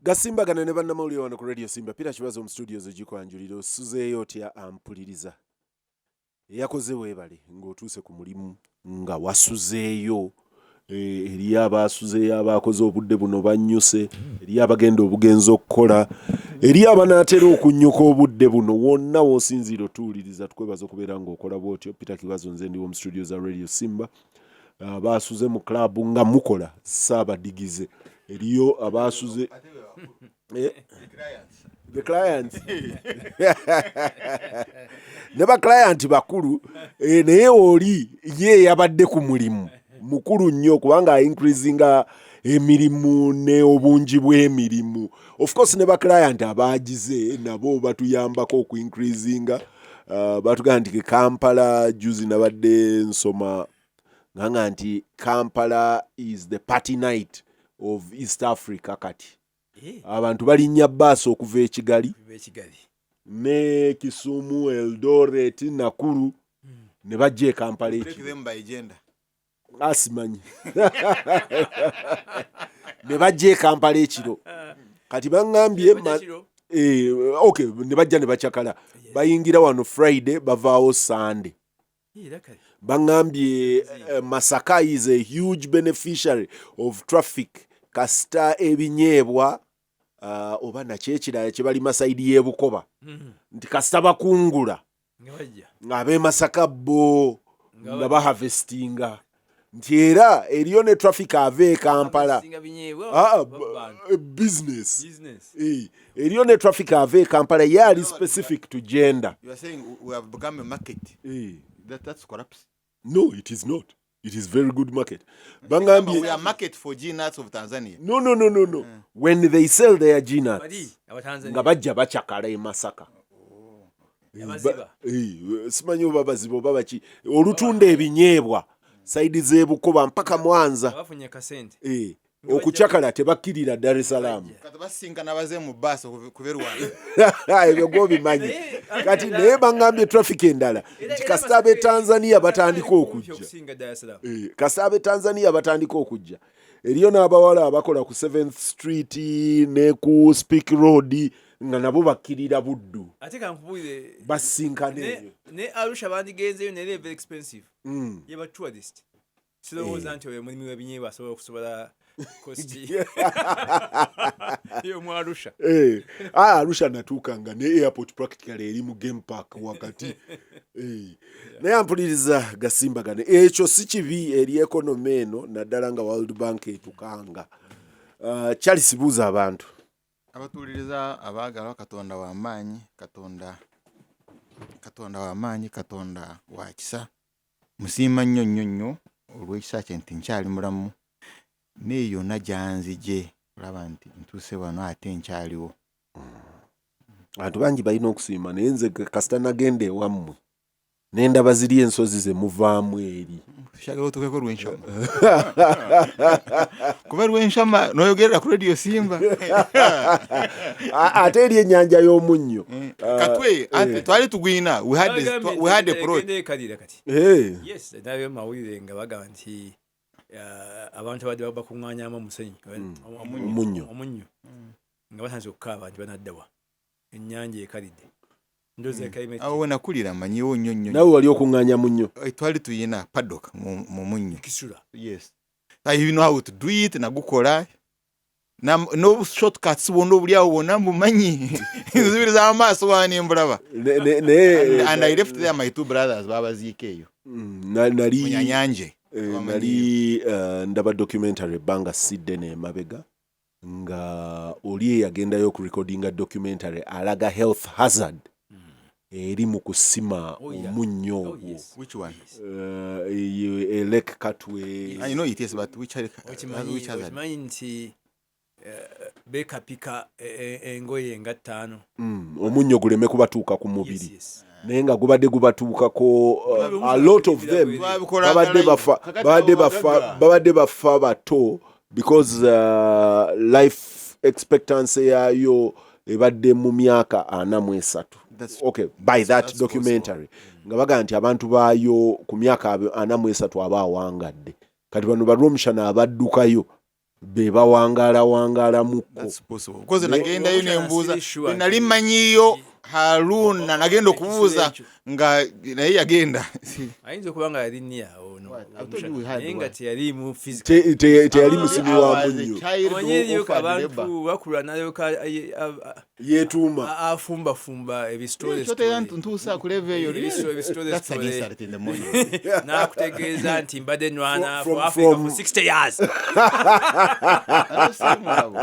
Gasimbagana ne bannamawulire wano ku Radio Simba. Peter Kibazo mu studios egikwanjulira. Osuzeeyo otya ampuliriza? Eyakoze weebale ng'otuuse ku mulimu nga wasuzeeyo. Eriyo abaasuzeeyo, abaakoze obudde buno bannyuse, eriyo abagenda obugenzi okukola, eriyo abanaatera okunnyuka obudde buno. Wonna w'osinziira otuwuliriza, tukwebaza okubeera ng'okola bw'otyo. Peter Kibazo nze ndiwo mu studio za Radio Simba. Abaasuze mu club nga mukola saabadigize, eriyo abaasuze the clients ne ba client bakulu, naye oli ye yabadde ku mulimu mukulu nnyo kubanga increasinga emirimu ne obungi bw'emirimu. Of course ne ba client abagize nabo batuyambako okuincreasinga. Batugamba nti Kampala, juzi nabadde nsoma nganga nti Kampala is the party night of East Africa. Kati abantu balinnya baasi okuva e Kigali Kigali ne Kisumu, Eldoret, Nakuru ne bajja e Kampala Break ekiro. them by gender. Asimanyi ne bajja e Kampala ekiro. Kati baŋŋambye okay, ne bajja ne bacakala, bayingira wano Friday, bavaawo Sunday. Baŋŋambye Masaka is a huge beneficiary of traffic kasita ebinyeebwa oba nakyo ekirala kye balima side y'ebukoba nti kasita bakungula nga bajja ng'ab'e Masaka bo nga baharvestinga, nti era eriyo ne traffic ava e Kampala. Singa binyeebwa Ah, ah, bantu. Business. Business. Eriyo ne traffic ava e Kampala ye ali specific to gender. You are saying we have become a market. That's corrupt. No, it is not. It is very good market, bangambye. We are market for G-nuts of Tanzania. No, when they sell their G-nuts bali abatanzania nga bajja bacakala e Masaka. Abaziba. Simanyi oba baziba oba baki, olutunda ebinyeebwa side z'ebukoba mpaka Mwanza. Bafunye kasente. Okucakala tebakkirira Dar es Salaam. Kati basinkana baze mu bus kuva e Rwanda. Ebyo gwobimanyi. Kati naye baŋŋambye traffic endala nti kasita ab'e Tanzania batandika okujja okusinga Dar es Salaam. Kasita ab'e Tanzania batandika okujja, eriyo n'abawala abakola ku 7th Street ne ku Speke Road nga nabo bakkirira Buddu. Ate kankubuulire, basinkana eyo. Ne Arusha bandigenzeyo naye very expensive ye ba tourist. Sirowooza nti oyo mulimu w'ebinyeebwa asobola okusobola cost y'omu Arusha. Ah, Arusha natuukanga ne airport practically eri mu game park wakati. Naye ampuliriza, gasimbagane, ekyo si kibi eri economy eno, naddala nga World Bank etukanga. Charles, buuza abantu. Abatuuliriza abaagalwa, Katonda w'amaanyi, Katonda, Katonda w'amaanyi, Katonda wa kisa. Musiima nnyo nnyo nnyo olw'ekisa kye nti nkyali mulamu neeyo yonna gyanzije olaba nti ntuuse wano ate nkyaliwo. Abantu bangi balina okusiima, naye nze kasita nagenda ewammwe nendaba ziri ensozi ze muvaamu eri. Kyagala otuukeko Rwenshama, kuba Rwenshama noyogerera ku Radio Simba. Ate eri ennyanja y'omunnyo. Katwe ate twali tugwina, we had a plot. Egenda ekalira kati. Yes, nayo mawulire nga bagamba nti abantu abadde bakuŋŋaanyamu omusenyu, Omunnyo. omunnyo, nga batandise okukaaba nti banaddawa, ennyanja ekalidde. Ndowooza climate Awo we nakulira manyiwo nnyo nnyo. Nawe wali okuŋŋaanya munnyo? Twali tuyina paddock mu munnyo. Kisula. Yes, I know how to do it. Nagukola no shortcuts bwonna obuli awo bwonna mbumanyi, nzibiriza amaaso wani mbulaba. Naye And I left there my two brothers, babaziika eyo. Nali Munyanyanje. Nali ndaba documentary ebbanga sidde nemabega nga oli eyagendayo okurecordinga documentary alaga health hazard eri mu kusima omunnyo ogwo. Which one? Eyo e Lake Katwe. I know it is, but which Okimanyi hazard? Okimanyi nti bekapika engoye nga ttaano. Omunnyo guleme kubatuuka ku mubiri. Naye nga gubadde gubatuukako, a lot of them Twabikola babadde live. bafa Kakati babadde abo bafa bagagga. babadde bafa bato because life expectancy yaayo ebadde mu myaka 43. Okay, by that That's documentary nga bagamba nti abantu baayo ku myaka 43 aba awangadde. Kati bano balwomushana abaddukayo. Be bawangaala wangaalamuko. That's possible. Because nagendayo Omukyala nembuuza, siri sure nali nti- mmanyiyo Haruna, nagenda okubuuza Ekyo. nga naye yagenda. Ayinza okuba nga yali niya ono What? I thought you had naye nga one. teyali mu physical. Teyali musimi wa munnyo. Omanyi eriyo abantu bakula nalyoka Yeetuuma. Afumbafumba ebisitole. Ntuusa ku level eyo. Ebisitole That's an story. insult in the morning. N'akutegeeza nti mbadde nwana for Africa for 60 years. Ate si mulabo.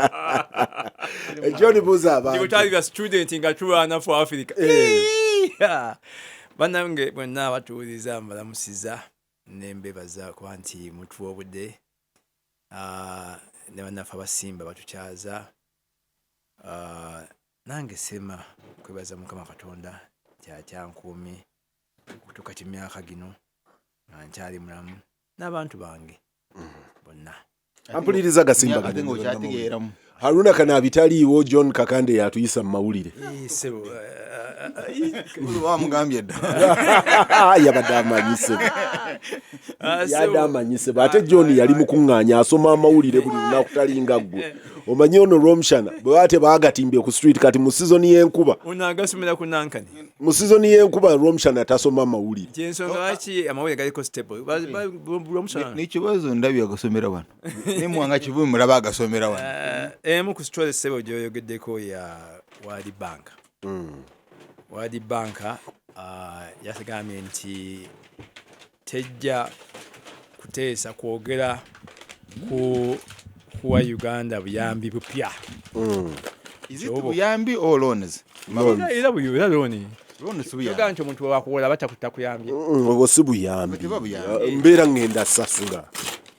John, buuza abantu. Ndibwe bya student nga tulwana for Africa. Yeah. Bannange bwenna abatuwuliriza, mbalamusiza nembebaza kuba nti mutuwa obudde. Ah, ne bannaffe abasimba batukyaza. Ah, nange sema kwebaza Mukama Katonda nti akyankuumye okutuuka ki myaka gino nga nkyali mulamu n'abantu bange bonna. Ampuliriza gasimba. Ate ng'okyategeeramu. Haruna Kanaabi taliiwo, John Kakande yatuyisa mu mawulire. Eh, ssebo, eh, Wamugambye dda. Yabadde amanyise. Ah, Yadde ssebo. amanyise. Ate John yali mukuŋŋaanya, asoma amawulire buli lunaku, talinga ggwe. Omanyi ono Lwomushana bwe baba tebaagatimbye ku street kati mu sizoni y'enkuba. Ono agasomera ku nankani. Mu sizoni y'enkuba Lwomushana tasoma mawulire. Kyensonga lwaki amawulire galiko stable. Lwomushana. Nekibazo ndabye agasomera wano, nemuwanga Kivumi mulaba agasomera wano. Emu ku story, ssebo, gyoyogeddeko ya World Bank. World Bank yagambye nti tejja kuteesa kwogera ku kuwa Uganda buyambi bupya. Is it buyambi or loans? Era loan. Loans si Yoga buyambi. nti omuntu wakuwola batakuyambye. Obwo si buyambi. Teba buyambi. Mbeera ŋŋenda sasula.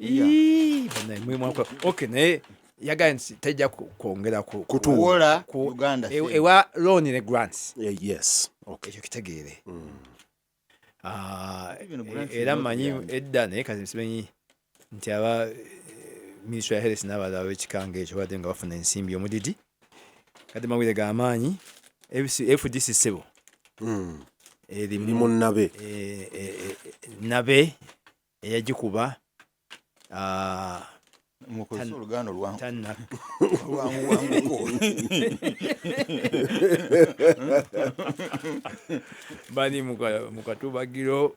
Ii, bannaye, mwe okay, naye yagambye nti tejja kwongera Kuwola Uganda sente. Ewa loan ne grants. Yes, okay. Ekyo kitegeere. Ah, Even grants era is not mmanyi buyambi. edda, naye kati simanyi nti aba ministry ya health n'abalala ab'ekikanga ekyo badde nga bafuna ensimbi omudidi. Kati mawulire g'amaanyi, FDC, ssebo, Eri erimu mu nnabe. Nabe eyagikuba, ah, Mukozesa oluganda tanna olwanguwanguko. Bali mu katubagiro.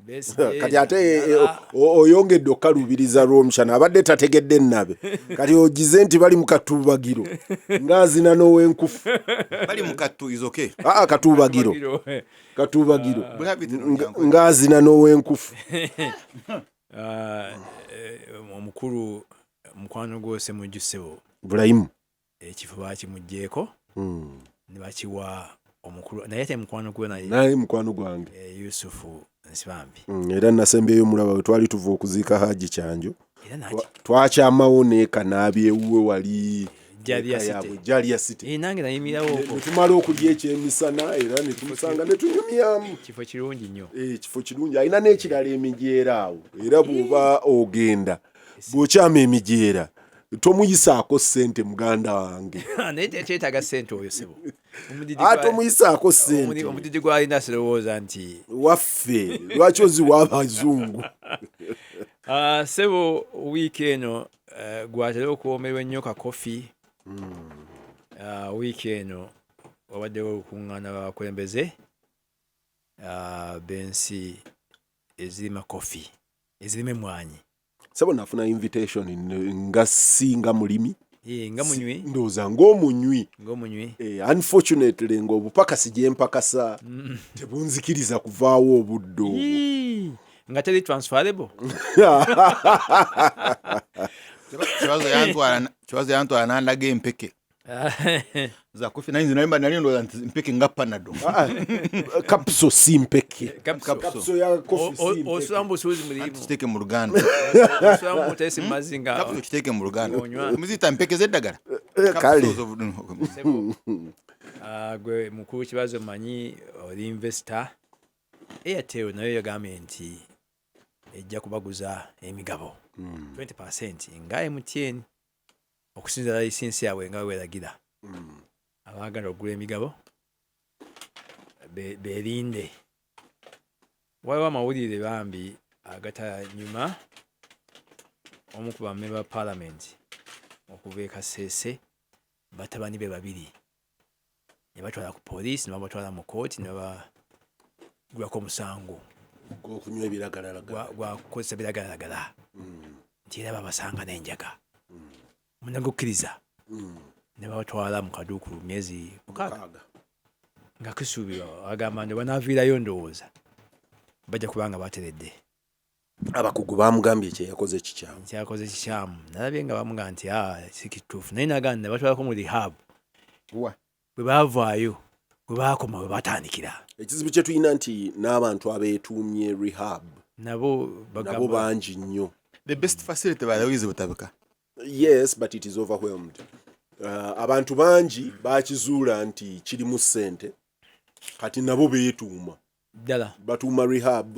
Besigye, Kati ate Nandala. oyongedde okukalubiriza Lwomushana, abadde tategedde ennabe, kati ogize nti bali mu katuubagiro ng'azina n'ow'enkufu. Bali mu kattu is okay. Aa, katuubagiro. Katubagiro. Katuubagiro. Bulabiti. Ng'azina n'ow'enkufu. Ah, omukulu mukwano gwo Ssemujju, ssebo. Bulayimu. Ekifo bakimuggyeeko ne bakiwa omukulu, naye ate mukwano gwe naye. Naye mukwano gwange. Yusufu Nsibambi. Era nasembyeyo mulaba bwe twali tuva okuziika Haji Kyanjo. Era naki Twakyamawo nekanaabi ewuwe wali. Jalia eka City. yaabwe, Jalia City. Nange nayimirawo okwo. Ne tumala okulya ekyemisana era ne tumusanga ne tunyumyamu. Kifo kirungi nnyo. Ekifo kirungi, alina n'ekirala emijeera awo, era bw'oba ogenda bw'okyama emijeera tomuyisaako ssente, muganda wange. Naye tekyetaaga ssente oyo, ssebo. Omudidi Ate tomuyisaako ssente. Omudidi gwalina sirowooza nti Waffe lwaki oziwa abazungu? Ah, ssebo, wiiki eno gwatera okuwoomerwa ennyo ka kofi. Ah, wiiki eno wabaddewo olukuŋŋaana lw'abakulembeze b'ensi ezirima kofi, ezirima emmwanyi. Sebo, nafuna invitation nga singa mulimi. Eh, nga munywi. Ndowooza ng'omunywi. Ng'omunywi. Unfortunately ng'obupakasi gye mpakasa tebunzikiriza kuvaawo obudde obwo. Ii, nga teri transferable. Kibazo yantwala nandaga empeke za kofi, naye nze nali ndowooza nti mpeke nga Panado. Ah, capsule si mpeke. Capsule. Capsule ya kofi si mpeke. Osula mu busuuzi mulimu. Kiteeke mu Luganda. Osula mu buteesi mu mazzi nga Capsule kiteeke mu Luganda. Onywa. Muziyita mpeke z'eddagala. Kale. Capsules of- Ssebo, ah, gwe mukulu Kibazo, manyi oli investor. Airtel nayo yagambye nti ejja kubaguza emigabo 20 nga MTN, okusinziira license yaabwe nga weragira. Abaagala okugula emigabo beerinde. Waliwo amawulire bambi agatanyuma. Omu ku bamemba ba parliament Okuva e Kasese, batabani be babiri ne batwala ku poliisi, ne babatwala mu kooti, ne babagulako omusango Gw'okunywa ebiragalalagala. Gwa kukozesa biragalalagala, nti era babasanga n'enjaga munagukkiriza, ne babatwala mu kaduukulu myezi 6. 6. Nga kisuubirwa, agamba nti banaaviirayo, ndowooza bajja kuba nga bateredde. Abakugu bamugambye kyeyakoze kikyamu. Nkyakoze kikyamu. Nalabye nga bamugamba nti, "Ah, si kituufu," naye nagamba ne batwalako mu rehab. Wa? Bwe baavaayo, bwe baakoma bwe batandikira. Ekizibu kye tulina nti n'abantu abeetuumye rehab nabo nabo bagamba bangi nnyo. The best facility, by the way, is Butabika. Yes, but it is overwhelmed. Abantu bangi bakizuula nti kirimu ssente, kati nabo beetuuma. Ddala. Batuuma rehab.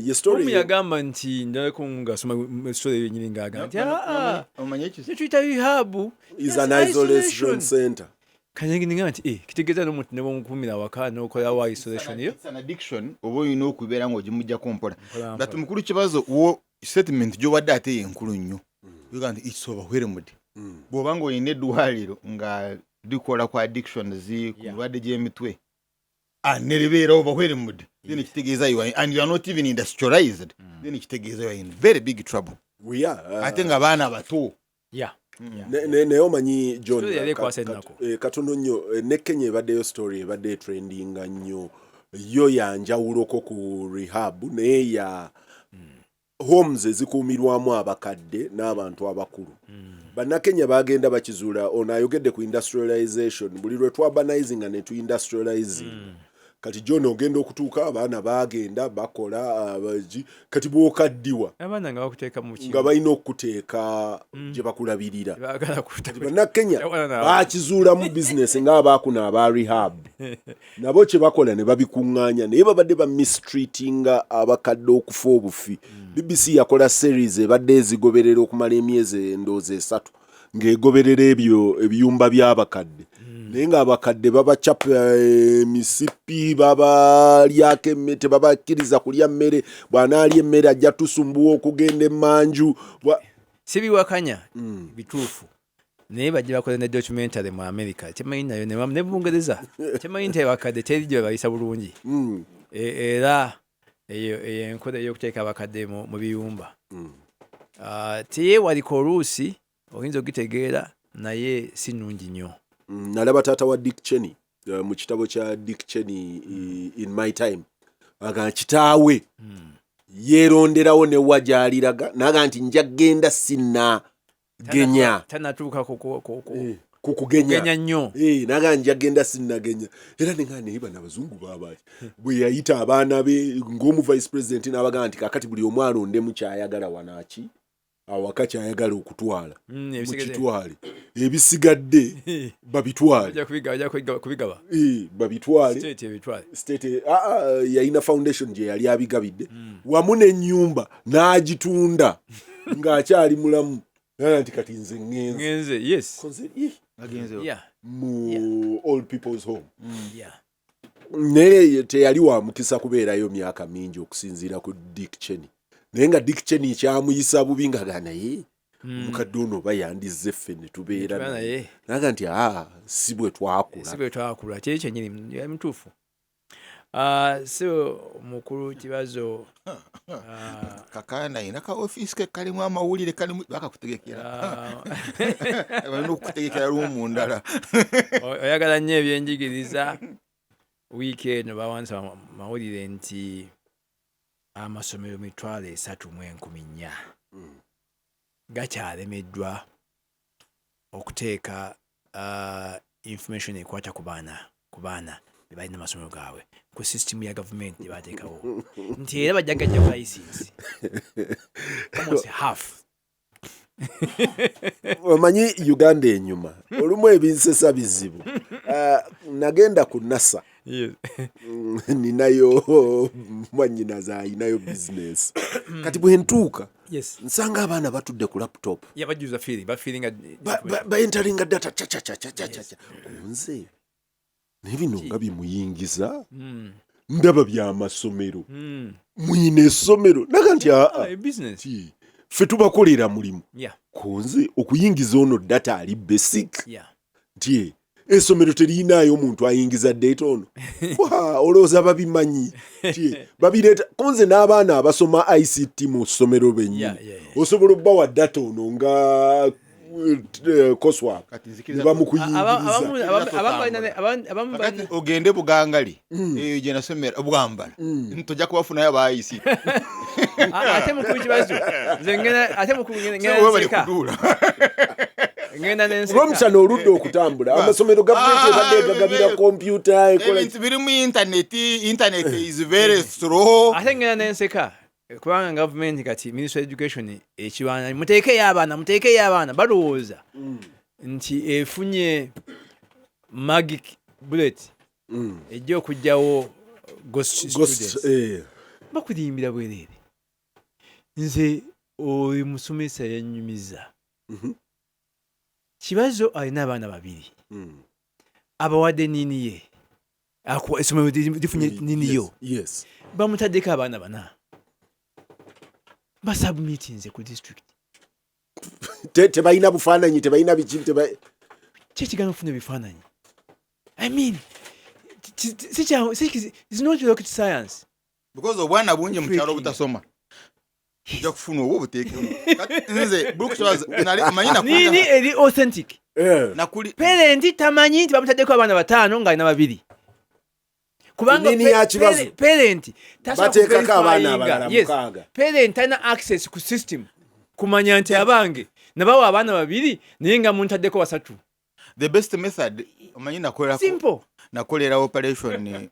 Ye story Omu yagamba nti ndalako ngaasoma story yenyini ng'agamba nti, "Ah, Omanyi ekyo? netuyita rehab is that's an isolation center. Kanyenga nti, "Eh, kitegeeza n'omuntu ne bwomukumira awaka n'okolawo isolation yo." It's an addiction, oba olina okubeera ng'ogimugjako mpola. Mpola. But mukulu Kibazo, wo statement gy'owadde ate yenkulu nnyo. Yoga nti it's overwhelmed. Bw'oba ng'olina eddwaliro nga likola ku addictions, ku mirwadde gy'emitwe, ne libeera overwhelmed, then kitegeeza you are, and you are not even industrialized, then kitegeeza you are in very big trouble. We are Ate nga baana bato. Naye omanyi, John, Story yali ekwasa ennaku. Katono nnyo, ne Kenya ebaddeyo story ebadde etrendinga nnyo, yo yanjawuloko ku rehab, naye ya homes ezikuumirwamu abakadde n'abantu abakulu. Bannakenya bagenda bakizuula. Ono ayogedde ku industrialization, buli lwe twurbanizinga ne tuindustrializing. Kati John, ogenda okutuuka abaana bagenda bakola kati bwokaddiwa, abaana nga bakuteeka mu nga balina okukuteeka gye bakulabirira. Baagala kuta Bannakenya Tawana naawe. bakizuulamu bizinesi ng'abaakuna aba rehab, nabo kye bakola ne babikuŋŋaanya, naye babadde ba mistreatinga abakadde okufa obufi. BBC yakola series ebadde ezigoberera okumala emyezi endowooza 3, ng'egoberera ebyo ebiyumba by'abakadde, naye ng'abakadde babacapa emisipi, babalyako emmere, tebabakkiriza kulya mmere, bw'anaalya emmere ajja tusumbuwa okugenda emmanju. Sibiwakanya, bituufu, naye bajja bakola ne documentary mu America, kyemanyi nayo ne Bungereza, kyemanyi nti abakadde teri gye bayisa bulungi. Era eyo enkola ey'okuteeka abakadde mu biyumba, ah, teyeewalika, oluusi oyinza okugitegeera, naye si nnungi nnyo. Nalaba taata wa Dick Cheney, mu kitabo kya Dick Cheney, In My Time, agamba kitaawe yeeronderawo newa gy'aliraga, naga nti nja genda sinna genya. Tanatuuka ku kugenya. Kugenya nnyo. Naga nja genda sinnagenya, era nenga naye bano abazungu baabaki. Bwe yayita abaana be ng'omu vice president, n'abagamba nti kakati buli omu alondemu kyayagala wanaaki awaka, kyayagala okutwala, Ebisigadde. mukitwale, ebisigadde babitwale. Bajja kubigaba. Babitwale. State ebitwale. State, yalina foundation gye yali abigabidde wamu n'ennyumba n'agitunda ng'akyali mulamu. Naga nti kati nze ŋŋenze. Ngenze, yes. Konze, ih, Agenze. Mu old people's home. Naye teyali wa mukisa kubeerayo myaka mingi okusinziira ku Dick Cheney, naye nga Dick Cheney kyamuyisa bubi nga ga naye omukadde ono oba yandizze ffe ne tubeera Tubeera naye. Naye. Naga nti aa, si bwe twakula. Si bwe twakula, kyeri kyenyini, yali mutuufu. Ah, si mukulu Kibazo, Kakana ayina ka ofiisi ke kalimu amawulire, kalimu bakakutegekera, balina okukutegekera lumu ndala. Oyagala nnyo ebyenjigiriza. Wiiki eno bawandiisa mawulire nti amasomero 34,000 gakyalemeddwa okuteeka information ekwata ku baana be balina amasomero gaabwe ku sisitimu ya gavumenti gye bateekawo, nti era bajja gajja ku license, almost half. Omanyi Uganda enyuma olumu ebinsesa bizibu. Nagenda ku NASA. Ninayo mwannyinaze ayinayo bizinesi, kati bwe ntuuka nsanga abaana batudde ku laptop. Yeah, bajuza feeling bafiiringa. Baenteringa data cacacacacaca nze naye bino nga bimuyingiza, ndaba byamasomero, muyina essomero, naga nti aa Business. ti Ffe tubakolera mulimu. Kunze okuyingiza ono data ali basic nti essomero teriyinaayo omuntu ayingiza data ono. Wa, olowooza babimanyi nti babireeta kunze n'abaana abasoma ICT mu ssomero bennyini osobola okubawa data ono nga koswak Kati ne nzikiriza bamukuyingiriza. Abamu Kakati ogende Bugangali eyo gye nasomera Bwambala, tojja kubafunayo abayisi. Ate mukulu Kibazo, nze ngenda, ate mukulu ngenda webale nseka. kuduula. Ngenda nenseka. Olwomusana oludde okutambula amasomero, gavumenti ebadde egagabira kompyuta ekola. Ebintu biri mu internet, internet is very slow. Ate ngenda nenseka kubanga gavumenti kati, Ministry of Education, ekibaana muteekeyo abaana, muteekeyo abaana, balowooza nti efunye magic bullet ejja okugjawo ghost Ghost, students. Bakulimbira bwereere. Nze oyo musomesa yanyumiza. Kibazo alina abaana babiri, abawadde nini ye. Essomero lifunye nini yo. Bamutaddeko abaana bana, basubmitinze ku district. Tebalina bufaananyi, tebalina biki, Kyekigana okufuna ebifaananyi. I mean, it's not rocket science. Because obwana bungi mu kyalo Freaking. obutasoma, ojja kufuna obwo obuteekemu. Kati nze Brooks Kibazo, nali omanyi Nini eri authentic. Nakuli Parent tamanyi nti bamutaddeko abaana bataano ng'alina babiri, kubanga Nini ya Kibazo? Parent tasobola Bateekako abaana kuverifyinga. abalala Yes. mukaaga. Parent talina access ku system kumanya nti abange nabawa abaana babiri naye nga muntaddeko basatu. The best method, omanyi nakolera Simple. nakolera operation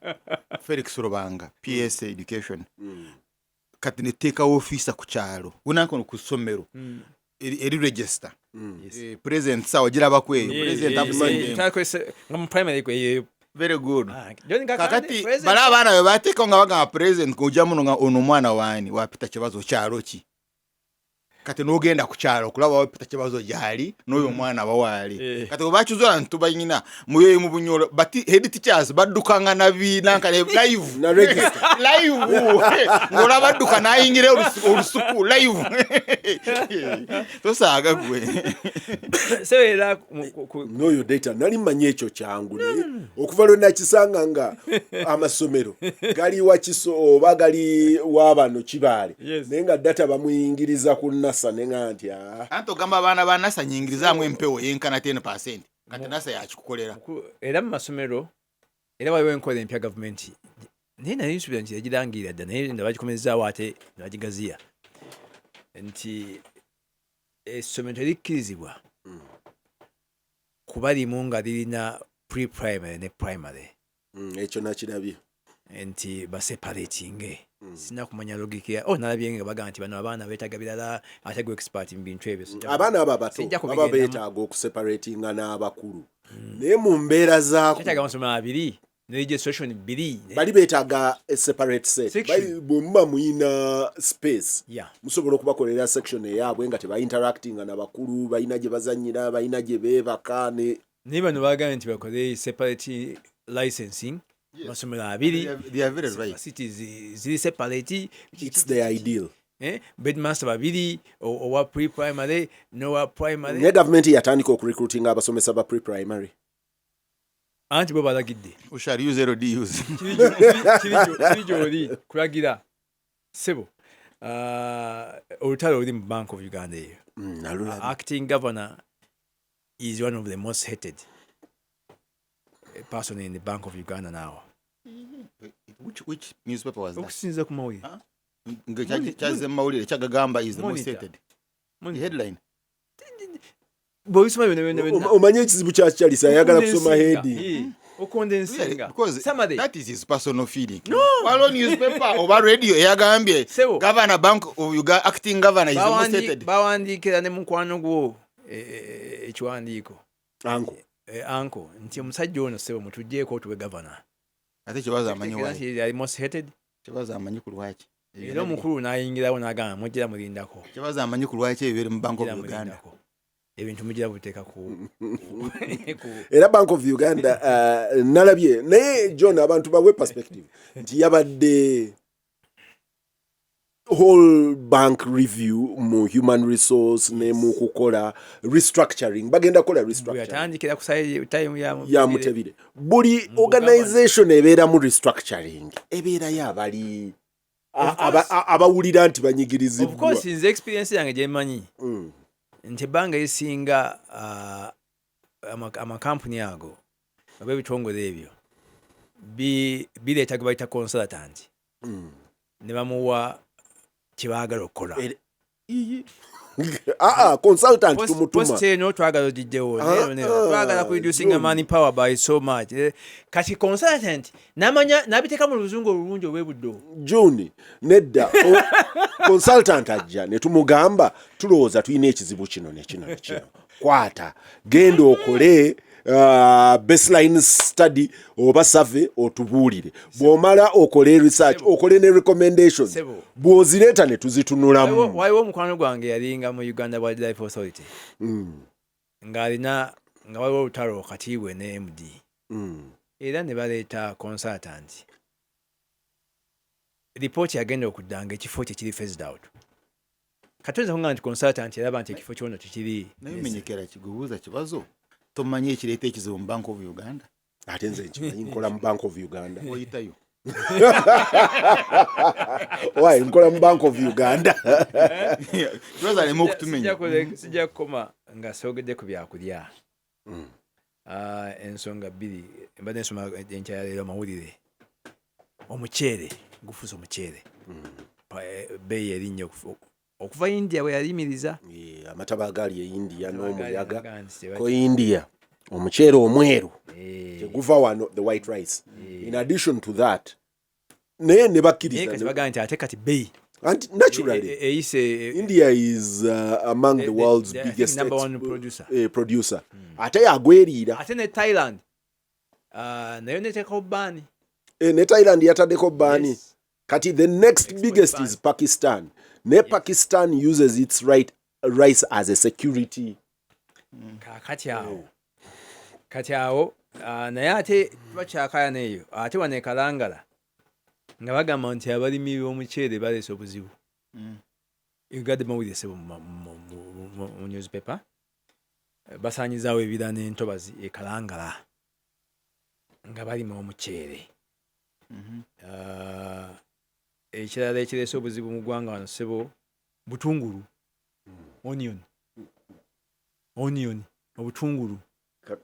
Felix Rubanga, PS Education. Kati neteekawo ofiisa ku kyalo gunakono ku ssomero eri register. Present sawa girabako eyo present, absent. Nga mu primary kwe. Very good. Ah, John Kakande, Kakati present. bali abaana bwe bateekawo nga bagamba present, ng'ojja muno nga ono omwana waani wapita Kibazo, kyalo ki? Kati n'ogenda ku kyalo okulaba wapita Kibazo gyali n'oyo omwana bawaali. Kati bwe bakizuula nti tubayina muyoyo mu Bunyolo, bati head teachers baddukanga nabi nanka live. Na register. Live ng'olaba adduka n'ayingira olusuku live, tosaaga gwe. Sebeera N'oyo data nali mmanyi ekyo kyangu, naye okuva lwe nakisanga nga amasomero gali Wakiso oba gali wabano Kibaale, naye nga data bamuyingiriza ku NASA, neŋa nti ah. Anti ogamba abaana ba NASA nyingirizaamu empewo yenkana 10, kati NASA yakikukolera. Era mu masomero era waliwo enkola empya gavumenti, naye nali nsuubira nti yagirangirira dda, naye nga bagikomezaawo ate ne bagigaziya, nti essomero terikkirizibwa kuba limu nga lirina pre-primary ne primary. Ekyo nakirabye. Nti baseparatinge. Sina kumanya logic ya, oh, nalabye nga bagamba nti bano abaana beetaaga birala, ate gwe expert mu bintu ebyo Abaana abo abato sijja baba kubigendamu. beetaaga okuseparatinga n'abakulu, naye mu mbeera zaako Kyetaaga amasomero abiri ne registration bbiri. Bali beetaaga a separate set. Section. Bwe muba muyina space, musobola okubakolera section eyaabwe nga tebainteractinga nabakulu, balina gye bazanyira, balina gye beebaka ne Naye bano bagambye nti bakole separate licensing, amasomero abiri, They are very right. facilities ziri separate. It's the ideal. Bedmaster babiri, owa pre-primary n'owa primary. Naye gavumenti yatandika okurecruitinga abasomesa ba pre-primary. Anti bo balagidde. We shall use LDUs. Kiri gy'oli kulagira sebo. Ah, olutalo oluli mu Bank of Uganda eyo. Nalulabye. Acting governor is one of the most hated person in the Bank of Uganda now. Which newspaper was that? Okusinziira ku mawulire. Huh? Nga kyazze mu mawulire kyagagamba is the most Monitor. hated. The headline. Bw'obisoma byonna byonna byonna. Omanyi ekizibu kya Charles, ayagala kusoma heading. Okonda ensinga. Because Somebody- that is his personal feeling. Waliwo newspaper oba radio eyagambye Sebo. governor Bank of Uganda, acting governor is the most hated? Bawandiikira ne mukwano gwo ekiwandiiko. Anko. Anko nti omusajja ono sebo mutugjeeko tuwe gavana. Ate Kibazo amanyi why. Nti ali most hated. Kibazo amanyi ku lwaki. Era omukulu n'ayingirawo n'agamba mujjira mulindako. Kibazo amanyi ku lwaki ebyo biri mu Bank of Mujjira Uganda. mulindako. Ebintu mujjira buteeka ku Era Bank of Uganda, nalabye naye John, abantu bawe perspective nti yabadde Whole bank review mu human resource ne mu kukola restructuring, bagenda kukola restructuring. Yatandikira ku time ya ya Mutebile. Buli organization ebeeramu restructuring, ebeerayo abali abawulira nti Of banyigirizibwa. course, nze experience yange gyemanyi nti ebbanga erisinga amakampuni ago oba ebitongole ebyo bireeta gwe bayita consultant ne bamuwa kyebaagala okukola. Aa, consultant tumutuma Post eno twagala ogijjewo, neno, twagala kureducinga John. Man power by so much. Kati consultant namanya nabiteeka mu luzungu olulungi olw'ebuddo. June, nedda. Consultant ajja ne tumugamba, tulowooza tulina ekizibu kino ne kino ne kino, kwata genda okole baseline study oba survey, otubuulire. Bw'omala okole research, okole ne recommendations. Sebo. Bw'ozireeta ne tuzitunulamu. Waliwo omukwano gwange yalinga mu Uganda Wildlife Authority ng'alina nga waliwo olutalo wakati we ne MD era ne baleeta consultant. Ripooti yagenda okudda nga ekifo kye kiri phased out. Katoyinza kuŋŋamba nti consultant yalaba nti ekifo kyono tekiri. Naye menyekera kigubuuza kibazo, tomanyi ekireeta ekizibu mu Bank of Uganda? Ate nze nkimanyi, nkola mu Bank of Uganda. Oyitayo. Why, nkola mu Bank of Uganda. Kibazo aleme okutumenya. Sijja kukoma nga soogedde ku byakulya. Ensonga bbiri mbadde nsoma enkya ya leero amawulire. Omuceere gufuuse omuceere. Bbeeyi erinnya okuva India bwe yalimiriza. Amataba agaali e India n'omuyaga N'omuyaga ko India, omuceere omweru teguva wano, the white rice. In addition to that, naye ne Naye bakkiriza kati bagamba nti ate kati bbeeyi anti naturally eyise. India is among the world's I think biggest number one producer. Producer. Ate yagweriira. Ate ne Thailand, nayo neteekawo ban. Ne Thailand yataddeko ban. Yes. Kati the next Export biggest ban. is Pakistan. Ne Pakistan uses its rice as a security. Kaakati awo, kati awo, naye ate tubakyakayana eyo. Ate wano e Kalangala nga bagamba nti abalimi b'omuceere baleese obuzibu. Egadde mawulire sebo mu newspaper. Basaanyizaawo ebira n'entobazi e Kalangala nga balima omuceere. Ekirala ekireese obuzibu mu ggwanga wano ssebo, butungulu, onion, obutungulu.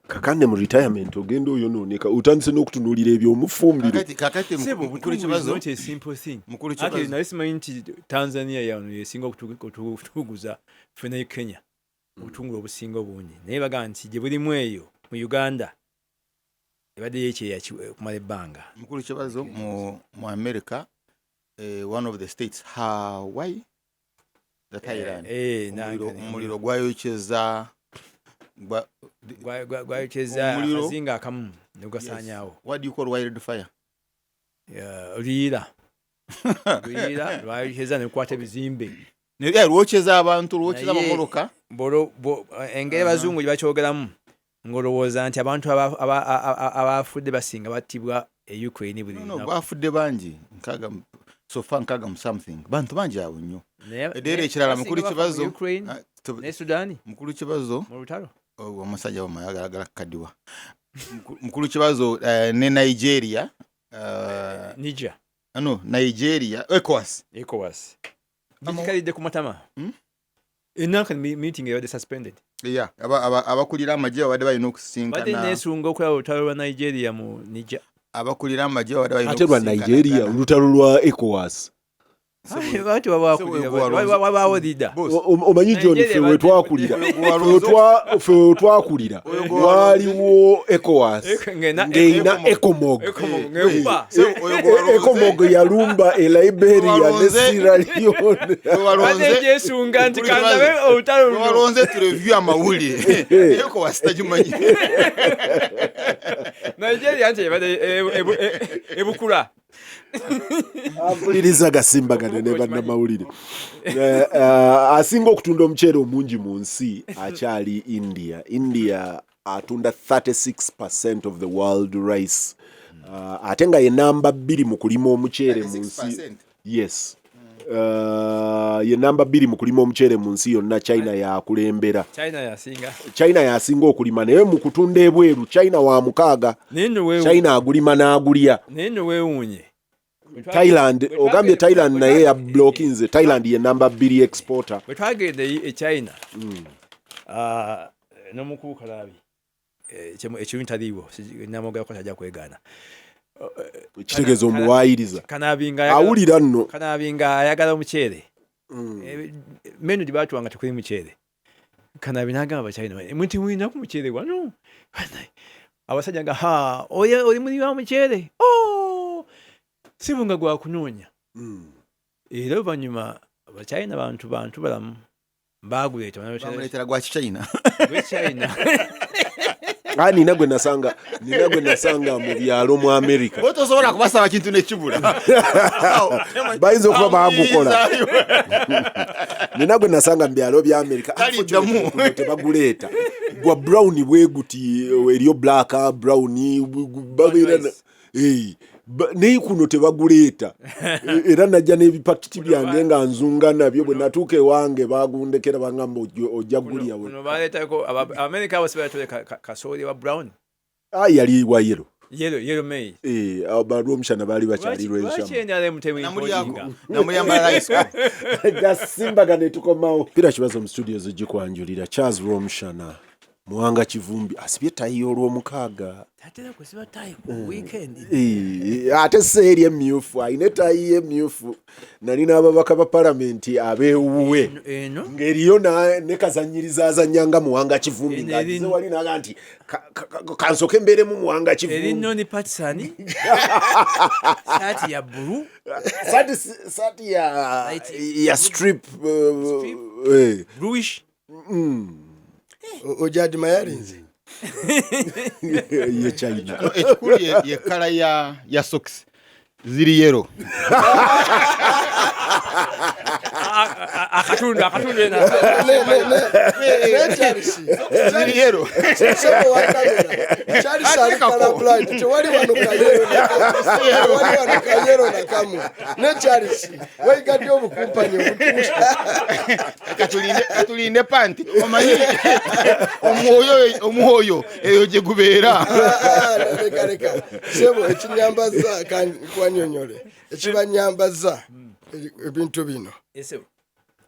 Kakande mu retirement ogenda oyonooneka, otandise n'okutunuulira ebyomufumbiro. Kakati Sebo, mukulu obutungulu is kibazo not a simple thing. Mukulu Actually, kibazo naye simanyi nti Tanzania yano yesinga okutuguza ffe ne Kenya obutungulu obusinga obungi, naye bagamba nti gye bulimu eyo mu Uganda ebaddeyo ekyeya okumala ebbanga. Mukulu kibazo, mu America, one of the states, Hawaii, the Thailand, omuliro gwayokyeza Gwayokyeza Omuliro- akazinga akamu ne gugasaanyaawo. What do you call wild fire? Luyiira, luyiira lwayokyeza ne lukwata ebizimbe. Naye lwokyeza abantu, lwokyeza Naye- amamotoka. Engeri abazungu gye bakyogeramu ng'olowooza nti abantu abafudde basinga battibwa e Ukraine buli No, no, lunaku. bafudde bangi, so far nkaaga mu something, bantu bangi awo nnyo. Naye Era ekirala, basinga mukulu bafa mu kibazo Ukraine ne Sudan mukulu kibazo, mu lutalo. Oh, omusajja wamayagala kukaddiwa. Mukulu kibazo, ne Nigeria, Niger. No, Nigeria, ECOWAS. ECOWAS bikikalidde ku matama. Enanka meeting ebadde suspended. Yeah, abakulira amagye babadde balina Badde okusisinkana. neesunga okulaba olutalo lwa Nigeria mu Niger. Abakulira amagye babadde balina Ate lwa okusisinkana Nigeria, Ghana. olutalo lwa ECOWAS. Bati wabaawo leader. Boss, Omanyi John, Nigeria ffe wetwakulira Oyo gwe ffe wetwakulira Oyo gwe waliwo ECOWAS ng'erina ECOMOG. ECOMOG. ECOMOG ng'ekuba. Oyo gwe walonze- ECOMOG yalumba e Liberia ne Sierra Leone. Gwe walonze- Badde gyesunga nti Mukulu kandabe Kibazo, olutalo gwe luno. walonze tureview amawulire, ECOWAS tagimanyi. Nigeria nti ebadde ebukula. Ampuliriza gasimbagane ne bannamawulire. Asinga okutunda omuceere omungi mu nsi akyali India. India atunda 36% of the world rice, ate nga ye namba 2 mu kulima omuceere mu nsi. 36%? Yes. Ye namba 2 mu kulima omuceere mu nsi yonna. China yakulembera. China yasinga. China yasinga okulima, naye mu kutunda ebweru China wa 6. Naye nno China agulima n'agulya. Naye nno weewuunye. Thailand, ogambye Thailand naye ya blockinze. Thailand ye namba 2 exporter. Bwe twagenda e China, ah, n'omukulu Kalaabi, ekirungi taliiwo, namogerako tajja kwegaana. Kitegeeza omuwaayiriza. Kanaabi nga Awulira nno. Kanaabi nga ayagala omuceere. Menu gye baatuwanga tekuli muceere. Kanaabi n'agamba Abachina, "Muti mulinaku muceere wano?" Banaye, abasajja nga, "Ha, oyo oli muli wa muceere? Oh, sibu nga gwakunoonya." Era oluvannyuma Abachina bantu balamu, baaguleeta. Bamuleetera gwa Kichina. Gwechina. Ah, nina gwe nasanga mu byalo mu America. Bo tosobola kubasaba kintu nekibula. Bayinza okuba baagukola. Nina gwe nasanga mu byalo bya America. Taliddamu. Unfortunately, tebaguleeta. Gwa brown bwe guti, eriyo black, brown, babeera Rice. Naye kuno tebaguleeta. Era najja n'ebipakiti byange nga nzunga nabyo. Bwe natuuka ewange bagundekera, bagamba ojja gulya we. Kuno baleetako America abo sibaletole kasooli wa brown. Ah, yali wa yellow. Yellow maize. Balwomushana baali bakyali Lwaki lwenshamu. NRM temuimportinga? Namulyambala rice. Gasimbagane, tukomawo. Pira Kibazo mu studio zigikwanjulira Charles Rwomushana Muwanga Kivumbi asibye tayi olw'omukaaga. Tatera kusiba tayi ku weekend. Ate se eri emyufu, ayina etayi emyufu. Nali n'ababaka ba palamenti abeewuwe Eno ng'eriyo ne kazanyiriza azannya nga Muwanga Kivumbi. Eno Ng'agize wali naga nti, "Kansooke mbeeremu Muwanga eri Kivumbi." Noni partisan, saati ya blue. Saati ya Light. Ya strip. Strip. Bluish. Ojadima yalinze. Ye China. Ekikulu ye colour ya socks ziri yellow. Akatundu ena. Ne Charles, Ziri yellow. sebo wa kamera, Charles ali colorblind. Tewali wano ka yellow, tewali wano ka yellow nakamu. Ne Charles wayigadde obukumpanyi obutuusa. Katulinde panti, omanyi omwoyo eyo gye gubeera. Ah, leka leka sebo, ekinyambaza kwanyonyole ekibanyambaza ebintu bino. Yes.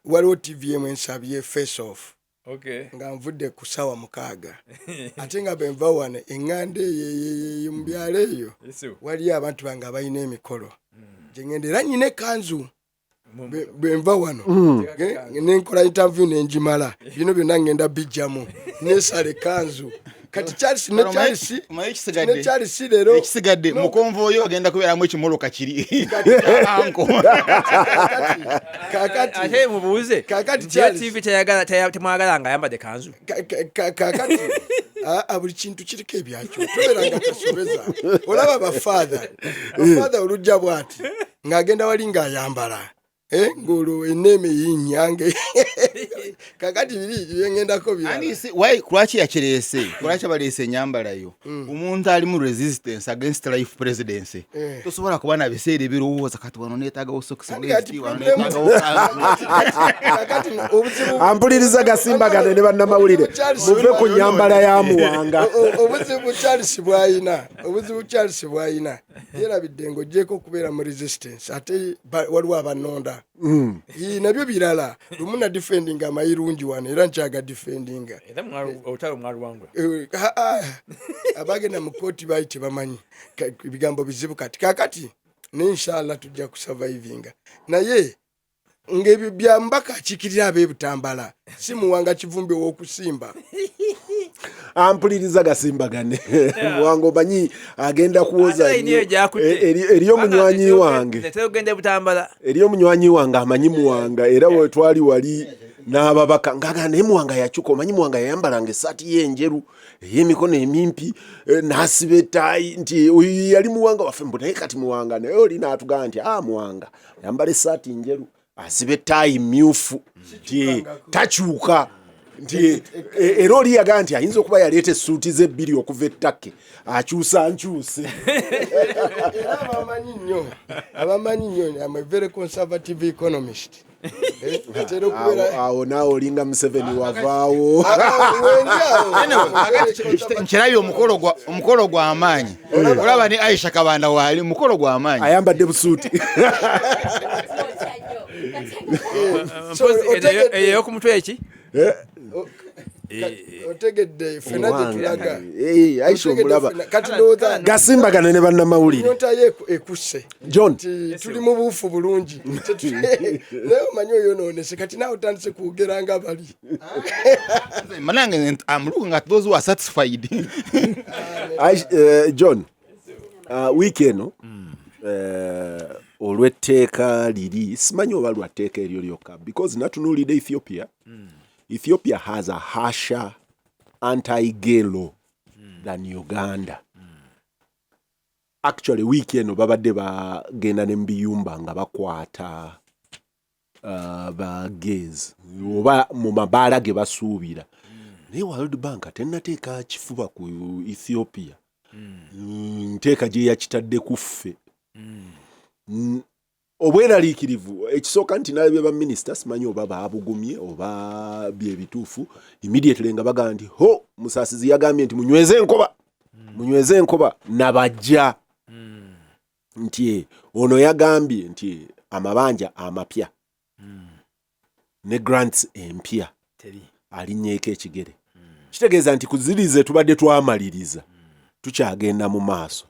Waliwo TV emu ensabye face off nga nvudde ku ssaawa 6, ate nga bwe nva wano eŋŋanda eyo mu byalo eyo waliyo abantu bange abalina emikolo gye ŋŋenda, era nyina ekanzu. Bwe nva wano nenkola interview nenjimala, bino byonna ŋŋenda bijjamu nesala ekanzu. Kati Charles ne Charles Omanyi ne ekisigadde Charles leero ekisigadde mu convoy agenda kubeeramu ekimoloka kiri anko. Kakati Ate mubuuze Kakati nti yo Charles. TV teyagala temwagala nga ayambadde kanzu. Kakati buli kintu kiriko ebyakyo, tobeeranga kasobeza. Olaba bafaatha olujja bw'ati ng'agenda wali ng'ayambala, ng'olwo enneeme yinyange. Kakati biri byengendako birala. Ani why lwaki yakireese, lwaki baleese enyambala yo? Omuntu ali mu resistance against life presidency tosobola kuba na biseera ebirowooza kati wano neetaagawo sokisi Kati kati bweziti, wano problem- neetaagawo kanzu. Kakati obuzibu Ampuliriza gasimbagane ne bannamawulire, Charles- muve ku nyambala ya Muwanga. Obuzibu Charles bwayina, obuzibu Charles bwayina, yerabidde ng'ogyeko okubeera mu resistance, ate waliwo abanonda. Ii, nabyo birala. Lumu na defendinga amayirungi wano, era nkyaga defendinga. Era olutalo mwaluwangula. Abagenda mu kooti baali tebamanyi. Ebigambo bizibu. Kati kakati ne inshallah tujja kusurvivinga, naye ng'ebyo bya mbaka akiikirira ab'ebutambala, si Muwanga Kivumbi ow'okusimba. Ampuliriza gasimbagane, Muwanga omanyi agenda kuwoza Ate nnyo. nnyo gyakutte. Eriyo munywanyi wange Tetera okugenda e Butambala. Eriyo munywanyi wange amanyi Muwanga, era we twali wali n'ababaka ngaga, naye Muwanga yakyuka. Omanyi Muwanga yayambalanga essaati ye enjeru ey'emikono emimpi, n'asiba ettaayi, nti oyo yali Muwanga waffe, mbu naye kati Muwanga naye oli n'atugamba nti a Muwanga ayambala essaati njeru, asiba ettaayi myufu, nti takyuka. Nti era oli yagaa nti ayinza okuba yaleeta essuuti ze bbiri okuva ettake, akyusa nkyuse. Era abamanyi nnyo, am a very conservative economist. Atera okubeera Awo naawe olinga Museveni, wavaawo. Wenjaawo. Nkirabye omukolo gw'amaanyi. Olaba ne Aisha Kabanda waali, mukolo gw'amaanyi. Ayambadde busuuti. Mpozi eyo ey'okumutwe eki? Otegedde ffena gye tulaga. Eh, Aisha Otegedde omulaba. Kati ndowooza Gasimbagane ne bannamawulire. Nyonta ye ekusse John. Nti tuli mu buufu bulungi. Naye omanyi oyonoonese, kati naawe otandise kwogera nga bali. Manange, I'm looking at those who are satisfied. John, wiiki eno olw'etteeka liri, simanyi oba lwa tteeka eryo lyokka, because natunuulidde Ethiopia. Ethiopia has a harsher anti-gay law than Uganda. Actually, wiiki eno babadde bagenda ne mu biyumba nga bakwata ba gays oba mu mabaala ge basuubira, naye World Bank tennateeka kifuba ku Ethiopia. Nteeka gye yakitadde ku ffe. Obweraliikirivu ekisooka nti nalabye baminisita, simanyi oba baabugumye oba byebituufu, immediately nga bagamba nti ho Musaasizi yagambye nti munyweze enkoba, munyweze enkoba nabajja, nti ono yagambye nti amabanja amapya ne grants empya Teri. alinnyeeko ekigere. Kitegeeza nti ku ziri ze tubadde twamaliriza tukyagenda mu maaso.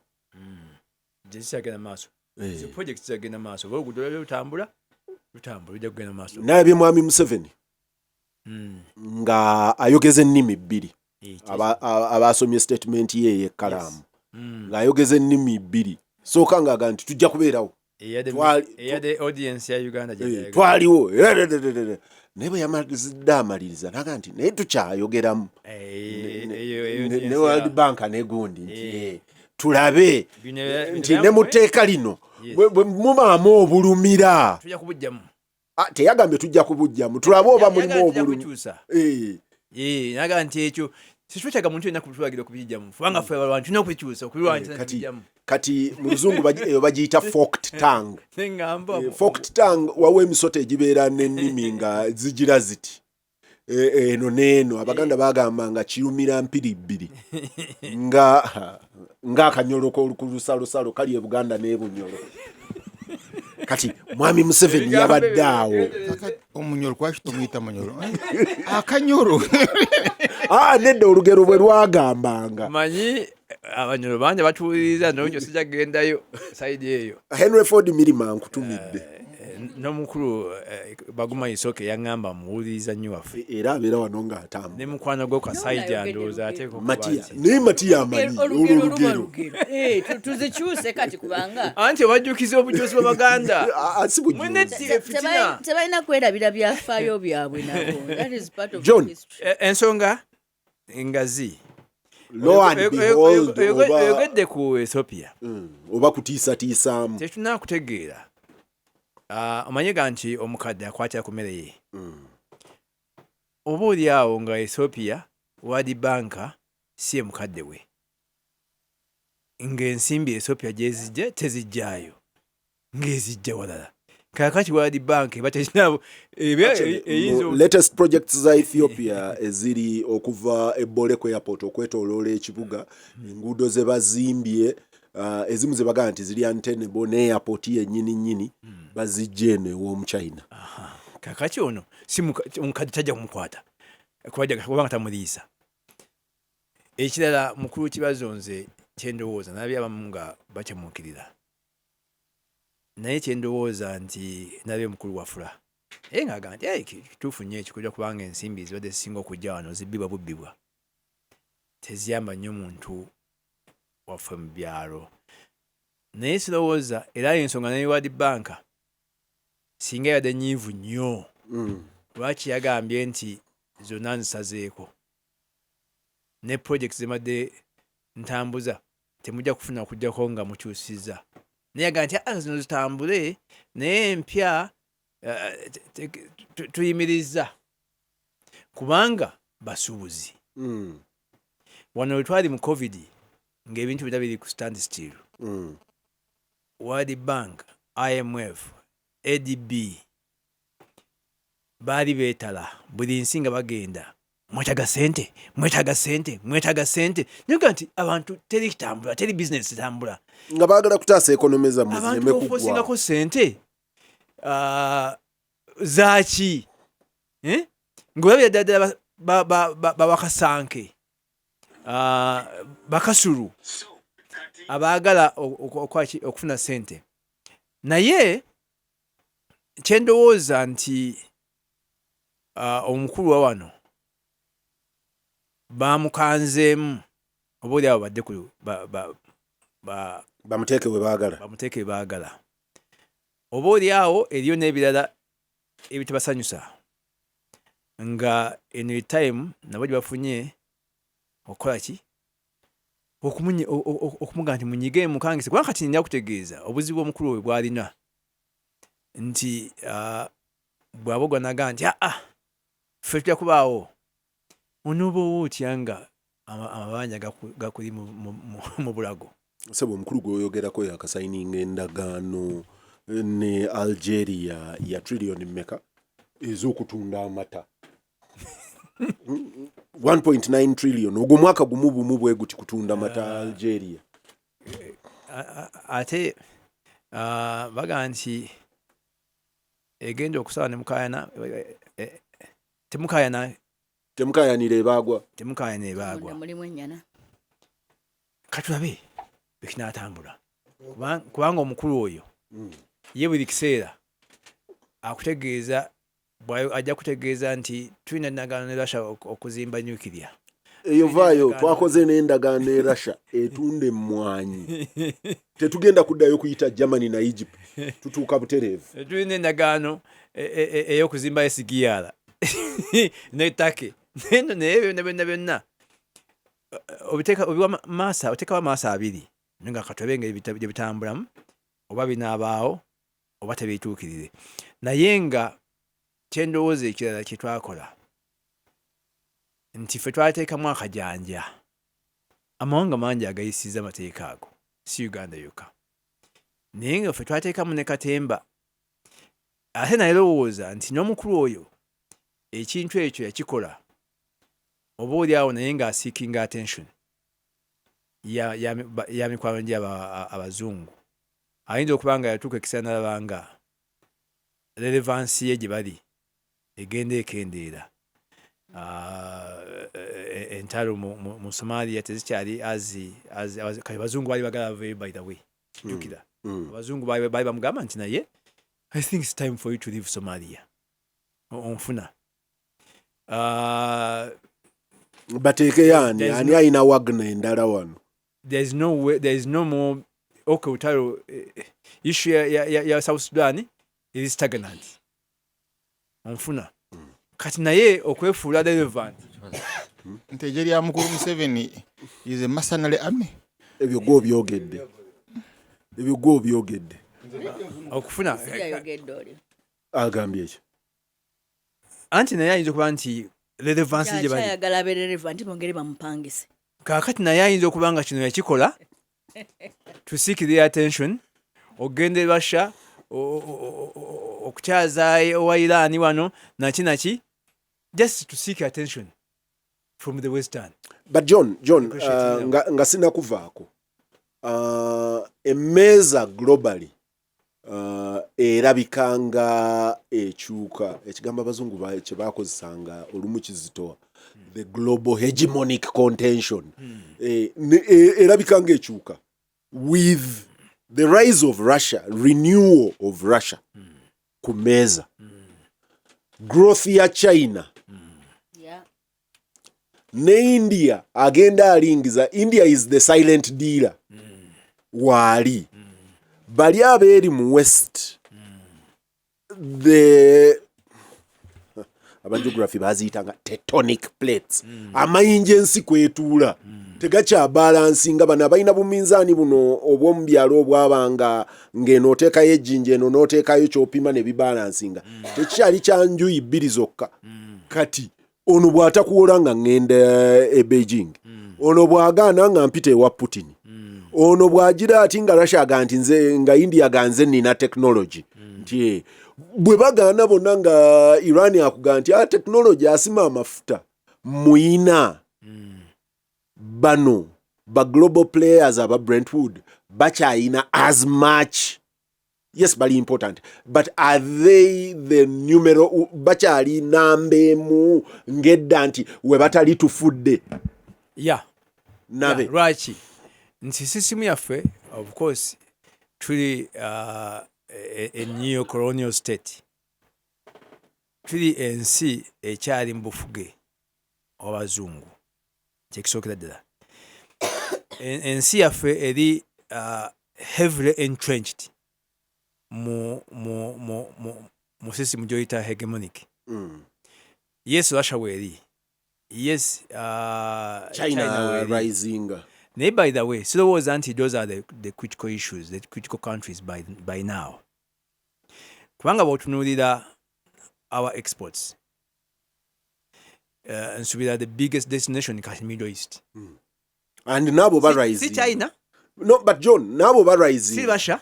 Gye zikyagenda mu maaso. Zi project zagenda mu maaso, oba oluguudo lwali lutambula, lutambula, lujja kugenda mu maaso. Nalabye mwami Museveni nga ayogeza ennimi bbiri. Abasomye statement ye ey'ekkalaamu, ng'ayogeza ennimi bbiri, sooka ng'aga nti tujja kubeerawo. Eyadde audience ya Uganda gye yayogera. Twaliwo, naye bwe yamazidde amaliriza naga nti naye tukyayogeramu Eyo ne audience World Bank ne gundi nti tulabe Bino nti ne mu tteeka lino bwe mubaamu obulumira. Tujja kubujjamu. Ah, teyagambye tujja kubujjamu, tulabe oba mulimu Yagamba tujja obulumi. kukyusa. Naga nti ekyo situtyaga muntu yenna kutulagira okubijjamu, kubanga ffe abalwanyi tulina okubikyusa, okubirwanyisa. Tubijjamu. Kati mu luzungu eyo bagiyita forked tongue. Neŋŋamba Forked tongue, wawa emisota egibeera n'ennimi nga zigira ziti, eno n'eno. Abaganda bagamba nga kirumira mpiri bbiri, nga ng'akanyolo ku lusalosalo kali e Buganda n'e Bunyolo. Kati mwami Museveni yabadde awo. Omunyolo, kwaki tumuyita munyolo? Akanyolo. Ah, nedda, olugero bwe lwagambanga. Manyi abanyolo bangi batuwuliriza, nolwekyo sijja kugendayo side eyo. Henry Ford Mirima, nkutumidde. N'omukulu Baguma Isoke yaŋŋamba muwuliriza nnyo waffe. Era abeera wano ng'atambula. Ne mukwano gwe ka side Nayogedde andowooza olugero. ateeka okuba Matiya nti naye Matiya amanyi olwo Olugero luba olugero. lugero. Tuzikyuse kati kubanga anti obajjukiza obujuzi bw'Abaganda. Ah, ah, si bujuzi. Mwene fitina. Tebalina kwerabira byafaayo byabwe nabo. That is part of John. history. Ensonga ngazi. Lo and behold, oba Oyogedde ku Ethiopia. Oba kutiisatiisaamu. Tetulina kutegeera. Ah, omanye ga nti omukadde akwatira ku mmere ye, oba oli awo nga Ethiopia, World Bank si ye mukadde we, ng'ensimbi Ethiopia gyezijja tezijjaayo, ng'ezijja walala. Kaakati World Bank eba terina eba eyinza Mu latest projects za Ethiopia eziri okuva e Bole ku airport okwetoloola ekibuga, enguudo ze bazimbye, ezimu ze bagamba nti ziri untenable, ne airport yennyini nnyini bazijja eno ew'omuchina. Kakati ono si omukadde tajja kumukwata kubanga tamuliisa. Ekirala, mukulu Kibazo, nze kyendowooza, nabye abamu nga bakyamuukirira, naye kyendowooza nti nabye mukulu wafula naye ng'agamba nti "Hey, kituufu nnyo ekikolwa, kubanga ensimbi ezibadde zisinga okujja wano zibbibwa bubbibwa, teziyamba nnyo muntu waffe mu byalo." Naye sirowooza era ensonga ne World Bank singa yabadde nyiivu nnyo, lwaki yagambye nti zonna nzisazeeko ne project zemadde ntambuza, temujja kufuna okugjako nga mukyusizza? Naye yagamba nti "Ah, zino zitambule, naye empya tuyimirizza," kubanga Basuubuzi wano we twali mu COVID ng'ebintu byonna biri ku stand still, World Bank, IMF, ADB baali beetala buli nsi nga bagenda, "Mwetaaga sente, mwetaaga sente, mwetaaga sente." Naye nti abantu teri kitambula, teri bizinesi etambula. Nga baagala kutaasa economy zammwe Abantu zireme bofosingako kuggwa. sente zaaki? Eh? Ng'olabira ddala ddala babakasanke, bakasulu abaagala okufuna sente. Naye kyendowooza nti omukulu wa wano bamukanzeemu, oba oli awo badde ku Bamuteeke we baagala. Bamuteeke we baagala. Oba oli awo eriyo n'ebirala ebitabasanyusa, nga eno time nabo gye bafunye okukola ki? Okumugamba nti munyige, mukangise. Kubanga kati nina kutegeeza obuzibu omukulu we bw'alina nti bw'aba ogwanaga nti aa, ffe tujja kubaawo, onooba otya nga amabanja gakuli mu bulago? Sebo, omukulu gweoyogerako yakasayininga endagaano ne Algeria ya trillion mmeka ez'okutunda amata? 1.9 trillion. Ogwo mwaka gumu bumu bwe guti kutunda mata Algeria. Ate bagamba nti egenda okusala ne mukayana, temukayana. Temukayanira ebaagwa. Temukayana ebaagwa. Munda mulimu ennyana. Katulabe bwekinaatambula, kubanga omukulu oyo ye buli kiseera akutegeeza, ajja kutegeeza nti tulina endagaano ne Russia okuzimba nuclear. Eyo vaayo, twakoze n'endagaano e Russia etunda emmwanyi, tetugenda kuddayo kuyita Germany na Egypt, tutuuka butereevu. Tulina endagaano ey'okuzimba SGR ne Turkey. Naye naye byonna byonna byonna obiteeka obiwa maaso, oteekawo amaaso abiri, naye nga katulabe engeri gye bitambulamu, oba binaabaawo oba tebituukirire. Naye nga kyendowooza ekirala kye twakola nti ffe twateekamu akajanja. Amawanga mangi agayisizza amateeka ago, si Uganda yokka, naye nga ffe twateekamu ne katemba. Ate naye lowooza nti n'omukulu oyo ekintu ekyo yakikola oba oli awo naye ng'aseekinga attention ya mikwano gye abazungu. Ayinza okuba nga yatuuka ekiseera n'alaba nga relevance ye gye bali egenda ekendeera. Entalo mu Somalia tezikyali kati abazungu baali bagala baveeyo. By the way, jjukira abazungu baali bamugamba nti naye I think it's time for you to leave Somalia. Onfuna? Bateekeyo ani? There's Ani alina Wagner endala wano? There is no way, there is no more. Okay, utalo issue ya South Sudan is stagnant. Onfuna? Kati naye okwefuula relevant. Nti egye lya mukulu Museveni is a mercenary army. Ebyo gwe obyogedde, ebyo gwe obyogedde. Okufuna. Siyayogedde oli. Agambye ekyo. Anti naye ayinza okuba nti relevance gye bali Akyayagala abe relevant, bongere bamupangise. Kaakati naye ayinza okuba nga kino yakikola to seek their attention, ogenda e Russia okukyaza owa Iran wano naki naki, just to seek attention from the western. But John, Appreciate it. nga sinakuvaako, emmeeza globally erabika nga ekyuka. Ekigambo abazungu kye bakozesanga olumu kizitowa, the global hegemonic contention. Erabika nga ekyuka with the rise of Russia, renewal of Russia ku mmeeza, growth ya China ne India agenda alingiza. India is the silent dealer. Waali bali abeeri mu west, the abageography baziyitanga tectonic plates, amayinja ensi kwetuula tegakyabalansinga. Bano abalina buminzaani buno obw'omu byalo obwabanga ng'eno oteekayo ejjinja, eno n'oteekayo kyopima ne bibalansinga, tekikyali kya njuyi bbiri zokka. Kati Ono bw'atakuwola nga ŋŋenda e Beijing, ono bw'agaana nga mpita ewa Putin, ono bw'agira ati nga Russia aga nti nze, nga India ga nze nina technology, nti bwe bagaana bonna nga Iran akuga nti a technology asima amafuta muyina. Bano ba global players aba Brentwood bakyayina as much? Yes, bali important, but are they the numero, bakyali namba emu ng'edda nti we batali tufudde? Nabe. Yeah, lwaki nti sisitimu yaffe, of course tuli a neo colonial state, tuli ensi ekyali mu bufuge obw'abazungu. Kyekisookera ddala, ensi yaffe eri heavily entrenched mu system gyoyita hegemonic. Yes, Russia weeri, yes, China weeri. Rising. Naye by the way, sirowooza nti those are the critical issues, the critical countries by now, kubanga bw'otunuulira our exports, nsuubira the biggest destination kati Middle East. And nabo ba Si rising. China. No, but John, nabo ba Si rising. Russia.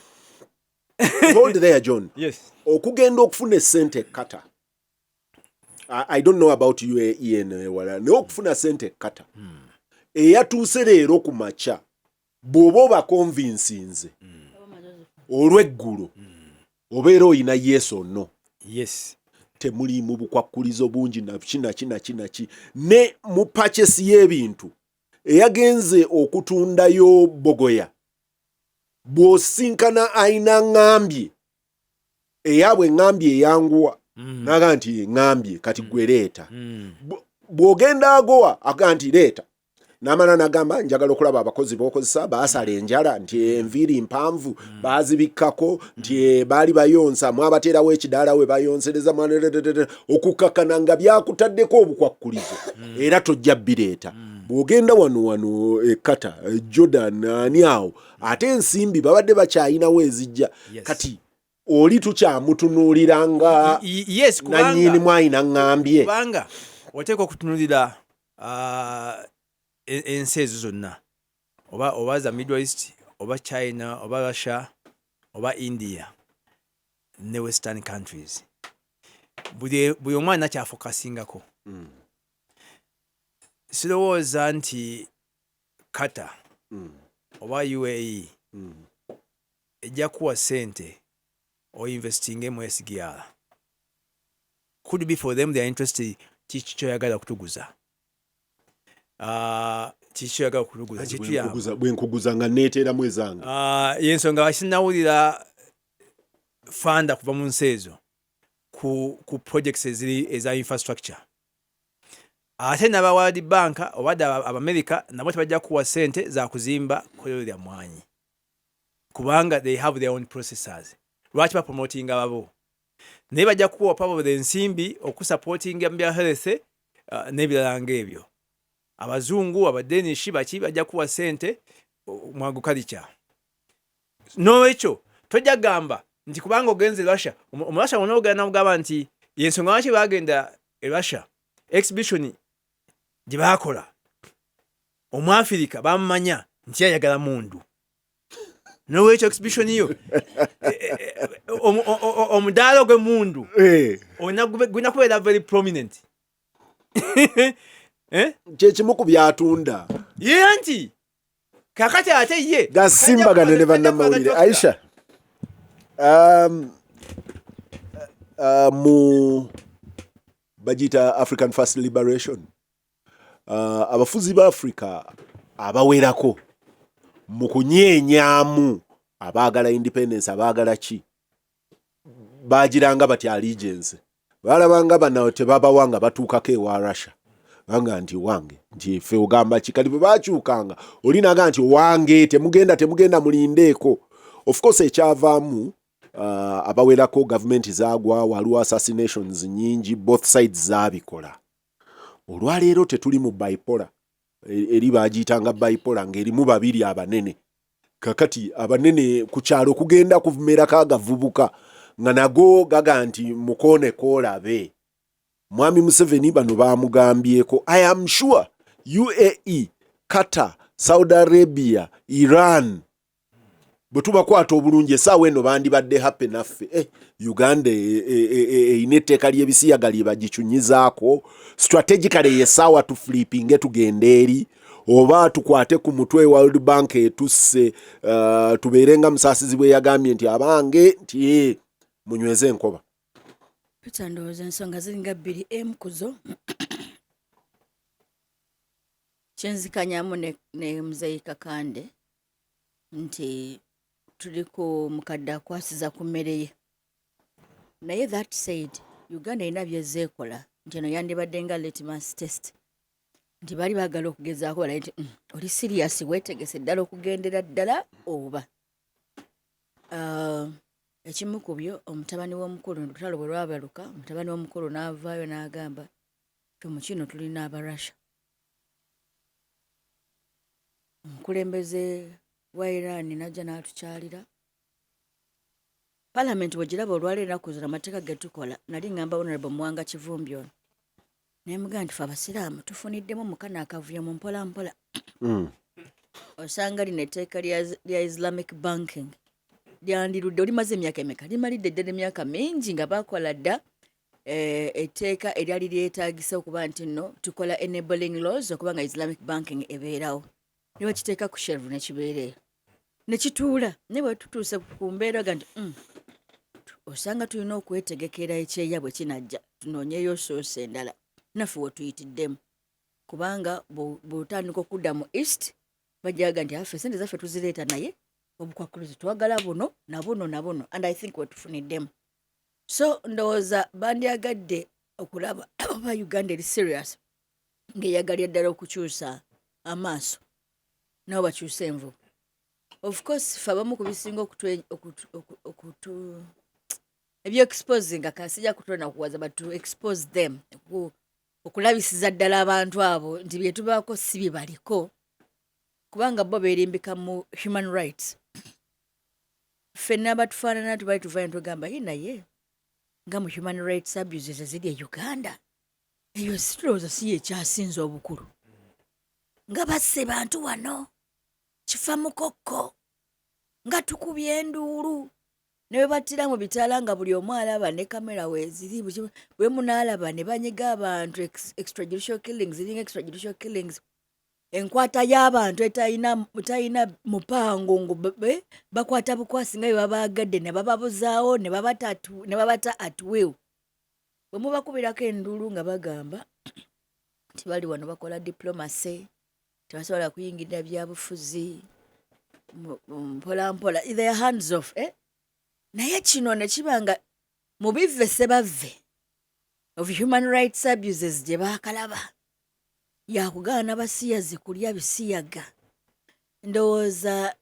Hold there, John. Yes. Okugenda okufuna essente e Qatar, I don't know about UAE ewala, naye okufuna sente e Qatar eyatuuse leero ku makya, bw'oba obaconvincinze olw'eggulo, obeera oyina yes or no. Temuliimu bukwakkulizo bungi naki naki naki naki ne mu purchase y'ebintu. Eyagenze okutundayo bogoya, bw'osinkana ayina ŋŋambye eyaabwe, eŋŋambye eyanguwa, naga nti eŋŋambye kati gwe leeta. Bw'ogenda agowa aga nti leeta, n'amala n'agamba njagala okulaba abakozi b'okozesa baasala enjala, nti enviiri mpanvu baazibikkako, nti baali bayonsa, mwabateerawo ekidaala we bayonsereza okukakkana nga byakutaddeko obukwakkulizo, era tojja bireeta. Bw'ogenda wano wano e Qatar, Jordan, ani awo, ate ensimbi babadde bakyayinawo ezijja. Kati oli tukyamutunuulira nga Yes, nannyini kubanga mwayina ŋŋambye. Kubanga oteeka okutunuulira ensi ezo zonna, oba za Middle East, oba China, oba Russia, oba India ne Western countries, buli omu alina kyafocusingako. Sirowooza nti Qatar oba UAE ejja kuwa sente oinvestinge mu SGR. Could be for them, they are interested kiki kyoyagala kutuguza. Kiki kyoyagala kutuguza kituyamba. Bwe nkuguza nga neeteeramu ezange. Yensonga lwaki sinawulira funder kuva mu nsi ezo ku projects eziri eza infrastructure. Ate n'aba World Bank obadde Abamerika nabo tebajja kuwa sente za kuzimba kolero lya mwanyi, kubanga they have their own processors. Lwaki bapromotinga babo? Naye bajja kuwa probably ensimbi okusupportinga mu bya health n'ebirala ng'ebyo. Abazungu, Abadanish, baki bajja kuwa sente mu agriculture. N'olwekyo tojja gamba nti kubanga ogenze Russia, Omurussia wona ogenda namugamba nti yensonga lwaki bagenda e Russia, exhibition gye bakola, Omwafirika bamumanya nti ayagala mundu. Nolwekyo exhibition yo omudaala gw'emundu olina gulina kubeera very prominent. Eh? Kyekimu ku byatunda. Ye nti kakati ate ye Gasimbagane ne bannamawulire. Aisha, mu bagiyita African First Liberation, abafuzi ba Africa abawerako mu kunyeenyaamu abaagala independence, abaagala ki, bagiranga bati allegiance, balabanga bano tebabawa nga batuukako ewa Russia, banga nti wange, nti ffe ogamba ki? Kati bwe bakyukanga oli naga nti wange temugenda, temugenda, mulindeeko. Of course ekyavaamu, abawerako gavumenti zaagwa, waliwo assassinations nyingi, both sides zaabikola. Olwaleero tetuli mu bipolar. Eri bagiyitanga bipolar ng'erimu babiri abanene. Kakati abanene ku kyalo kugenda kumerako agavubuka nga nago gaga nti mukoone koolabe. Mwami Museveni bano bamugambyeko. I am sure UAE, Qatar, Saudi Arabia, Iran bwe tubakwata obulungi essaawa eno bandibadde happy naffe. Uganda erina etteeka ly'ebisiyaga lye bagicunyizaako. Strategically yessaawa tuflipinge tugende eri oba tukwate ku mutwe World Bank etusse, tubeere nga Musaasizi bwe yagambye nti abange nti munyweze enkoba. Peter, ndowooza ensonga ziringa bbiri. Emu ku zo kyenzikanyamu ne Muzeeyi Kakande nti tuli ku mukadde akwasiza ku mmere ye. Naye that said, Uganda erina byezeekola nti eno yandibadde nga litmus test, nti baali baagala okugezaako balabe nti oli serious, weetegese ddala okugendera ddala oba. Ekimu ku byo, omutabani w'omukulu, olutalo bwe lwabaluka, omutabani w'omukulu n'avaayo n'agamba ffe mu kino tulina Abarussia. Omukulembeze wa Iran n'ajja n'atukyalira. Palamenti bwegiraba olwaleero, ennaku zino amateeka ge tukola, nali ngamba Honorable Muwanga Kivumbi ono, naye mugamba nti fe abasiraamu tufuniddemu mukano akavuyo mu mpola mpola. Osanga lino etteeka lya Islamic banking lyandirudde olimaze emyaka emeka, limalidde ddala emyaka mingi nga bakola dda etteeka eryali lyetaagisa okuba nti nno tukola enabling laws okuba nga Islamic banking ebeerawo, ne bakiteeka ku shelf nekibeera eyo nekituula. Naye bwe tutuuse ku mbeera ga nti osanga tulina okwetegekera ekyeya bwe kinajja, tunoonyeyo source endala naffe we tuyitiddemu, kubanga bw'otandika okudda mu east bajaga nti affe sente zaffe tuzireeta, naye obukwakkulizo twagala buno na buno na buno, and I think wetufuniddemu. So ndowooza bandyagadde okulaba oba Uganda eri serious ng'eyagalya ddala okukyusa amaaso nabo bakyuse envubu. Of course fe abamu ku bisinga okutu ebye-exposinga kasijja kutona kuwaza, but to expose them, okulabisiza ddala abantu abo nti bye tubaako si bye baliko, kubanga bo beerimbika mu human rights. Ffenna abatufaanana tubali tuvayo netugamba ye naye nga mu human rights abuses eziri e Uganda, eyo situlowooza si yekyasinza obukulu, nga basse bantu wano kifa mukokko, nga tukubye enduulu ne bwe battira mu bitaala nga buli omu alaba ne kamera weeziri, bwe munaalaba ne banyiga abantu, extrajudicial killings, ziringa extrajudicial killings, enkwata y'abantu etalina mupango, ngu bakwata bukwasi nga bwe babaagadde ne bababuzaawo ne babata at will. Bwe mubakubirako enduulu nga bagamba nti bali wano bakola diplomacy, tebasobola kuyingirira byabufuzi, mpola mpola their hands off, eh? Naye kino ne kiba nga mu bivve sebavve of human rights abuses gye baakalaba yakugaana basiyazi kulya bisiyaga, ndowooza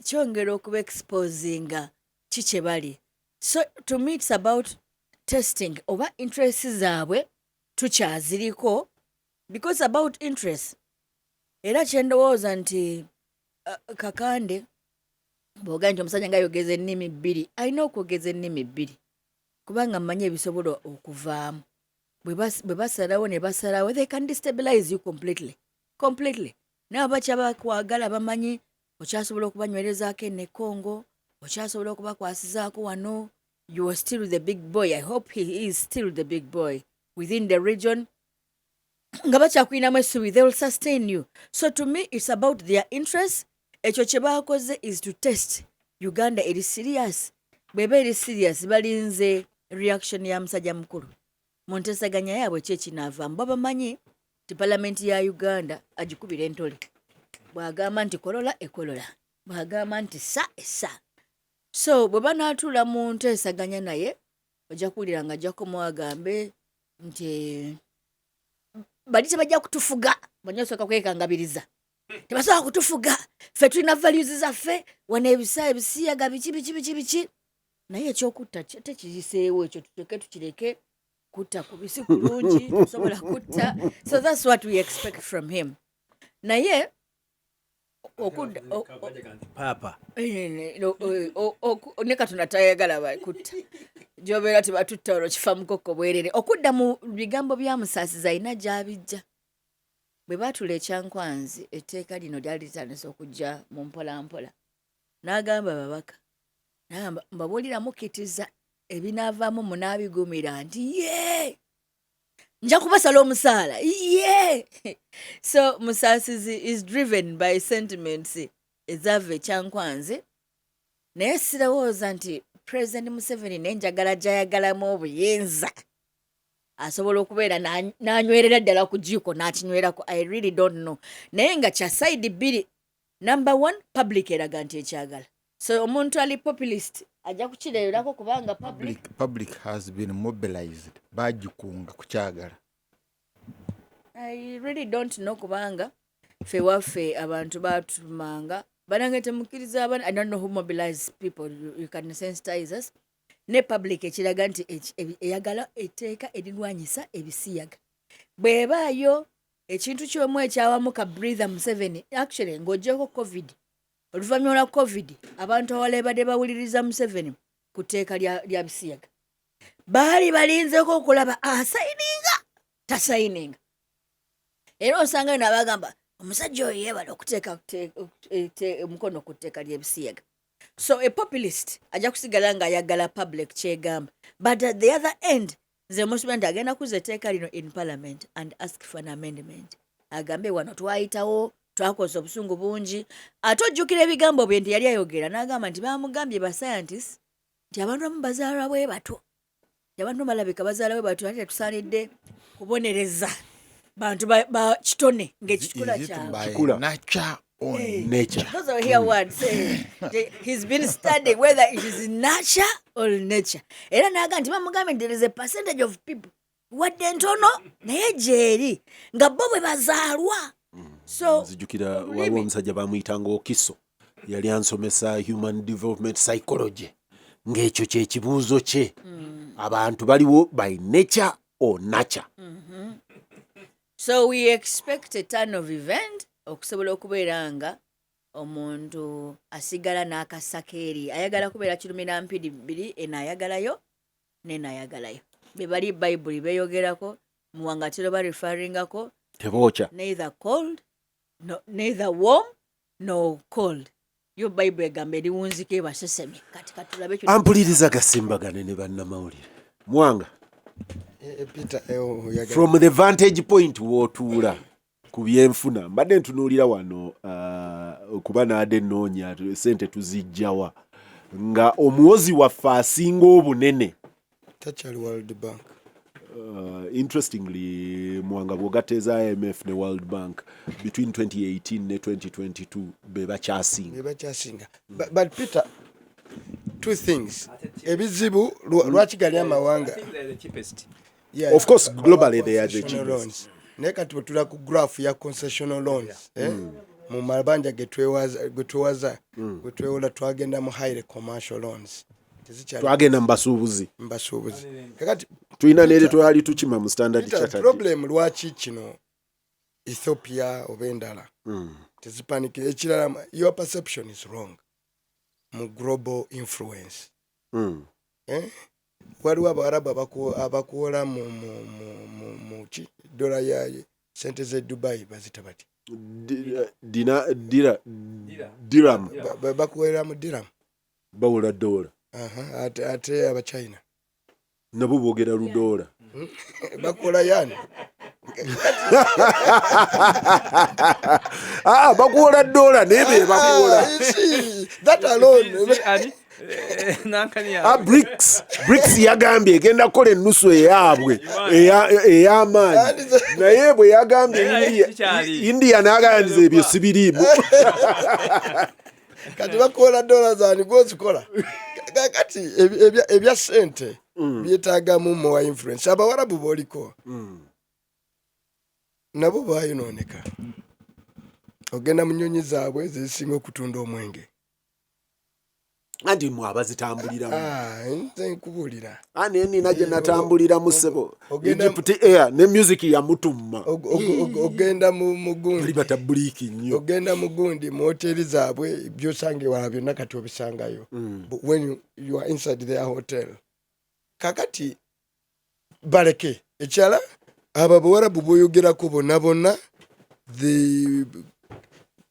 kyongera okuba exposinga ki kye bali. So to me it's about testing oba interest zaabwe tukyaziriko, because about interest era kyendowooza nti Kakande bw'ogaa nti omusajja nga ayogeza ennimi bbiri, alina okwogeza ennimi bbiri, kubanga mmanyi ebisobola okuvaamu bwe basalawo ne basalawo, they can destabilize you completely, completely. Naye abakyabakwagala bamanyi okyasobola okubanywerezaako eno e Congo, okyasobola okubakwasizaako wano. You are still the big boy. I hope he is still the big boy within the region, nga bakyakulinamu essuubi, they will sustain you. So to me it's about their interest. Ekyo kye baakoze is to test Uganda eri serious. Bw'eba eri serious, balinze reaction ya musajja mukulu mu nteesaganya yaabwe ki ekinaavaamu. Babamanyi nti palamenti ya Uganda agikubira entole, bw'agamba nti kolola ekolola, bw'agamba nti sa essa. So bwe banaatuula mu nteesaganya naye, ojja kuwulira nga ajja kukomawo agambe nti bali tebajja kutufuga, bajja kusooka kwekangabiriza, tebasobola kutufuga, ffe tulina values zaffe wano, ebisa ebisiyaga biki biki biki biki. Naye ekyokutta tekiyiseewo, ekyo tuteke tukireke. Kutta kubisi kulungi, tusobola kutta. So that's what we expect from him. Naye okudda Paapa. Ne Katonda tayagala bakutta. Gyobeera tebatutta olwo kifa mukokko bwerere. Okudda mu bigambo bya Musaasizi, alina gy'abijja. Bwe baatula ekyankwanzi, etteeka lino lyali litandise okujja mu mpolampola, n'agamba ababaka, n'agamba, "Mbabuulira, mukkiriza ebinaavaamu munaabigumira nti ye nja kubasala omusaala ye." So Musaasizi is driven by sentiments ezaava ekyankwanzi, naye sirowooza nti President Museveni nenjagala gyayagalamu obuyinza asobola okubeera n'anywerera ddala ku jiiko n'akinywerako. I really don't know, naye nga kya side bbiri. Number one, public eraga nti ekyagala, so omuntu ali populist ajja kukireerako kubanga public Public has been mobilized, bagikunga kukyagala. I really don't know, kubanga ffe waffe abantu batumanga banange temukkiriza abaana. I don't know who mobilize people. You can sensitize us. Ne public ekiraga nti eyagala etteeka erirwanyisa ebisiyaga. Bw'ebaayo ekintu ky'omu ekyawamu ka breather Museveni, actually ng'oggyeko COVID, oluvannyuma lwa COVID abantu awala badde bawuliriza Museveni ku tteeka lya bisiyaga, baali balinzeko okulaba asayininga tasayininga, era osanga yona abagamba omusajja oyo yeebala okuteeka omukono ku tteeka ly'ebisiyaga. So a populist ajja kusigala ng'ayagala public kyegamba, but at the other end nze musubira nti agenda kuza etteeka lino in parliament and ask for an amendment, agambe wano twayitawo, twakoze obusungu bungi. Ate ojjukira ebigambo bye nti yali ayogera n'agamba nti bamugambye ba scientist nti abantu abamu bazaalwa bwe batyo, nti abantu balabika bazaalwa bwe batyo, ate tetusaanidde kubonereza bantu ba kitone ng'ekikula Is it kyabwe. by Kikula. nature or Nature. Those are here words. He's been studying whether it is nature or nature. Era n'agamba nti bamugambye nti there is a percentage of people, wadde ntono naye gyeri, nga bo bwe bazaalwa. So Nzijukira olulimi- waliwo omusajja bamuyitanga Okiso, yali ansomesa human development psychology, ng'ekyo kyekibuuzo kye, abantu baliwo by nature or nature. So we expect a turn of event okusobola okubeera nga omuntu asigala n'akasaka eri ayagala kubeera kirumira mpiri bbiri, eno ayagalayo neno ayagalayo. Be bali Bayibuli beeyogerako muwangatiro bareferringako Tebookya. Neither cold no, neither warm no cold. Yo Bayibuli egamba eriwunzika ebaseseme. Kati katulabe kino. Ampuliriza gasimbagane ne bannamawulire, Mwanga. Peter, oyagala- From the vantage point w'otuula ku byenfuna, mbadde ntunuulira wano okuba naadde nnoonya sente tuzijjawa nga omuwozi waffe asinga obunene takyali World Bank. Interestingly, Mwanga, bw'ogatta eza IMF ne World Bank between 2018 ne 2022 be bakyasinga. Be bakyasinga. But Peter, two things, ebizibu lwaki gali amawanga I think they're the cheapest. Yeah, Of course, globally they are the concessional cheapest. loans. Naye kati bwetula ku graph ya concessional loans, eh? Mu mabanja getwewaza getwewola, twagenda mu highly commercial loans. Tezikyali Twagenda mu basuubuzi. Mu basuubuzi. Kakati Tulina nere twali tukima mu Standard Peter, Chartered. Problem lwaki kino Ethiopia oba endala tezipanikira. Ekirala, your perception is wrong mu global influence. Eh? Waliwo abawarabu abakuwola mu ki, dola ya sente ze Dubai bazita bati Dira, dirham. Bakuwerera mu dirham. Bawola dola. Aha, ate abachina Nabo boogera ludoola. Bakola yani. Ah, bakuwola dola naye be bakuwola. Ah, you see, that alone. See, ani? Nankani Ah, BRICS yagambye egenda kukola ennusu eyaabwe ey'amaanyi, naye bwe yagambye Naye India, kikyali. India n'agamba nti ebyo sibiriimu. Kati bakuwola dola zani gwozikola. Kati ebya sente byetaagamu more influence. Abawarabu boliko nabo bayonooneka. Ogenda mu nyonyi zaabwe zezisinga okutunda omwenge. Anti mwe abazitambuliramu. Ah, nze nkubuulira. Ah, naye nina gye natambuliramu ssebo. Egypt Air ne music yamutumma. Ogenda mu Bali gundi batabuliiki nnyo. Ogenda mu gundi, mu hoteri zaabwe, byosanga ewala byonna kati obisangayo. But when you are inside their hotel, Kakati baleke ekyala abo abawarabu boyogerako bonna bonna, the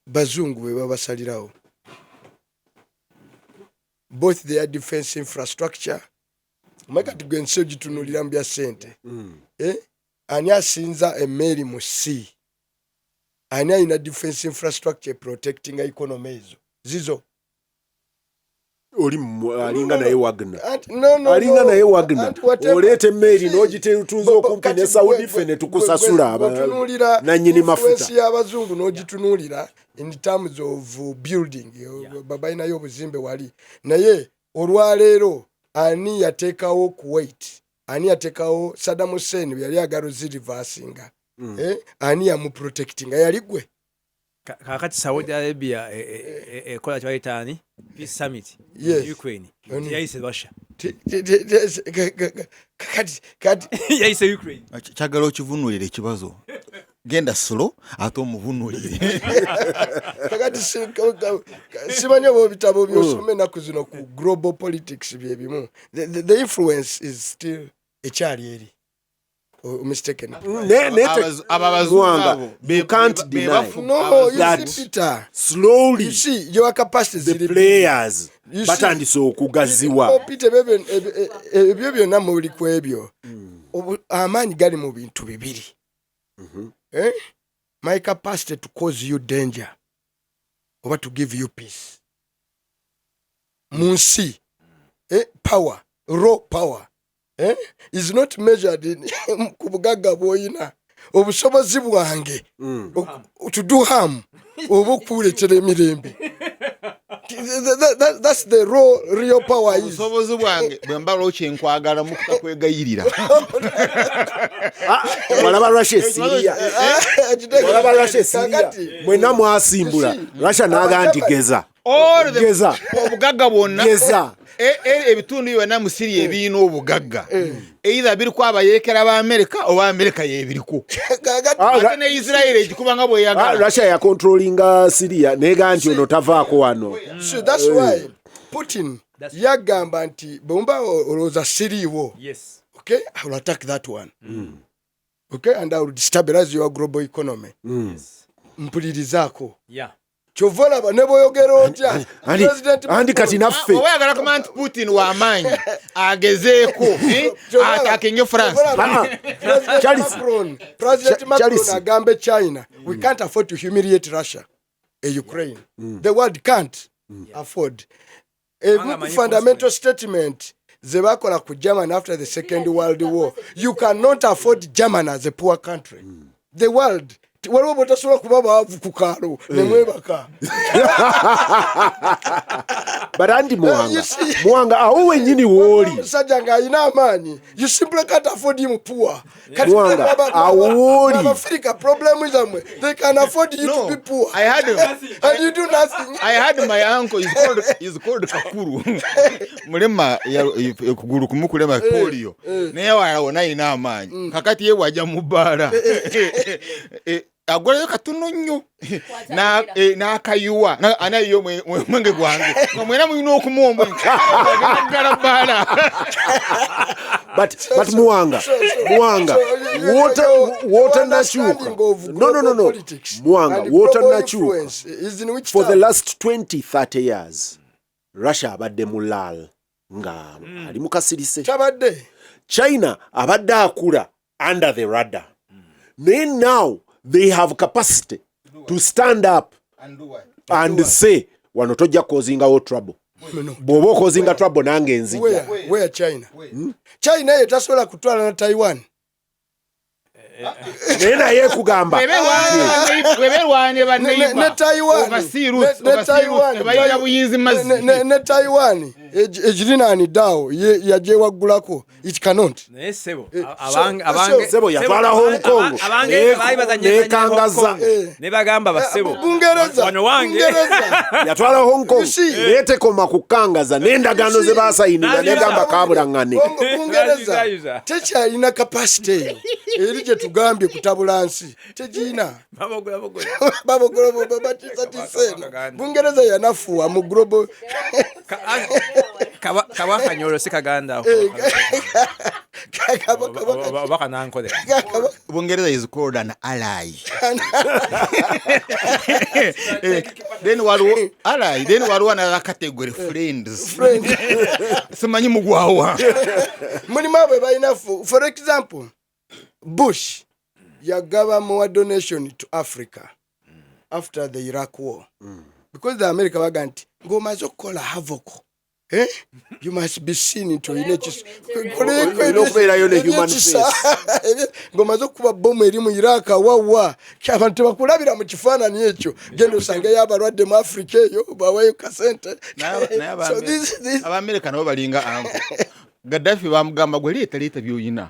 bazungu be babasalirawo both their defense infrastructure. Omanyi kati gwe ensi ogitunulira mu bya ssente. Eh? Ani asinza emmeeri mu sea? Ani alina defense infrastructure protecting economy ezo zizo? Oli alinga naye Wagner. No, no, alinga no. Naye Wagner Anti oleeta emmeeri n'ogitetunza okumpi ne Saudi, ffe ne tukusasula bw'otunuulira nannyini mafuta. Influence y'abazungu n'ogitunuulira in terms of building, balinayo obuzimbe wali. Naye olwaleero ani yateekawo Kuwait? Ani yateekawo Saddam Hussein bwe yali agala ozirivasinga? Eh, ani yamuprotectinga? Yali gwe. Kaakati Saudi Arabia ekola kyebayita ani, peace summit. Yes. Ukraine. Oni? Teyayise Russia. Kati Yayise Ukraine. Kyagala okivunulira ekibazo, genda slow ate omuvunulire. Kakati simanyi oba ebitabo byosoma ennaku zino ku global politics byebimu. The influence is still ekyali eri. Mistaken. Ne Abo abazungu Mwanga, abo you can't deny No, you that see, Peter, slowly you see your capacity the ziri players You see- batandise okugaziwa. Oh, Peter, ebyo byonna muli ku ebyo. Amaanyi gali mu bintu bibiri. Eh? My capacity to cause you danger oba to give you peace mu nsi. Eh, power, raw power, eh, is not measured in ku bugagga bw'oyina, obusobozi bwange to do harm oba okukuleetera emirembe. That's the raw real power is. Obusobozi bwange bwe mbala kyenkwagala mukutakwegayirira. Ah, walaba Russia esiria, walaba Russia esiria. Kakati, Mwenna mwasimbula Russia n'agaa nti geza. All the- Geza. Obugagga bwonna. Geza. Ebitundu byonna mu Siriya ebirina obugagga either biriko abayeekera ba Amerika oba Amerika yebiriko. Kakati Ah, Ate ne Isirairi egikuba nga bweyagala. Russia yakontrolinga Syria negaa nti ono tavaako wano. So that's why Putin yagamba nti bwemba olowooza siriiwo, okay, I will attack that one, okay, and I will destabilize your global economy. Mpulirizaako. Kyova olaba ne bw'oyogera otya President Andi kati naffe Oba oyagala kumanya nti Putin w'amaanyi, agezeeko atakinge France. Kyova olaba Ah, President Charles. Macron, President Macron Charles. agambe China, we can't afford to humiliate Russia, Ukraine. The world can't afford. Ebimu ku Amanyi fundamental statement ze bakola ku Germany after the Second World War, you cannot afford Germany as a poor country. The world waliwo bwetasobola kuba baavu ku kaalo ne mwebaka. But andi Muwanga, You see- Muwanga, awo wennyini wooli. Omusajja ng'alina amaanyi, you simply can't afford him poor. Kati Mwanga, awo wooli. Abafirika problem zammwe, they can afford you No, to be poor I had and you do nothing. I had my uncle, he's called Kakuru. Mulema okugulu kumu kulema, polio. Naye wala wona alina amaanyi. Kakati ye bw'ajja mu bbaala, agulayo katono nnyo n'akayiwa anayiyo omwenge gwange nga mwena mulina okumuwa omwenge agala bbaala. But Muwanga, Muwanga, water water nakyuka. No, Muwanga, water nakyuka. For the last 20 30 years Russia abadde mulal nga ali mu kasirise. Tabadde. China abadde akula under the radar, naye now they have capacity to stand up and say wano tojja kukozingawo trouble, bw'oba okozinga trouble nange nzija. Where China? China ye tasobola kutwala na Taiwan. Naye naye kugamba Bwe berwane Ne Taiwan ne Taiwan baneiba buyinzi mazzi. Ne Taiwan egirinaaniddeawo yagyewaggulako, it cannot. Naye sebo so- Sebo yatwala Hong Kong, abangereza baali bazanye nekangaza. Hong Kong. Ne bagamba basebo Bungereza wano wange. Bungereza Yatwala Hong Kong You see- naye tekoma kukangaza n'endagaano ze baasayinira negamba kabulaŋŋane. Bungereza Bayuza. tekyalina capacity eyo eri gye tugambye kutabula nsi, tegirina. Babogola bogola. Babogolobo batiisatiisa eno. Bungereza yanafuwa mu global. Kabwa kanyolo si kaganda. Oba kanankole. Bungereza is called an ally. Then waliwo ally, then waliwo another category, friends. Friends. Simanyi mugwawa. Mulimu abo balina, for example, Bush yagaba more donation to Africa after the Iraq war because the America baga nti ng'omaze okukola havoc, eh? You must be seen nti olina Olina okubeerayo ne human ng'omaze okukuba bomu eri mu Iraq, wawa abantu tebakulabira mu kifaananyi ekyo, genda osangeyo abalwadde mu Africa eyo, baweeyo kasente. Naye So Abamerika nabo balinga anko Gaddafi, bamugamba, "Gwe leeta, leeta byoyina."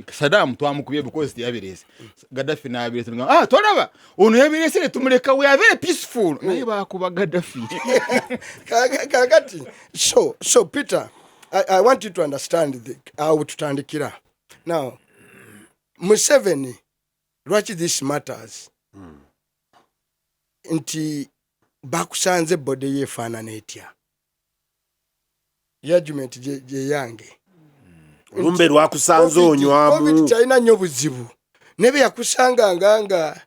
Saddam twamukubye because teyabireese. Gaddafi n'abireese. Ah, tolaba ono yabireese ne tumuleka, we are very peaceful, naye bakuba Gaddafi. Kakati so Peter, I want you to understand awo tutandikira. Now Museveni, lwaki this matters nti bakusanze body yeefaanana etya, argument gye yange. Olumbe lwakusanze Covid onywamu. Kyalina nnyo buzibu nebe yakusanganga nga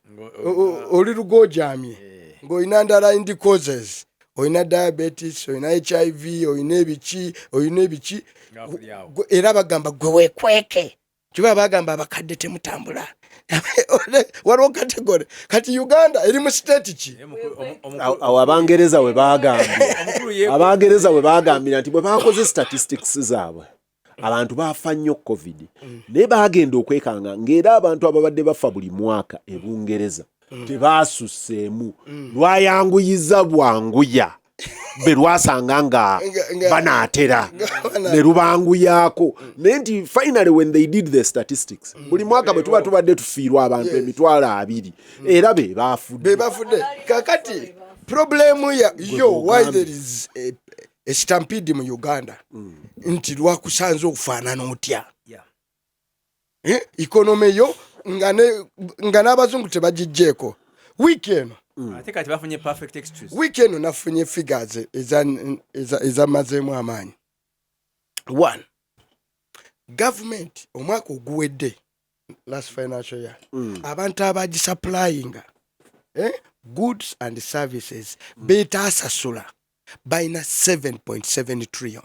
oli lugojamye, ng'olina underlying causes, olina diabetes, olina HIV, olina ebiki, olina ebiki. Ng'akuli awo. Era bagamba gwe weekweke, kiba bagamba abakadde temutambula. Waliwo category. Kati Uganda eri mu state ki? Awo Abangereza we bagambye Omukulu ye Abangereza we bagambira nti bwe bakoze statistics zaabwe, abantu bafa nnyo COVID, naye bagenda okwekanga ng'era abantu ababadde bafa buli mwaka e Bungereza tebaasusseemu. Lwayanguyiza bwanguya be lwasanga nga banaatera ne lubanguyaako, naye nti finally when they did the statistics, buli mwaka bwe tuba tubadde tufiirwa abantu 20,000, era be baafudde. Be bafudde. Kakati problem ya yo, why there is a stampede mu Uganda, nti lwakusanze okufaanana otya? Eh, economy yo nga n'abazungu tebagijjeeko wiiki eno. Ate kati bafunye perfect excuse. Wiiki eno nafunye figures ezamazeemu amaanyi. One, government omwaka oguwedde, last financial year, abantu abagisupplyinga goods and services betaasasula balina 7.7 trillion.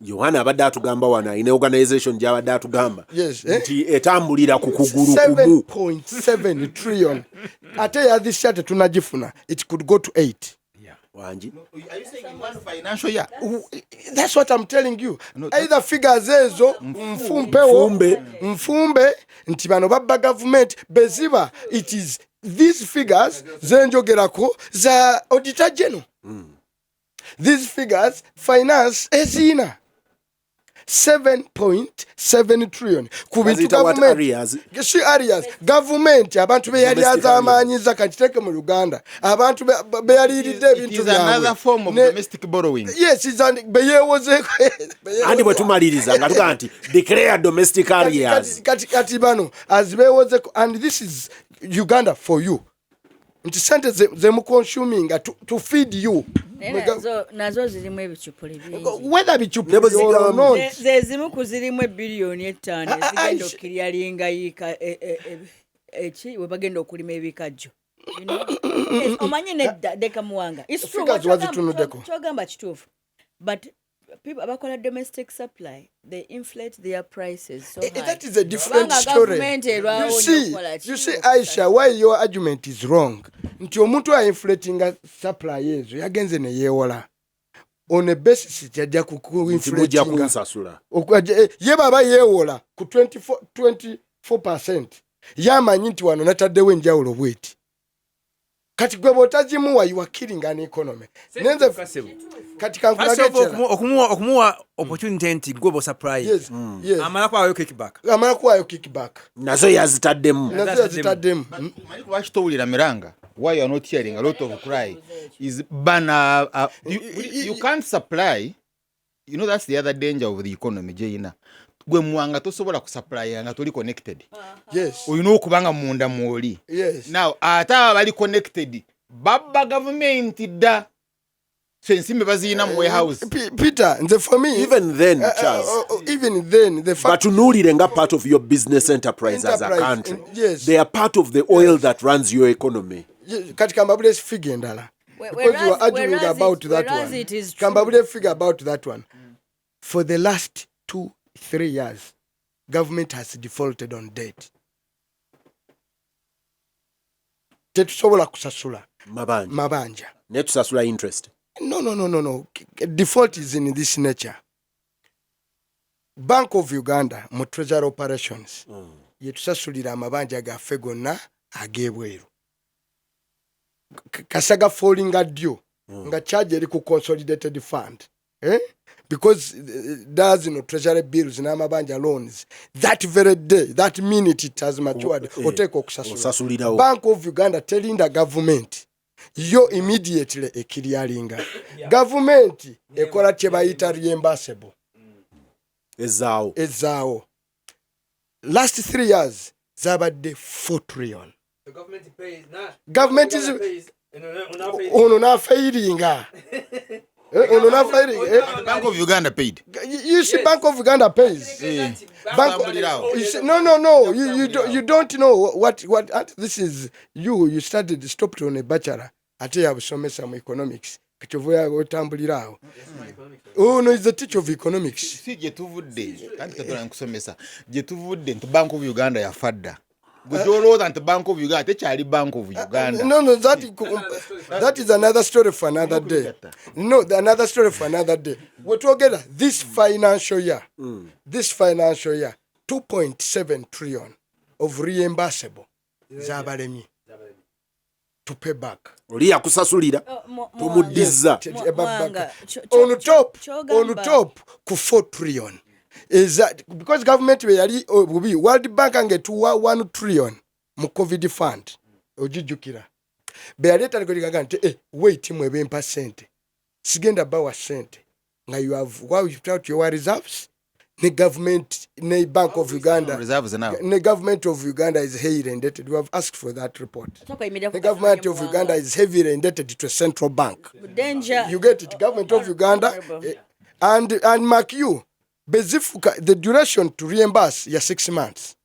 Yohana abadde atugamba wano alina organization gy'abadde atugamba Yes, eh? nti etambulira ku kugulu kumu. 7.7 trillion, ate ya this year tetunagifuna, it could go to 8. Wangi. Are you saying in one financial year? That's what I'm telling you. No, either figures ezo nfumpewo. Nfumbe. Nfumbe nti bano babba gavumenti beziba. It is these figures zenjogerako za Auditor General. These figures finance eziina 7.7 trillion ku bintu Baziyita what? government Arrears? Si arrears, gavumenti abantu beyali Domestic azamanyiza. Kakiteeke mu Uganda, abantu beyaliiridde It ebintu is another form of byabwe. domestic borrowing. Yes, beyewozeeko. Anti bwe tumaliriza nga tugamba nti declare domestic arrears. Kati bano azibewozeko, and this is Uganda for you, nti sente zemuconsuminga to feed you. Naye nazo zirimu ebicupuli bingi. Whether Ne bwe zigamba. bicupuli or not. Ze zimu ku zirimu 5 ebbiliyoni ezigenda okukiryalinga yiika eki we bagenda okulima ebikajjo. You know? Yes, omanyi nedda deka muwanga. It's true, Figures wazitunuddeko. kyogamba kituufu, but people abakola domestic supply, they inflate their prices so high. That is a different Kubanga story. gavumenti erwawo You see, nnyo okukola you see, ki? Aisha, why your argument is wrong, nti omuntu ainflatinga supply ezo yagenze neyeewola on a basis kyajja Nti mujja kuinflatinga. kunsasula. Ye baba yeewola ku 24, yamanyi nti wano nataddewo enjawulo bweti. Kati gwe bw'otagimuwa, you are killing an economy. Nenze kati kankulage ekirala. Okumuwa opportunity nti gwe bosupply Yes. amala kwayo kickback. Amala kuwaayo kickback. Nazo yazitaddemu. Nazo yazitaddemu. Omanyi lwaki towulira miranga? Why you are not hearing a lot of cry is bana you can't supply. You know, that's the other danger of the economy gyeyina. Gwe mwanga tosobola kusupply nga toli connected. Olina okuba nga munda mwoli. Now ate aba bali connected babba gavumenti dda. So ensimbi baziyina mu warehouse. Peter, nze for me, Even then, Charles, even then the fact batunuulire nga part of your business enterprise, as a Enterprise, country. Yes. They are part of the oil that runs your economy. Kati kambabule figure endala, because you are arguing whereas about that whereas one. it is true. Kambabule figure about that one. For the last 2-3 years, government has defaulted on debt. Tetusobola kusasula mabanja. Mabanja. Naye tusasula interest. No. Default is in this nature. Bank of Uganda mu treasury operations yetusasulira amabanja gaffe gonna ag'ebweru. Kasaga falling due nga charge eri ku consolidated fund, eh? Because does no treasury bills n'amabanja, loans, that very day, that minute it has matured, oteeka okusasula. Osasulirawo. Bank of Uganda telinda government yo, immediately eclearinga. Gavumenti ekola kye bayita reimbursable. Ezaawo. Ezaawo. Last 3 years zabadde 4 trillion. Government is ono n'afailinga. Ono n'afailinga, eh. Bank of Uganda paid. You see, Bank of Uganda pays. Bank Tambulirawo. You see, no, you don't know what this is. You studied, stopped on a bachelor, ate yabusomesa mu economics. Kyova otambulira awo. Ono is the teacher of economics. Si gye tuvudde, anti Katonda nkusomesa gye tuvudde nti Bank of Uganda yafa dda. Gwe gyolowooza nti Bank of Uganda tekyali Bank of Uganda. No, that is another story for another day. No, another story for another day. Wetwogera this financial year, this financial year, 2.7 trillion of reimbursable zabalemye to pay back. Oli yakusasulira, Oh, tomuddiza. Mwanga, On top, kyogamba- on top ku 4 trillion is that because government bwe yali, oh, bubi, World Bank ngetuwa 1 trillion mu COVID fund, ogijjukira, bwe yali etandika nti, eh, wait, mwebempa sente, sigenda bawa sente nga you have without your reserves ne government ne Bank of Uganda. Reserves now. Ne government of Uganda is heavily indebted. We have asked for that report. Tokayimirira The ku government of Mwanga. Uganda is heavily indebted to a central bank. Danger. You get it? Government of Uganda, Honorable. eh, and mark you, bezifuka the duration to reimburse ya 6 months,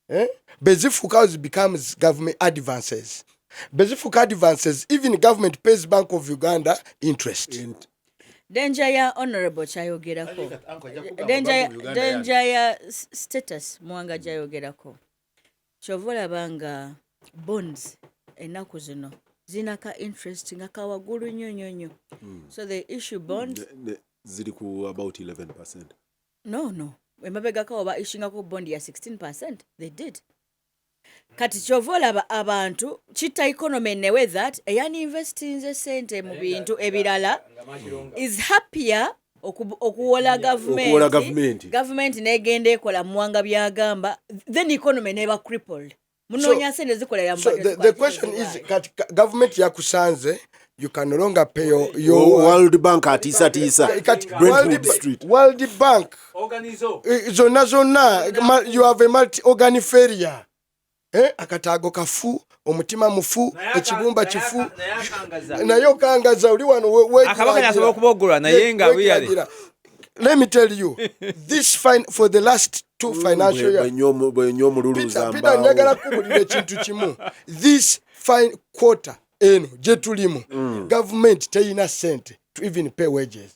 eh? Bezifuka becomes government advances. Bezifuka advances, even government pays Bank of Uganda interest. Danger ya honorable kyayogerako, danger ya status Mwanga gyayogerako, kyova olaba nga bonds ennaku zino zirina ka interest nga kawaggulu nnyo nnyo nnyo. So they issue bonds. Ziri ku about 11%. No, emabegako oba ishingako bond ya 16%, they did. Kati kyova olaba abantu kitta economy newe that eyaninvestinze sente mu bintu ebirala is happier okuwola Okuwola gavumenti. Gavumenti. Gavumenti negenda ekola Muwanga byagamba, then economy neba crippled. Munoonya sente zikolera mu So budget. the question is, kati government yakusanze, you can no longer pay your World Bank atiisatiisa. Kati Brentwood Street. World Bank, eh, zonna zonna, you have a multi organ failure, eh, akataago kafu, omutima mufu, ekibumba kifu, naye okangaza oli wano Akabaka yasobola okuboggolwa naye nga weekiragira. Let me tell you this for the last two financial year, Bwenywa omululuza. Peter, Peter, njagala kubulira ekintu kimu. This fine quarter eno gye tulimu, government teyina sente to even pay wages.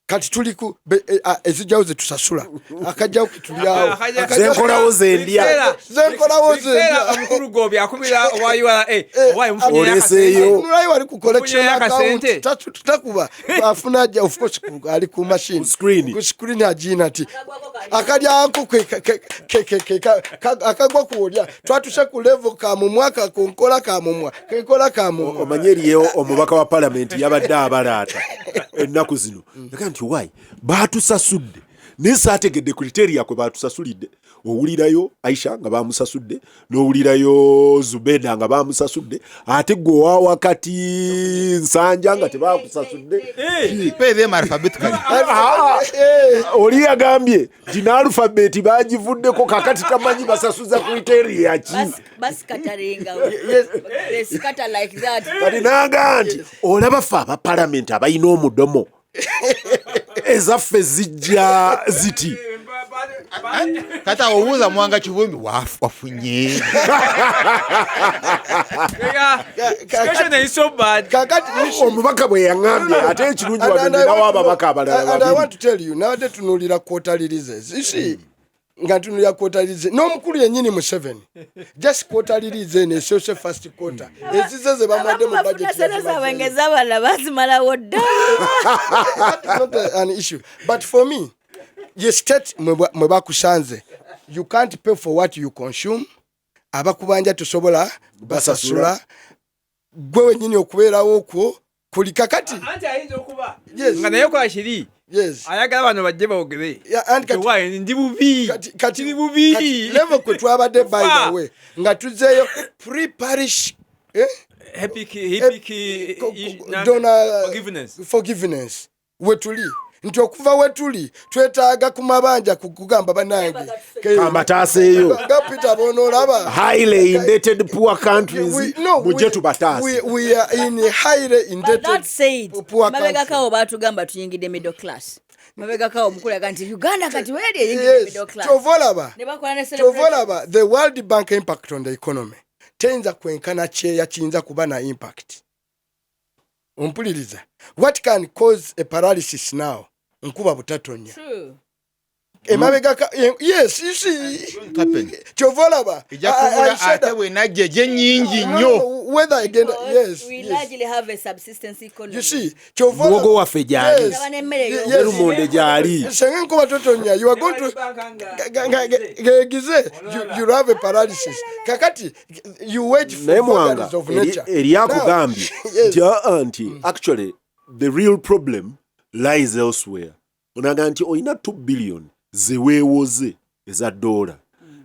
Kati tuli ku eh, ah, ezijjawo zetusasula, akajjawo ketulyawo. Zenkolawo zendya. Zenkolawo zendya. Omukulu Gobi akubira owa URA, owa Oleseeyo. Nulayi wali ku collection Ofunyeyo account. akasente. Takuba afuna ajja, of course ali ku machine. Ku screen. Ku screen agina nti akalyanko akagwa kuolya twatuse ku level ka mumwa kakonkola ka mumwa kenkola ka mumwa. Omanye eriyo omubaka wa palamenti yabadde abalaata ennaku zino, yaga nti why baatusasudde, naye saategedde criteria kwe baatusasulidde. Owulirayo Aisha nga bamusasudde, n'owulirayo Zubeda nga bamusasudde, ate gwe owa wakati Nsanja nga tebakusasudde. Pay them alphabetically. Ah, oli yagambye nti n'alphabet bagivuddeko, kakati tamanyi basasuza criteria ki. Bascatteringa. They scatter like that. Kati naga nti olaba ffe abapalamenti abalina omudomo, ezaffe zijja ziti. Kati awo obuuza Mwanga Kivumbi, wafunye? Situation is so bad. Kakati Omubaka bwe yaŋŋambye, ate ekirungi wano ninawo ababaka abalala And I babiri. want to tell you, nabadde tunuulira quarter releases. You see, nga ntunuulira quarter releases n'omukulu yennyini Museveni, just quarter release eno esoose, first quarter ezize ze bamuwadde mu Abamu budget bafuna sente zaabwe yazimazeeyo. ng'ez'abalala bazimalawo dda. That is not an issue, but for me, ye state mwe bakusanze, you can't pay for what you consume. Abakubanja tosobola basasula, gwe wenyini okubeerawo okwo kuli kakati. Anti ayinza okuba Yes. nga naye kola kiri ayagala bano bajje boogere. Yeah, and Why, ndi bubi. Kati Kiri bubi. Kati level kwe twabadde, by the way, nga tuzeeyo pre parish, eh? Happy Donor forgiveness. Forgiveness wetuli nti okuva wetuli twetaaga ku mabanja kugamba bannange Kambataaseeyo. Nga Peter bonoolaba Highly indebted poor countries, no, mujje tubataase. We are in highly But indebted that said, poor mabegakawo country. baatugamba tuyingidde middle class. Mabegakawo omukulu yaga nti Uganda kati weeri eyingidde middle class. Kyova olaba Ne bakola ne kyova celebration. olaba the World Bank impact on the economy teyinza kwenkana kyeya kiyinza kuba na impact. Ompuliriza? What can cause a paralysis now, nkuba butatonya. True. Emabega yes, you see, Happen. kyova olaba Ejja I kubula said ate that- bwenajja egyennyingi No, nnyo. no, whether again, Because yes, we yes. largely have a subsistence economy. You see, kyova Muwogo olaba- waffe gyali. Yes. Taba n'emmere Yes. Nerumonde gyali. Senga enkuba totonya, you are going to gegize, you have a paralysis. Kakati you wait for Naye Mwanga vagaries of nature. eri akugambye Yes. nti aa, nti actually the real problem lies elsewhere. Onaga nti olina 2 billion zeweewoze eza dola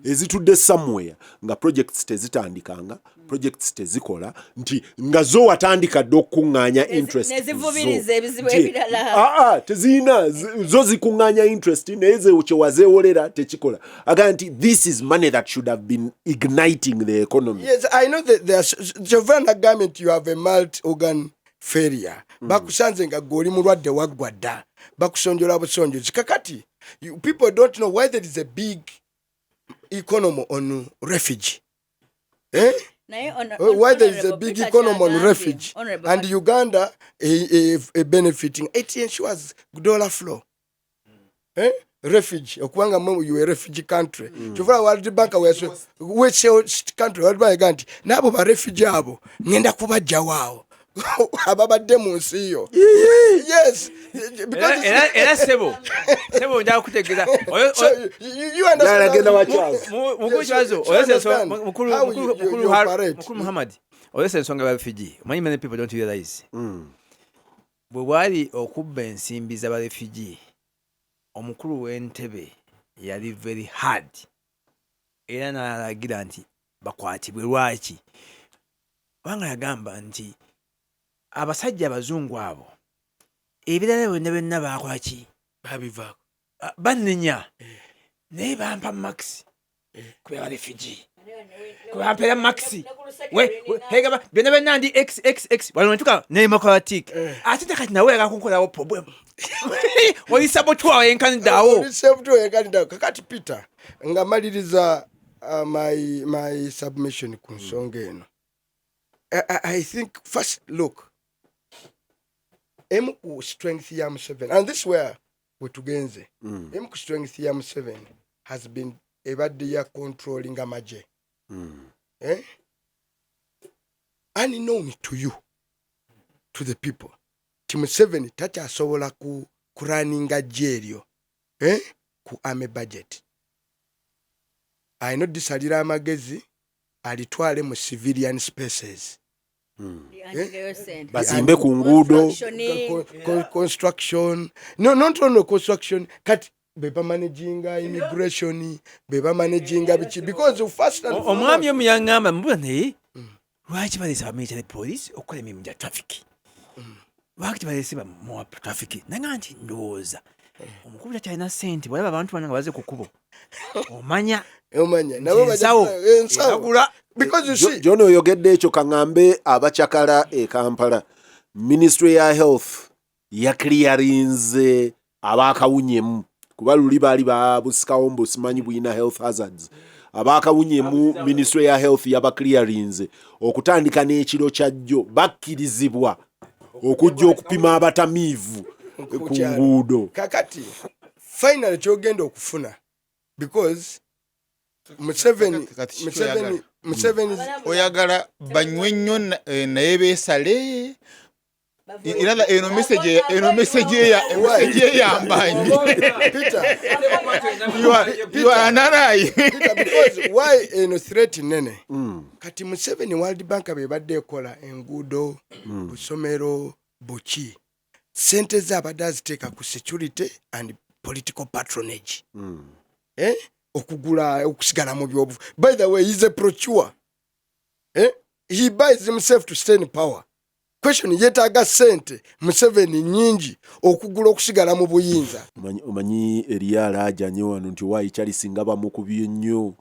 ezitudde somewhere nga projects tezitandikanga, projects tezikola, nti nga zo watandika dde okukuŋŋaanya interest ne ku zivubiriza zo. ebizibu Nti, ebirala. aa, tezirina zo zikuŋŋaanya interest, naye ze kyewazeewolera tekikola. Agamba nti this is money that should have been igniting the economy. Yes, I know that there are, kyova nagambye nti you have a multi organ failure. Bakusanze nga gwe oli mulwadde waggwa dda, bakusonjola busonjozi. Kakati people don't know why there is a big economy on refugee, eh? Naye Why there is a Honorable big Peter economy on kyagambye, refugee Honorable and Uganda a benefiting, it ensures dollar flow, eh? Refugee okubanga mwe you a refugee country. Kyova World Bank which country, World Bank ega nti n'abo ba refugee abo ngenda kubajjawo awo ababadde mu nsi yo. Yes, because Era sebo njagala kutegeeza. So you understand Yalagenda wa Charles. Mukulu Yes, Kibazo, so olese understand mukulu how you operate. Mukulu Muhammad, olese ensonga ya refugee. Omanyi many people don't realize. Bwe bwali okubba ensimbi z'abarefugee, omukulu w'entebe yali very hard era n'alagira nti bakwatibwe. Lwaki? Kubanga yagamba nti abasajja abazungu abo ebirala byonna byonna baakola ki? Babivaako. Ah, bannenya naye bampa marks kubera barefugee, kubampeera marks. Hegaba byonna byonna ndi xxx wano netuka nemacratic ate tekati nawe yagala kunkolawo problem, oli saboteur yenkaniddeawo. Oli saboteur yenkaniddeawo. Kakati Peter, nga maliriza my submission ku nsonga eno, I think first look emu ku strength ya Museveni, and this where wetugenze, emu ku strength ya Museveni has been ebadde ya controlling amagye, eh? Unknown to you, to the people, ti Museveni takyasobola ku kurunninga gye eryo, eh? Ku army budget alina odisalira amagezi alitwale mu civilian spaces. Bazimbe ku nguudo. Construction, no, not only construction. Kati Be bamanaginga immigration, be bamanaginga biki, because first and Omwami omu yaŋŋamba, mbuza naye lwaki baleese ba military police okukola emirimu gya traffic? Lwaki tebaleese bamuwa traffic? Naga nti ndowooza omukulu takyalina sente, bwalaba abantu bano nga baze ku kkubo, omanya omanya nabo bajja ensawo ensawo eragula. Because you see, John, oyogedde ekyo, kaŋŋambe abakyakala e Kampala, ministry ya health yaclearinze abakawunyemu, kuba luli baali babusikawo mbu simanyi buyina health hazards. Abakawunyemu, ministry ya health yabaclearinze okutandika n'ekiro kyajjo, bakkirizibwa okujja okupima abatamiivu ku Ku kyalo. nguudo. Kakati finally kyogenda okufuna, because Museveni Kati kiki Museveni oyagala? Museveni Oyagala banywe nnyo naye beesale era eno message, eno message eya message eyambanyi. Peter, You are an ally. Peter, because why eno threat nene kati? Museveni, World Bank bebadde ekola enguudo, busomero, buki, sente ze abadde aziteeka ku security and political patronage, eh? Okugula okusigala mu byobufu. By the way, he's a procure, eh? He buys himself to stay in power. Question, yeetaaga sente Museveni nyingi okugula okusigala mu buyinza. Omanyi eriyo alaajanye wano nti waayi Charles nga bamukubye nnyo,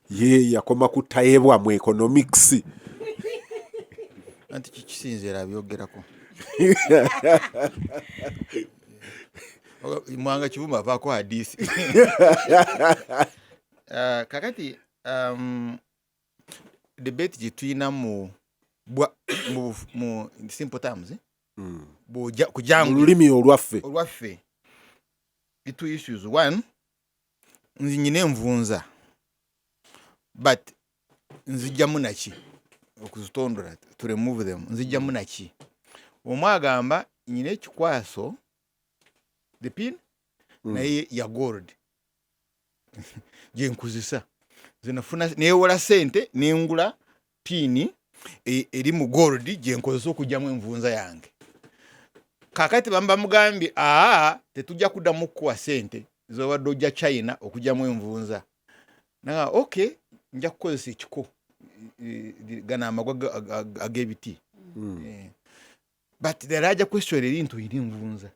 ye yakoma ku Tayebwa mu economics. Anti kikisinziira abyogerako. Mwanga Kivumbi avaako hadisi. Kakati debate gye tulina mu simple terms, eh? Bw'ojja mu kujangu lulimi olwaffe. Olwaffe, the two issues: one, nzi nyina envunza, but nzijjamu naki okuzitondora, to remove them nzijjamu naki? Omu agamba nyina ekikwaso, the pin, naye ya gold gyenkuzisa, nze nafuna newola sente nengula pin eri mu gold gyenkozesa okugyamu envunza yange. Kakati bamba mugambye, aa, tetujja kuddamu kukuwa sente zobadde ojja China okugyamu envunza. Naga okay, nja kukozesa ekiko, gano amagwa ag'ebiti. But the larger question eri nti oyina envunza,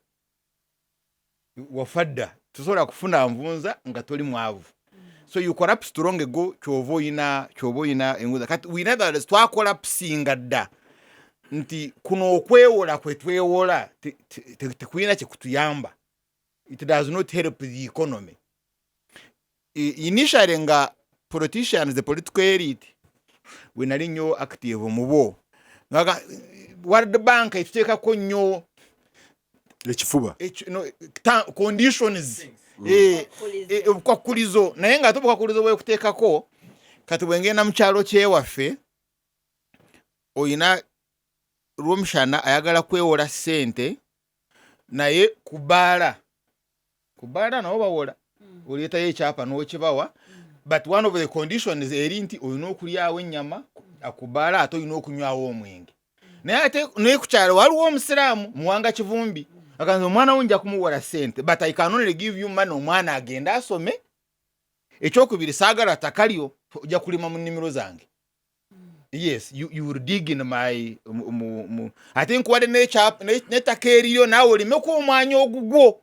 wafa dda, tosobola kufuna nvunza nga toli mwavu, so you collapse long ago. Kyova oyina envunza kati. We never twacollapsinga dda nti kuno okwewola kwe twewola tekulina kyekutuyamba. It does not help the economy. Initially nga politicians, the political elite, we nali nnyo active mubo, nga World Bank etuteekako nnyo ekifuba. No, conditions, obukwakulizo, naye nga ate obukwakulizo bwekuteekako. Kati bwengenda mu kyalo kyewaffe, oyina Lwomushana ayagala kwewola ssente, naye ku bbaala nabo bawola, oleetayo ekyapa n'okibawa, but one of the conditions eri nti olina okulyawo ennyama ku bbaala, ate olina okunywawo omwenge. Naye ate naye ku kyalo waliwo omusiraamu Muwanga Kivumbi aganza omwana wo nja kumuwola ssente, but I can only give you money omwana agende asome. Ekyokubiri, saagala ttaka lyo, ojja kulima mu nnimiro zange. Yes, you will dig in my mu, ate nkuwadde n'ettaka eriyo, naawe olimeko omwanyi ogugwo,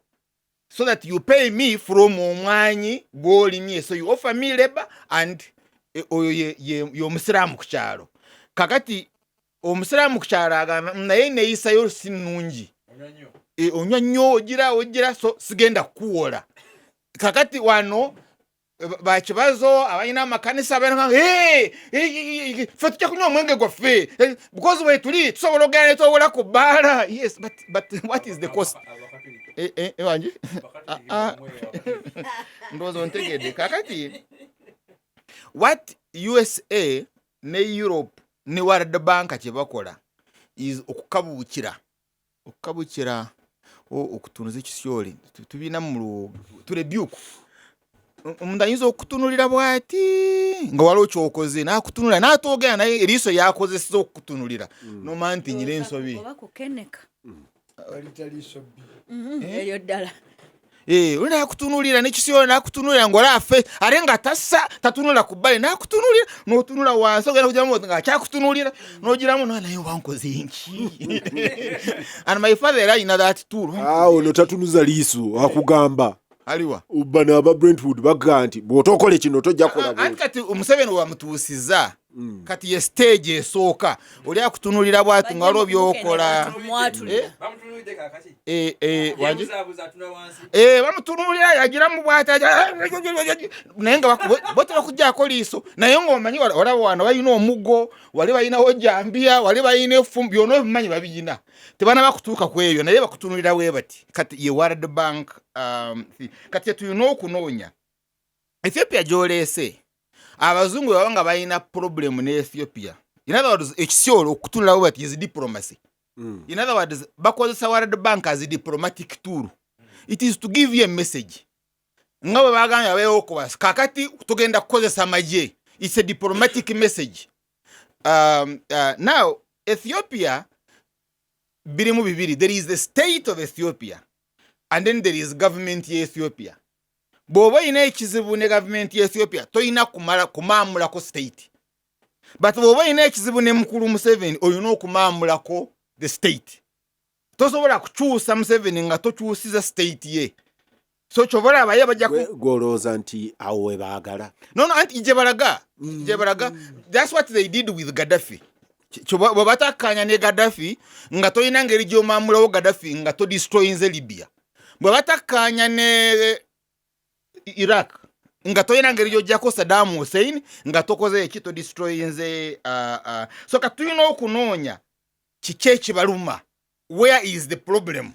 so that you pay me from omwanyi gw'olimye. So you offer me labor and oyo ye omusiraamu ku kyalo. Kakati omusiraamu ku kyalo agamba, naye neeyisayo si nnungi. Onywa nnyo, ogira so sigenda kukuwola." Kakati wano bakibazo abalina amakanisa abalina, "Hey, hey, hey, hey, ffe tujja kunywa omwenge gwaffe, because wetuli tusobola okugenda netwowola ku bbaala." Yes, but what is the cost? Wangi? Ah, ah. Ndowooza ontegedde. Kakati what USA ne Europe ne World Bank kye bakola is okukabuukira okutunuza ekisyole. Tubina mu turebuke. Omuntu ayinza okutunulira bw'ati nga waliwo kyokoze, n'akutunulira n'atoogera, naye eriiso yakozesa okukutunulira nomanya nti nyina ensobi. Oba kukeneka. Balita liiso bbi. Eryo ddala. Oli nakutunuulira nekisiyo, nakutunuulira ngaolaafe, ate nga tassa, tatunula ku bbali, nakutunuulira, n'otunula wansi, ogenda kugiramu nga akyakutunuulira, n'ogiramu, naye wankoze nki? And my father era alina that tool. Awo no tatunuza liiso, akugamba. Aliwa? Bano aba Brentwood bagaa nti bw'otookole kino tojja kukola. Anti kati Museveni wamutuusiza kati ye stage esooka, oli akutunulira bwati nga waliwo byokola. Mwatulira. Wangi? Bamutunuulira, yagiramu bwati, naye nga bo tebakuggyako liiso, naye ng'omanyi olaba wano balina omuggo, wali balinawo jambiya, wali balina effumu, byonna obimanyi babiyina, tebanaba kutuuka ku ebyo, naye bakutunuulira bwe bati. Kati ye World Bank, kati kyetulina okunoonya Ethiopia gy'oleese, abazungu bwe baba nga balina problem ne Ethiopia, in other words, ekisyolo okutunulawo bati is diplomacy. In other words, bakozesa World Bank as a diplomatic tool. It is to give you a message nga bwe bagambye abeewo okubasa, kakati tugenda kukozesa amagye. It's a diplomatic message. Now Ethiopia birimu bibiri. There is the state of Ethiopia and then there is government ye Ethiopia. Bw'oba olina ekizibu ne gavumenti ya Ethiopia, tolina kumala kumaamulako state, but bw'oba olina ekizibu ne mukulu Museveni, olina okumaamulako the state. Tosobola kukyusa Museveni nga tokyusiza state ye. So kyova olaba ye bajja Gwolowooza nti awo we baagala? No, anti gye balaga, gye balaga, that's what they did with Gaddafi. Bwe batakkanya ne Gaddafi, nga tolina ngeri gy'omaamulawo Gaddafi nga todestroyinze Libya. Bwe batakkanya ne Iraq, nga tolina ngeri gy'ojjako Saddam Hussein nga tokoze eki, todestroyinze. So kati tulina okunoonya kiki ekibaluma. Where is the problem?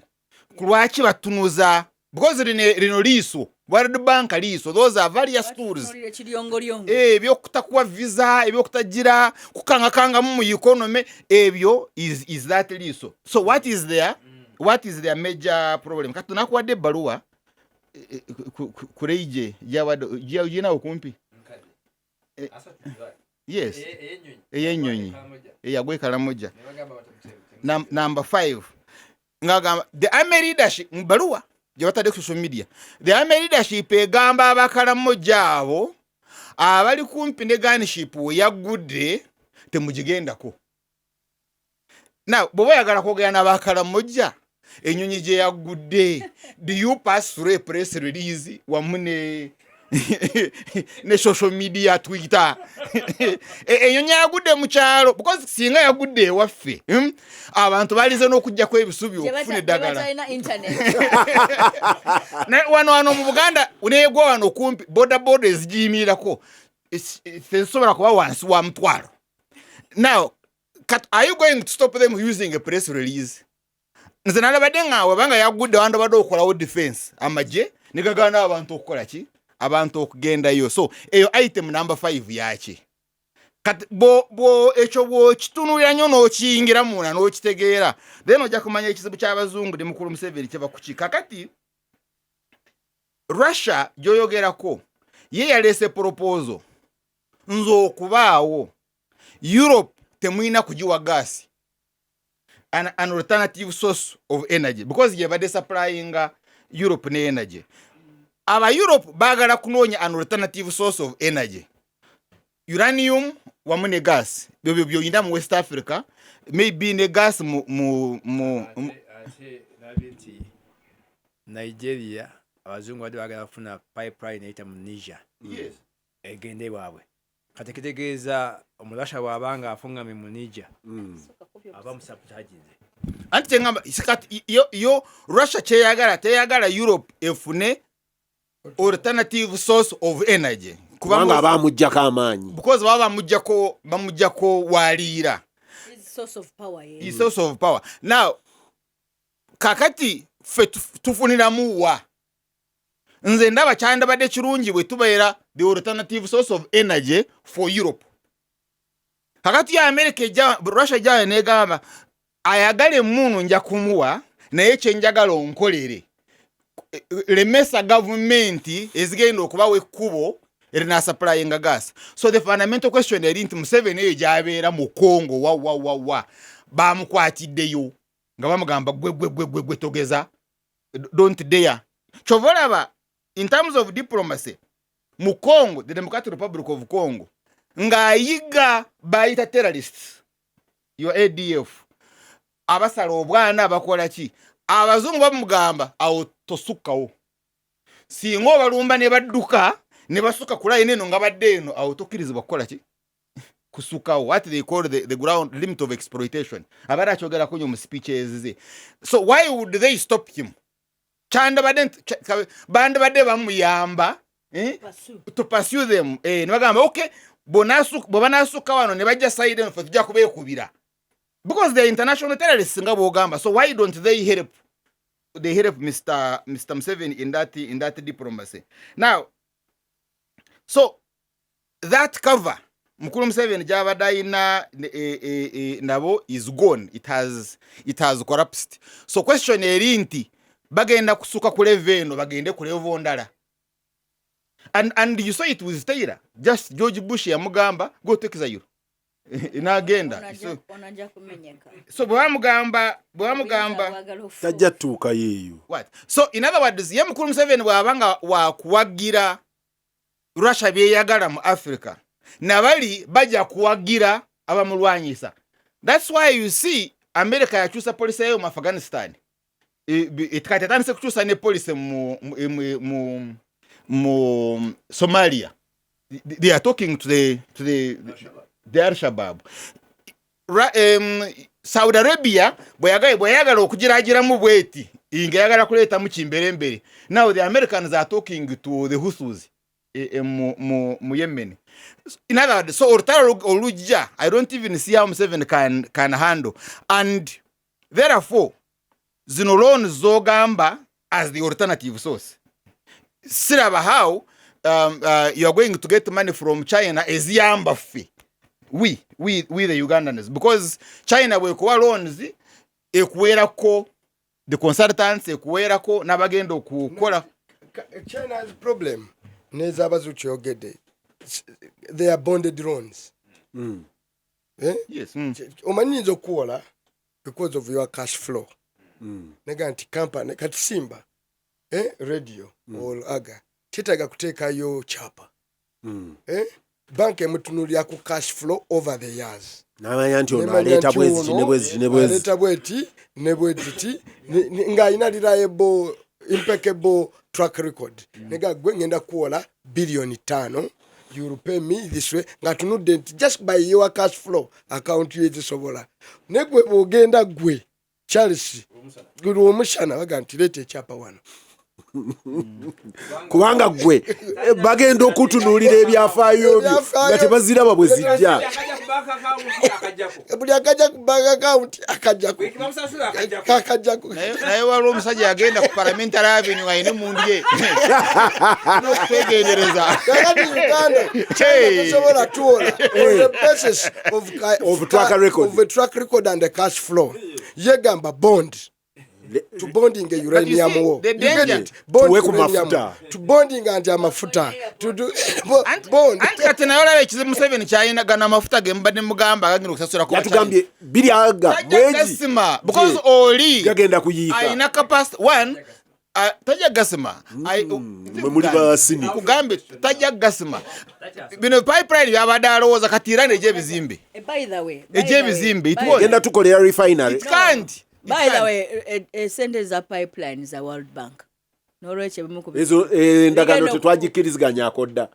Ku lwaki batunuza? Because lino liiso, World Bank liiso, those are various tools. Batunuulira ekiryongoryongo. Ebyokutakuwa visa, ebyokutagira kukangakangamu mu economy, ebyo is that liiso. So what is their major problem? Kati tunakuwadde ebbaluwa kureije ginawo kumpi. Yes, ey'ennyonyi eyagwa ekalamoja. Number 5 ngagamba the army leadership, mu baluwa gye batadde ku social media, the army leadership egamba abakalamoja abo abali kumpi ne gunship we yaggudde temugigendako. Now bw'oba oyagala kwogera n'abakalamoja ennyonyi gye yaggudde, do you pass through a press release wamu ne social media, Twitter? Ennyonyi yagudde mu kyalo, because singa yagudde ewaffe, Abantu balize n'okuggyako ebisubi okufuna eddagala. Tebatalina internet. Naye wano mu Buganda neegwa wano kumpi, boda boda ezigiyimirirako tezisobola kuba wansi wa 1,000. Now are you going to stop them using a press release? Nze nalabadde nga webanga yagudde, wandabadde okukolawo defense, amagye negagaana abantu okukola ki, abantu okugendayo. So eyo item number 5 yaki. Kati bo ekyo bw'okitunulira nnyo n'okiyingira munda n'okitegeera, then ojja kumanya ekizibu ky'abazungu ne mukulu Museveni kyeva kuki. Kakati Russia gy'oyogerako ye yaleese proposal, nze okubaawo Europe temulina kugiwa gaasi, an alternative source of energy, because yebadde supplyinga Europe ne energy. Aba Europe baagala kunoonya an alternative source of energy, uranium wamu ne gas, byobyo byoyina mu West Africa, maybe ne gas mu Ate nabye nti Nigeria, abazungu badde bagala kufuna pipeline eyita mu Niger egende waabwe. Kati kitegeeza omurasha bw'abanga afuŋŋamye mu Niger, aba musabotaginze. Anti kyengamba, kati yo Russia kyeyagala, teyagala Europe efune alternative source of energy. Kubanga abamugjako amaanyi. Because baba bamuggyako waliira. His source of power, yeah. His source of power. Now kakati ffe tufuniramu wa? Nze ndaba kyandabadde kirungi bwe tubeera the alternative source of energy for Europe. Kakati ya America ejja, Russia ejjayo negamba, ayagala emunu nja kumuwa, naye kyenjagala onkolere, lemesa gavumenti ezigenda okubawa ekkubo erinasupplyinga gas. So the fundamental question eri nti Museveni eyo gyabeera mu Congo, wa wa wa wa bamukwatiddeyo nga bamugamba, gwe gwe gwe gwe gwe togeza, don't dare. Kyova olaba in terms of diplomacy mu Congo, the Democratic Republic of Congo, ng'ayiga bayita terrorists, your ADF, abasala obwana, abakola ki, abazungu bamugamba awo tosukkawo. Singa obalumba ne badduka ne basukka ku line eno nga badde eno, awo tokkirizibwa kukola ki, kusukawo, what they call the ground limit of exploitation. Abaade akyogerako nyo mu speeches ze. So why would they stop him? Kyandibadde bandibadde bamuyamba, eh? To pursue them, eh, ne bagamba okay, bwe banasukka wano ne bajja side eno, ffe tujja kubeekubira, because they are international terrorists nga bwogamba. So why don't they help, they help Mr. Museveni in that diplomacy? Now, so that cover mukulu Museveni gyabadde ayina nabo is gone. It has collapsed. So question eri nti bagenda kusuka ku level eno, bagende ku level ndala. And you saw it with Taylor. Just George Bush yamugamba, "Go take Zaire," n'agenda. So, onajja kumenyeka. So bwe bamugamba Tajja tuukayo eyo. What? So in other words, ye mukulu Museveni bw'aba nga wakuwagira Russia byeyagala mu Africa, nabali bajja kuwagira abamulwanyisa. That's why you see America yakyusa policy yayo mu Afghanistan. Kati atandise kukyusa ne policy mu Somalia. They are talking to the Al-Shabaab. Saudi Arabia bwe yagala okugiragiramu bweti nga yagala kuleetamu kimberembere, now the Americans are talking to the Houthis mu Yemen. In other words, so olutalo olujja, I don't even see how Museveni can handle, and therefore zino loans zogamba as the alternative source, siraba how you are going to get money from China eziyamba ffe, we the Ugandans, because China bwekuwa loans ekuweerako the consultants, ekuweerako n'abagenda okukola. China's problem n'ez'abazu kyogedde, they are bonded loans. Eh? Yes. Omanyi nyinza okuwola because of your cash flow, nega nti company kati Simba, eh, radio or aga tetaaga kuteekayo kyapa, eh? Banka emutunulira ku cash flow over the years. N'amanya nti ono Nemanya aleeta nti bweziti ono ne bweziti ne bweziti. Aleeta bweti ne bwetiti ng'alina reliable, impeccable track record. Nega gwe ngenda kuwola 5 biliyoni, you will pay me this way, ng'atunudde nti just by your cash flow account yo ezisobola. Ne gwe bw'ogenda, gwe Charles lwomushana, baga nti leeta ekyapa wano. Kubanga gwe bagenda okutunuulira ebyafaayo byo nga tebaziraba bwe zijja. Buli akajja ku bank account akajjako kakajjako. Naye waliwo omusajja yagenda ku Parliamentary Avenue alina emundu ye n'okutwegendereza. Kakati Uganda, China tosobola tuwola on the basis of, Of track record. of a track record and a cash flow. Yegamba bond to bonding a uranium see, war. the You get danger- it? Bond Tuwe ku uranium. mafuta. To bonding anti amafuta to do bond. Anti kati naye olaba ekizibu Museveni kyalina, gano amafuta ge mubadde mugamba agagenda okusasulako. Yatugambye biri aga mwegi Gasima because oli gagenda kuyiika. Alina capacity one, tajja gasima. Mwe muli basini. Kugambe tajja gasima. Bino pipeline byabadde alowooza kati Iran egy'ebizimbe. By the way, Egy'ebizimbe, it was- Genda tukolera refinery. It can't. It By the can't. way, sente za pipeline za World Bank, n'olwekyo ebimu ku Ezo endagaano Bigenda tetwagikkiriziganyako dda.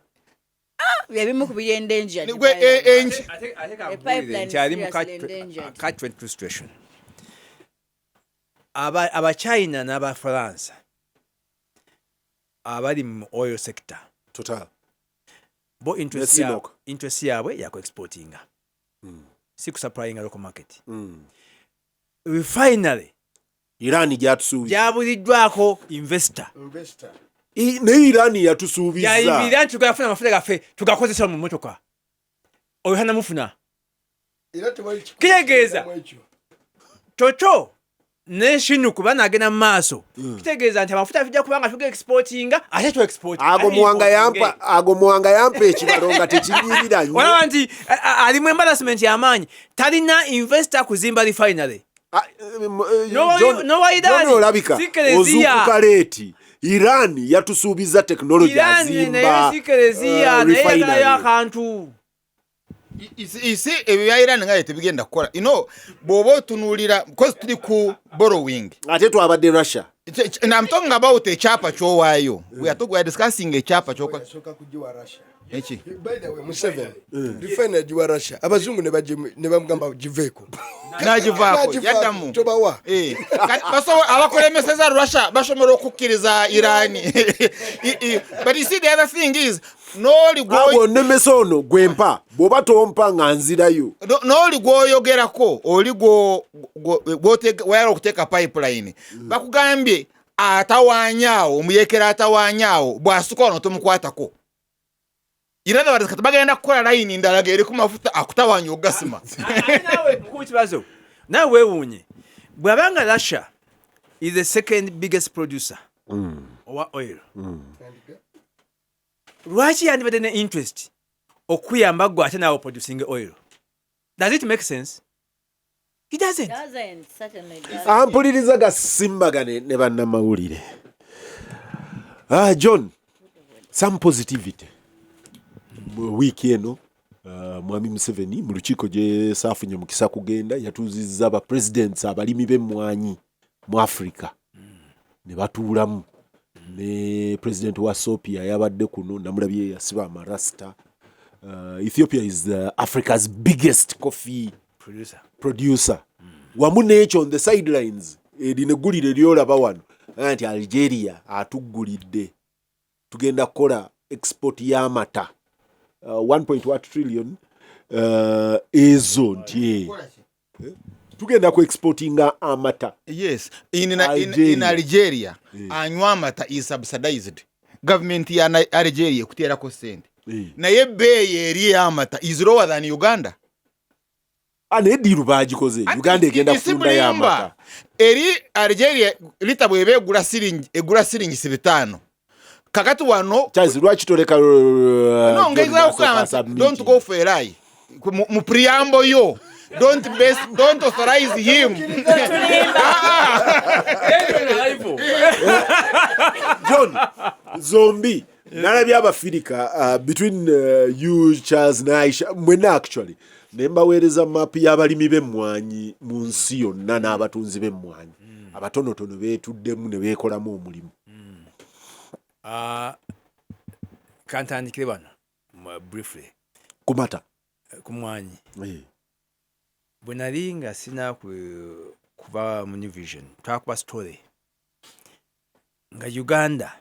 Ebimu ku biri endangered. Gwe, A pipeline Nkyali mu seriously endangered. catch 22 situation. Abachina n'Abafalansa abali mu oil sector, Total bo interest Ne CNOOC. Interest yaabwe yakuexportinga, si kusupplyinga local market. Refinery Iran gyatusuubiza. gyabuliddwako investor. Investor. Naye Iran yatusuubiza. Yayimirira nti tugafuna amafuta gaffe tugakozesa mu motoka, oyo tanamufuna. Era tewali Kitegeeza. ekyo. Kyokyo ne CNOOC banagenda mu maaso, kitegeeza nti amafuta tujja kubanga tuga exportinga ate tu export. Ago Muwanga yampa, ago Muwanga yampa ekibalo nga tekinyirira nnyo. Olaba nti alimu embarrassment y'amaanyi, talina investor kuzimba refinery. Ah, John- N'owa Iran, John olabika si Kereziya. ozuukuka late. Iran yatusuubiza technology Iran azimba naye si kereziya, naye refinery. yagalayo akantu. Isi ebyo bya Iran nga tebigenda kukola. Bw'oba otunuulira, because tuli ku borrowing. Ate twabadde Russia. And I'm talking about ekyapa ky'owaayo. We are discussing ekyapa ky'okola. Yasooka kugiwa Russia. Eki? By the way, Museveni refinery yagiwa Russia, abazungu ne bamugamba giveeko. N'agivaako, N'agivaako, yaddamu. Tobawa. Kati abakulemeseza Russia basobola okukkiriza Iran. But you see, the other thing is, n'oli Awo onnemesa ono gwempa, bw'oba tompa nga nzirayo. N'oli gw'oyogerako, oli wayagala okuteeka pipeline, bakugambye atawaanyaawo, omuyekera atawaanyaawo, bw'asuka wano tomukwatako. In other words, kati bagenda kukola layini ndala ng'eri ku mafuta akutawaanya ogasima. Ate naawe mukulu Kibazo, naawe weewuunye bw'abanga Russia is the second biggest producer owa oil, lwaki yandibadde ne interest okuyamba gwe ate naawe producing oil? Does it make sense? It doesn't. Doesn't, certainly doesn't. Ampuliriza gasimbagane ne bannamawulire. John, some positivity mu wiiki eno. Mwami Museveni mu lukiiko gye saafunye mukisa kugenda yatuuzizza ba presidents abalimi b'emmwanyi mu Africa ne batuulamu ne president wa Ethiopia. Yabadde kuno, namulabye yasiba amarasta. Ethiopia is the Africa's biggest coffee producer. Producer. Wamu n'ekyo, on the sidelines, erino eggulire lyolaba wano nti Algeria atuggulidde, tugenda kukola export y'amata 1.1 trillion, ezo nti tugenda ku exportinga amata. Yes, in Algeria. Algeria anywa amata is subsidized. Government ya Algeria ekuteerako sente, naye ebbeeyi eri ey'amata is lower than Uganda. Ah, naye deal bagikoze, Uganda egenda Si kutundayo bulimba. amata. Eri Algeria lita bweba egula siringi, egula siringi 5. Kakati wano Charles, lwaki toleka no John ngeza kugamba asooka nti don't submitting? go for a lie. Mu preamble yo, don't base, don't authorize him. Ah, John, zombi nalabye Abafirika, between you, Charles ne Aisha, mwenna actually, ne mbaweereza maapu y'abalimi b'emmwanyi mu nsi yonna n'abatunzi b'emmwanyi abatonotono beetuddemu ne beekolamu omulimu. Ah, kantandikire wano briefly. Kumata. Ku mwanyi. Bwe nali nga sina kuba mu New Vision, twakuba story nga Uganda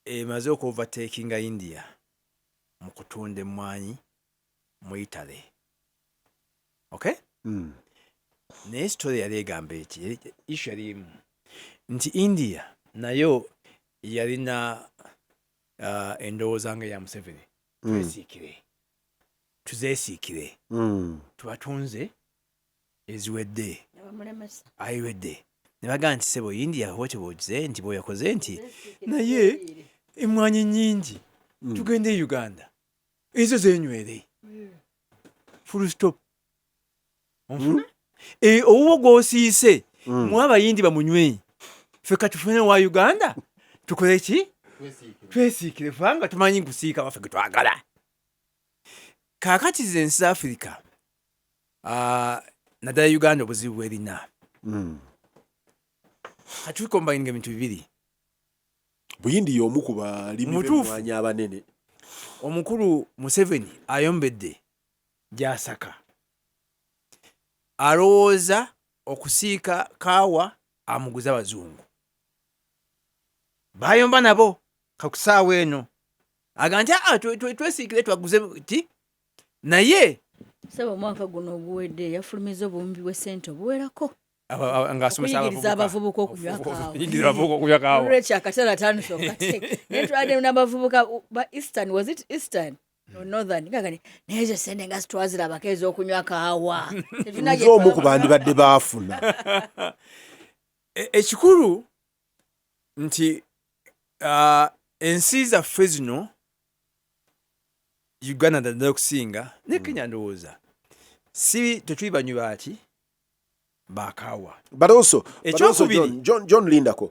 emaze okuovertakinga India mu kutunda emmwanyi mu Italy, okay? Naye story yali egamba eki, issue yali emu nti India nayo yalina endowooza nga eya Museveni, twesiikire, tuzeesiikire, tubatunze eziwedde. Nebamulemesa. Ayiwedde ne bagamba nti sebo, India bwoti bwogize nti bweyakoze nti naye emmwanyi nnyingi, tugende e Uganda ezo zenywere, full stop. Onfuna? Owuwo gw'osiise muwe Abayindi bamunywe, ffe katufune wa Uganda tukole ki? Twesiikire, kubanga tumanyi nkusiika waffe gwe twagala. Kaakati ze ensi za Afirika, naddala Uganda, obuzibu bwerina, katucombininga ebintu bibiri. Buyindi y'omu ku balimi Mutuufu. b'emmwanyi abanene. Omukulu Museveni ayombedde gyasaka, alowooza okusiika kaawa amuguze abazungu bayomba nabo. Kakusaawa eno aga nti aa twesiikire twaguze ti naye. Saba omwaka guno oguwedde yafulumiza obuwumbi bw'essente obuwerako ng'asomesa okuyigiriza abavubuka okunywa kaawa. Okuyigiriza abavubuka okunywa kaawa. Olwekyo akatale atandise okateka, naye twalina n'abavubuka ba Eastern, was it Eastern or Northern, gagani naye ezo sente nga sitwazirabako ez'okunywa kaawa. Tetulina Nze gye omu ku bandibadde baafuna. Ekikulu nti ensi zaffe zino, Uganda naddala okusinga ne Kenya, ndowooza si tetuli banywi baaki Bakaawa. But also Ekyokubiri. John Lindako,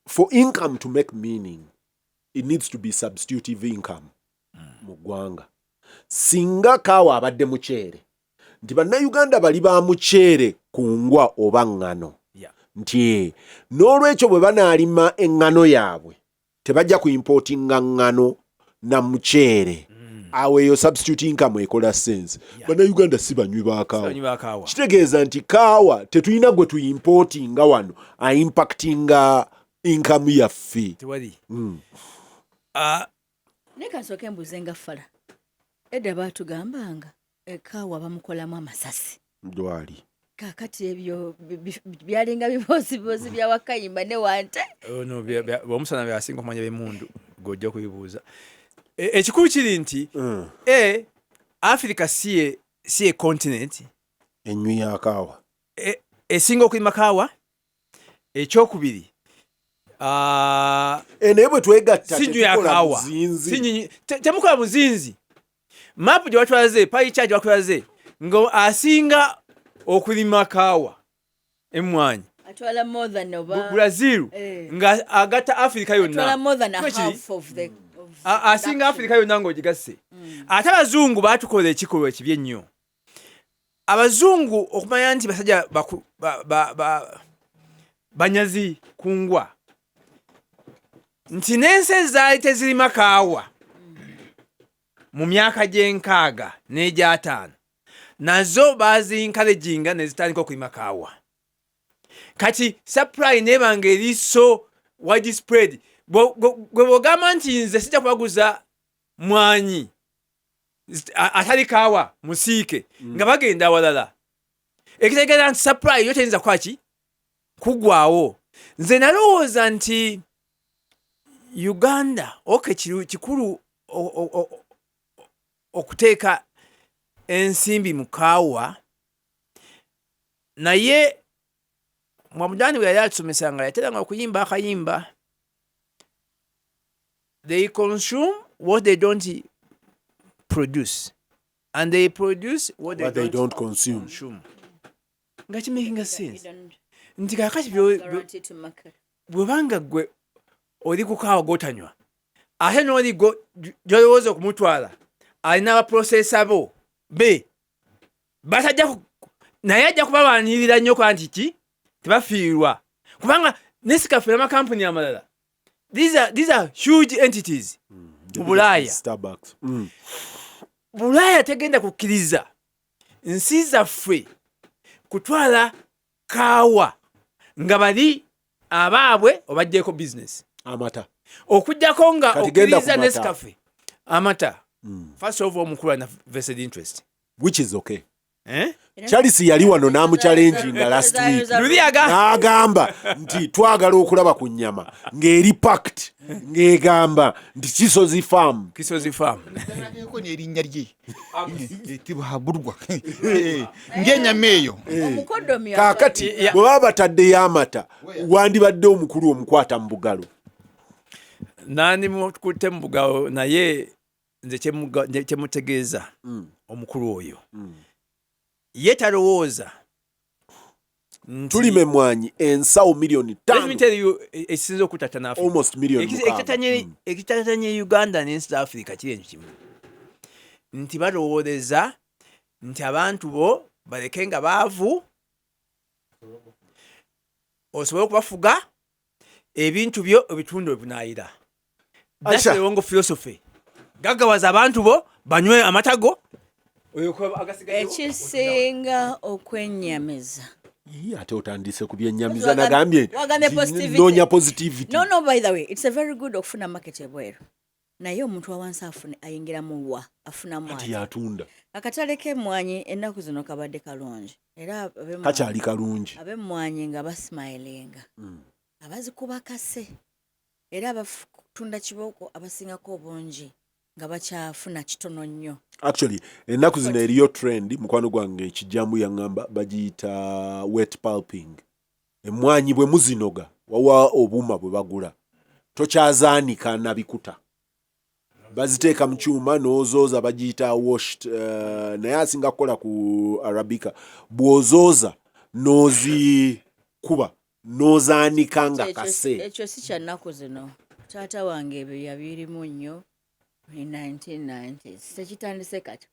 for income to make meaning, it needs to be substitutive income mu ggwanga. Singa kaawa abadde muceere, nti Bannayuganda bali ba muceere ku ngwa oba ŋŋano, nti n'olwekyo bwe banaalima eŋŋano yaabwe tebajja kuimportinga ŋŋano na muceere, awo eyo substitute income ekola sense. Bannayuganda si banywi ba kaawa. Banywi ba kaawa. Kitegeeza nti kaawa tetulina gwe tuimportinga wano aimpactinga income yaffe. Tewali. Ah, Naye kansooke mbuuze nga ffala, edda baatugambanga ekaawa bamukolamu amasasi. Dwali. Kaakati ebyo byalinga bibooziboozi bya Wakayimba ne Wante. Ono omusana byasinga okumanya bemundu gojja okubibuuza. Ekikulu kiri nti Africa si ye continent enywi ya kaawa esinga okulima kaawa. Ekyokubiri, Naye bwe twegatta si nju ya tetukola kaawa. muzinzi. Si temukola muzinzi. Maapu gye batwalaze, pie chart gye batwalaze, nga asinga okulima kaawa emmwanyi Atwala more than oba Brazil, nga agatta Africa yonna. Atwala more than a Kwe kiri? half of the of Asinga production. Africa yonna ng'ogigasse. Ate abazungu baatukola ekikolwa ekibi ennyo. Abazungu okumanya nti basajja banyazi kungwa, nti n'ensi ezaali tezirima kaawa mu myaka gy'enkaaga n'egyataano nazo baziencouraginga ne zitandika okulima kaawa. Kati supply nebanga eri so widespread. Gwe bw'ogamba nti nze sijja kubaguza mwanyi atali kaawa musiike, nga bagenda awalala, ekitegeeza nti supply yo teyinza kukola ki kuggwawo. Nze nalowooza nti Uganda, okay, kikulu okuteeka ensimbi mu kaawa, naye Mwamudani bwe yali atusomesa nga yateranga okuyimba akayimba, "They consume what they don't produce and they produce what they, What they don't consume." consume. Nga kimakinga You sense don't nti kakati guarantee to market. Bwebanga gwe oli ku kaawa gotanywa, ate n'oli gy'olowooza okumutwala alina abaprocessor bo be batajja naye ajja kubalwanirira nnyo kuba nti ki tebafiirwa, kubanga Nescafe n'amakampuni amalala, these are huge entities mu Bulaaya. Starbucks. Bulaaya tegenda kukkiriza nsi zaffe kutwala kaawa nga bali abaabwe obajjeeko bizinesi. Amata. Okugjako nga Kati genda ku okkiriza mata. Nescafe amata. First of all, omukulu alina vested interest. Which is okay. Eh? Charles yali wano n'amuchallenginga last week. Luli aga N'agamba nti twagala okulaba ku nnyama ng'eri packed ng'egamba nti Kisozi Farm. Kisozi Farm. Ko n'erinnya lye tibuhaburwa ng'ennyama eyo. Omukodomi. Kaakati bwe baba bataddeyo amata, wandibadde omukulu omukwata mu bugalo. Nandi mukutte mu bugalo, naye nze kyemutegeeza, omukulu oyo ye talowooza Tulima emmwanyi ensawo miliyoni Let me 5. tell you, ekisinza okutatana Africa. Almost miliyoni 6. Ekitatanye Uganda n'ensi za Africa kiri entu kimu, nti balowooleza nti abantu bo baleke nga baavu osobole okubafuga, ebintu byo ebitundu ebunaayira. That's Aisha. the wrong philosophy. Gaggawaza abantu bo banywe amata go, oyo agasigaddewo. Ekisinga okwennyamiza Ii, ate otandise ku byennyamiza. Wagambye Nagambye wagambye nti positivity. noonya positivity. No, by the way, it's a very good okufuna market ebweru, naye omuntu awansi afune ayingiramu wa afunamu Kati atya? yatunda. Akatale k'emmwanyi ennaku zino kabadde kalungi era Kakyali kalungi. Ab'emmwanyi nga basmilinga, abazikuba kase era abatunda kibooko abasingako obungi nga bakyafuna kitono nnyo. Actually, ennaku zino eriyo trend, mukwano gwange ekijambu yaŋŋamba bagiyita wet pulping. Emmwanyi bwe muzinoga wawa obuuma bwe bagula, tokyazaanika na bikuta. Baziteeka mu kyuma n'ozooza, bagiyita washed, naye asinga kukola ku arabica. Bw'ozooza n'ozikuba n'ozaanika nga kase. Ekyo si kya nnaku zino. Taata wange ebyo yabirimu nnyo mu 1990s, tekitandise kati.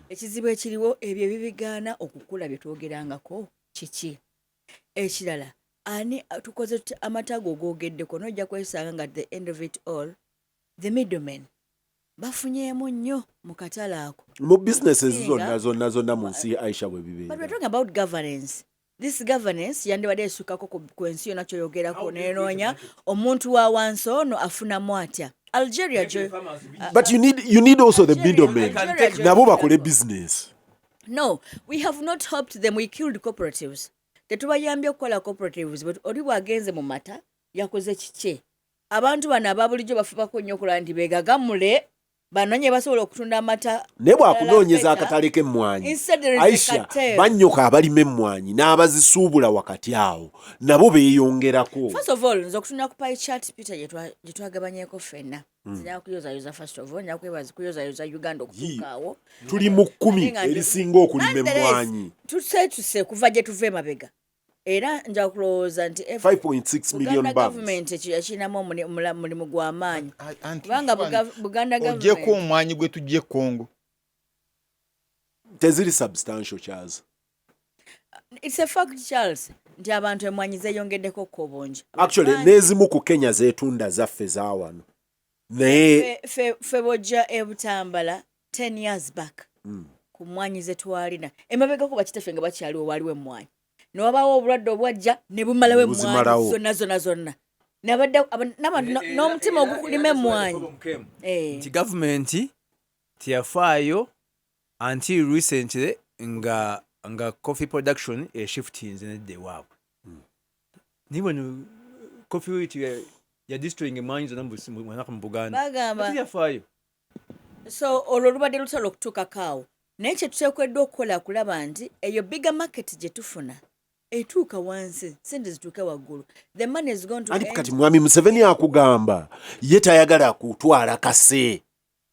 Ekizibu ekiriwo, ebyo ebibigaana okukula bye twogerangako kiki? Ekirala, ani tukoze amata ago ogoogeddeko, nojja kwesanga nga at the end of it all the middlemen bafunyeemu nnyo mu katale ako. Mu businesses zonna zonna zonna mu nsi, Aisha, bwe But we're bibeera. talking about governance. This governance yandibadde esukako ku ensi yonna kyoyogerako, nenoonya omuntu wa wansi ono afunamu atya. Algeria But you need also the middlemen. Algeria Nabo bakole business. No, we have not helped them. We killed cooperatives. Tetubayambye okukola cooperatives, but oli bw'agenze mu mata yakoze kike? Abantu bano aba bulijjo bafubako nnyo okulaba nti beegagamule, banonye basobola okutunda amata. Naye bwakunoonyeza akatale k'emmwanyi, Instead there is a Aisha, cartel. bannyoko abalima emmwanyi n'abazisuubula wakati awo nabo beeyongerako. First of all, nze okutunda ku pie chart, Peter, gye twagabanyeko ffenna, nzira kuyozayoza. First of all, nja kwebaza kuyozayoza Uganda okutuuka awo. Tuli mu 10 Ate nga erisinga okulima Nonetheless, emmwanyi. tuseetuse kuva gye tuva emabega, era nja kulowooza nti 5.6 million Buganda bags. Gavumenti ekyo yakirinamu mulimu gw'amaanyi, Anti kubanga Buganda ogyeko gavumenti omwanyi gwe tujja e Congo. Teziri substantial, Charles. It's a fact, Charles, nti abantu emwanyi zeeyongeddeko ko obungi. Actually, n'ezimu ku Kenya zeetunda zaffe zaawano, naye Ffe bw'ojja e Butambala 10 years back, ku mmwanyi ze twalina emabegako, bakitaffe nga bakyaliwo, waaliwo emmwanyi, newabaawo obulwadde obwajja ne bumalawo emmwanyi Buzimalawo. zonna zonna zonna. Nabadde n'abantu n'omutima ogukulima emmwanyi. Nti gavumenti teyafaayo until recently nga coffee production eshiftinze nedda ewaabwe. Naye wano coffee wheat ya destroying emwanyi zonna mu Buganda. Bagamba Teyafaayo. So olwo lubadde lutalo okutuukako awo, naye kye tuteekeddwa okukola kulaba nti eyo bigger market gye tufuna etuuka wansi, sente zituuke waggulu. The money is going to Anti end. Kati mwami Museveni akugamba ye tayagala kutwala kase,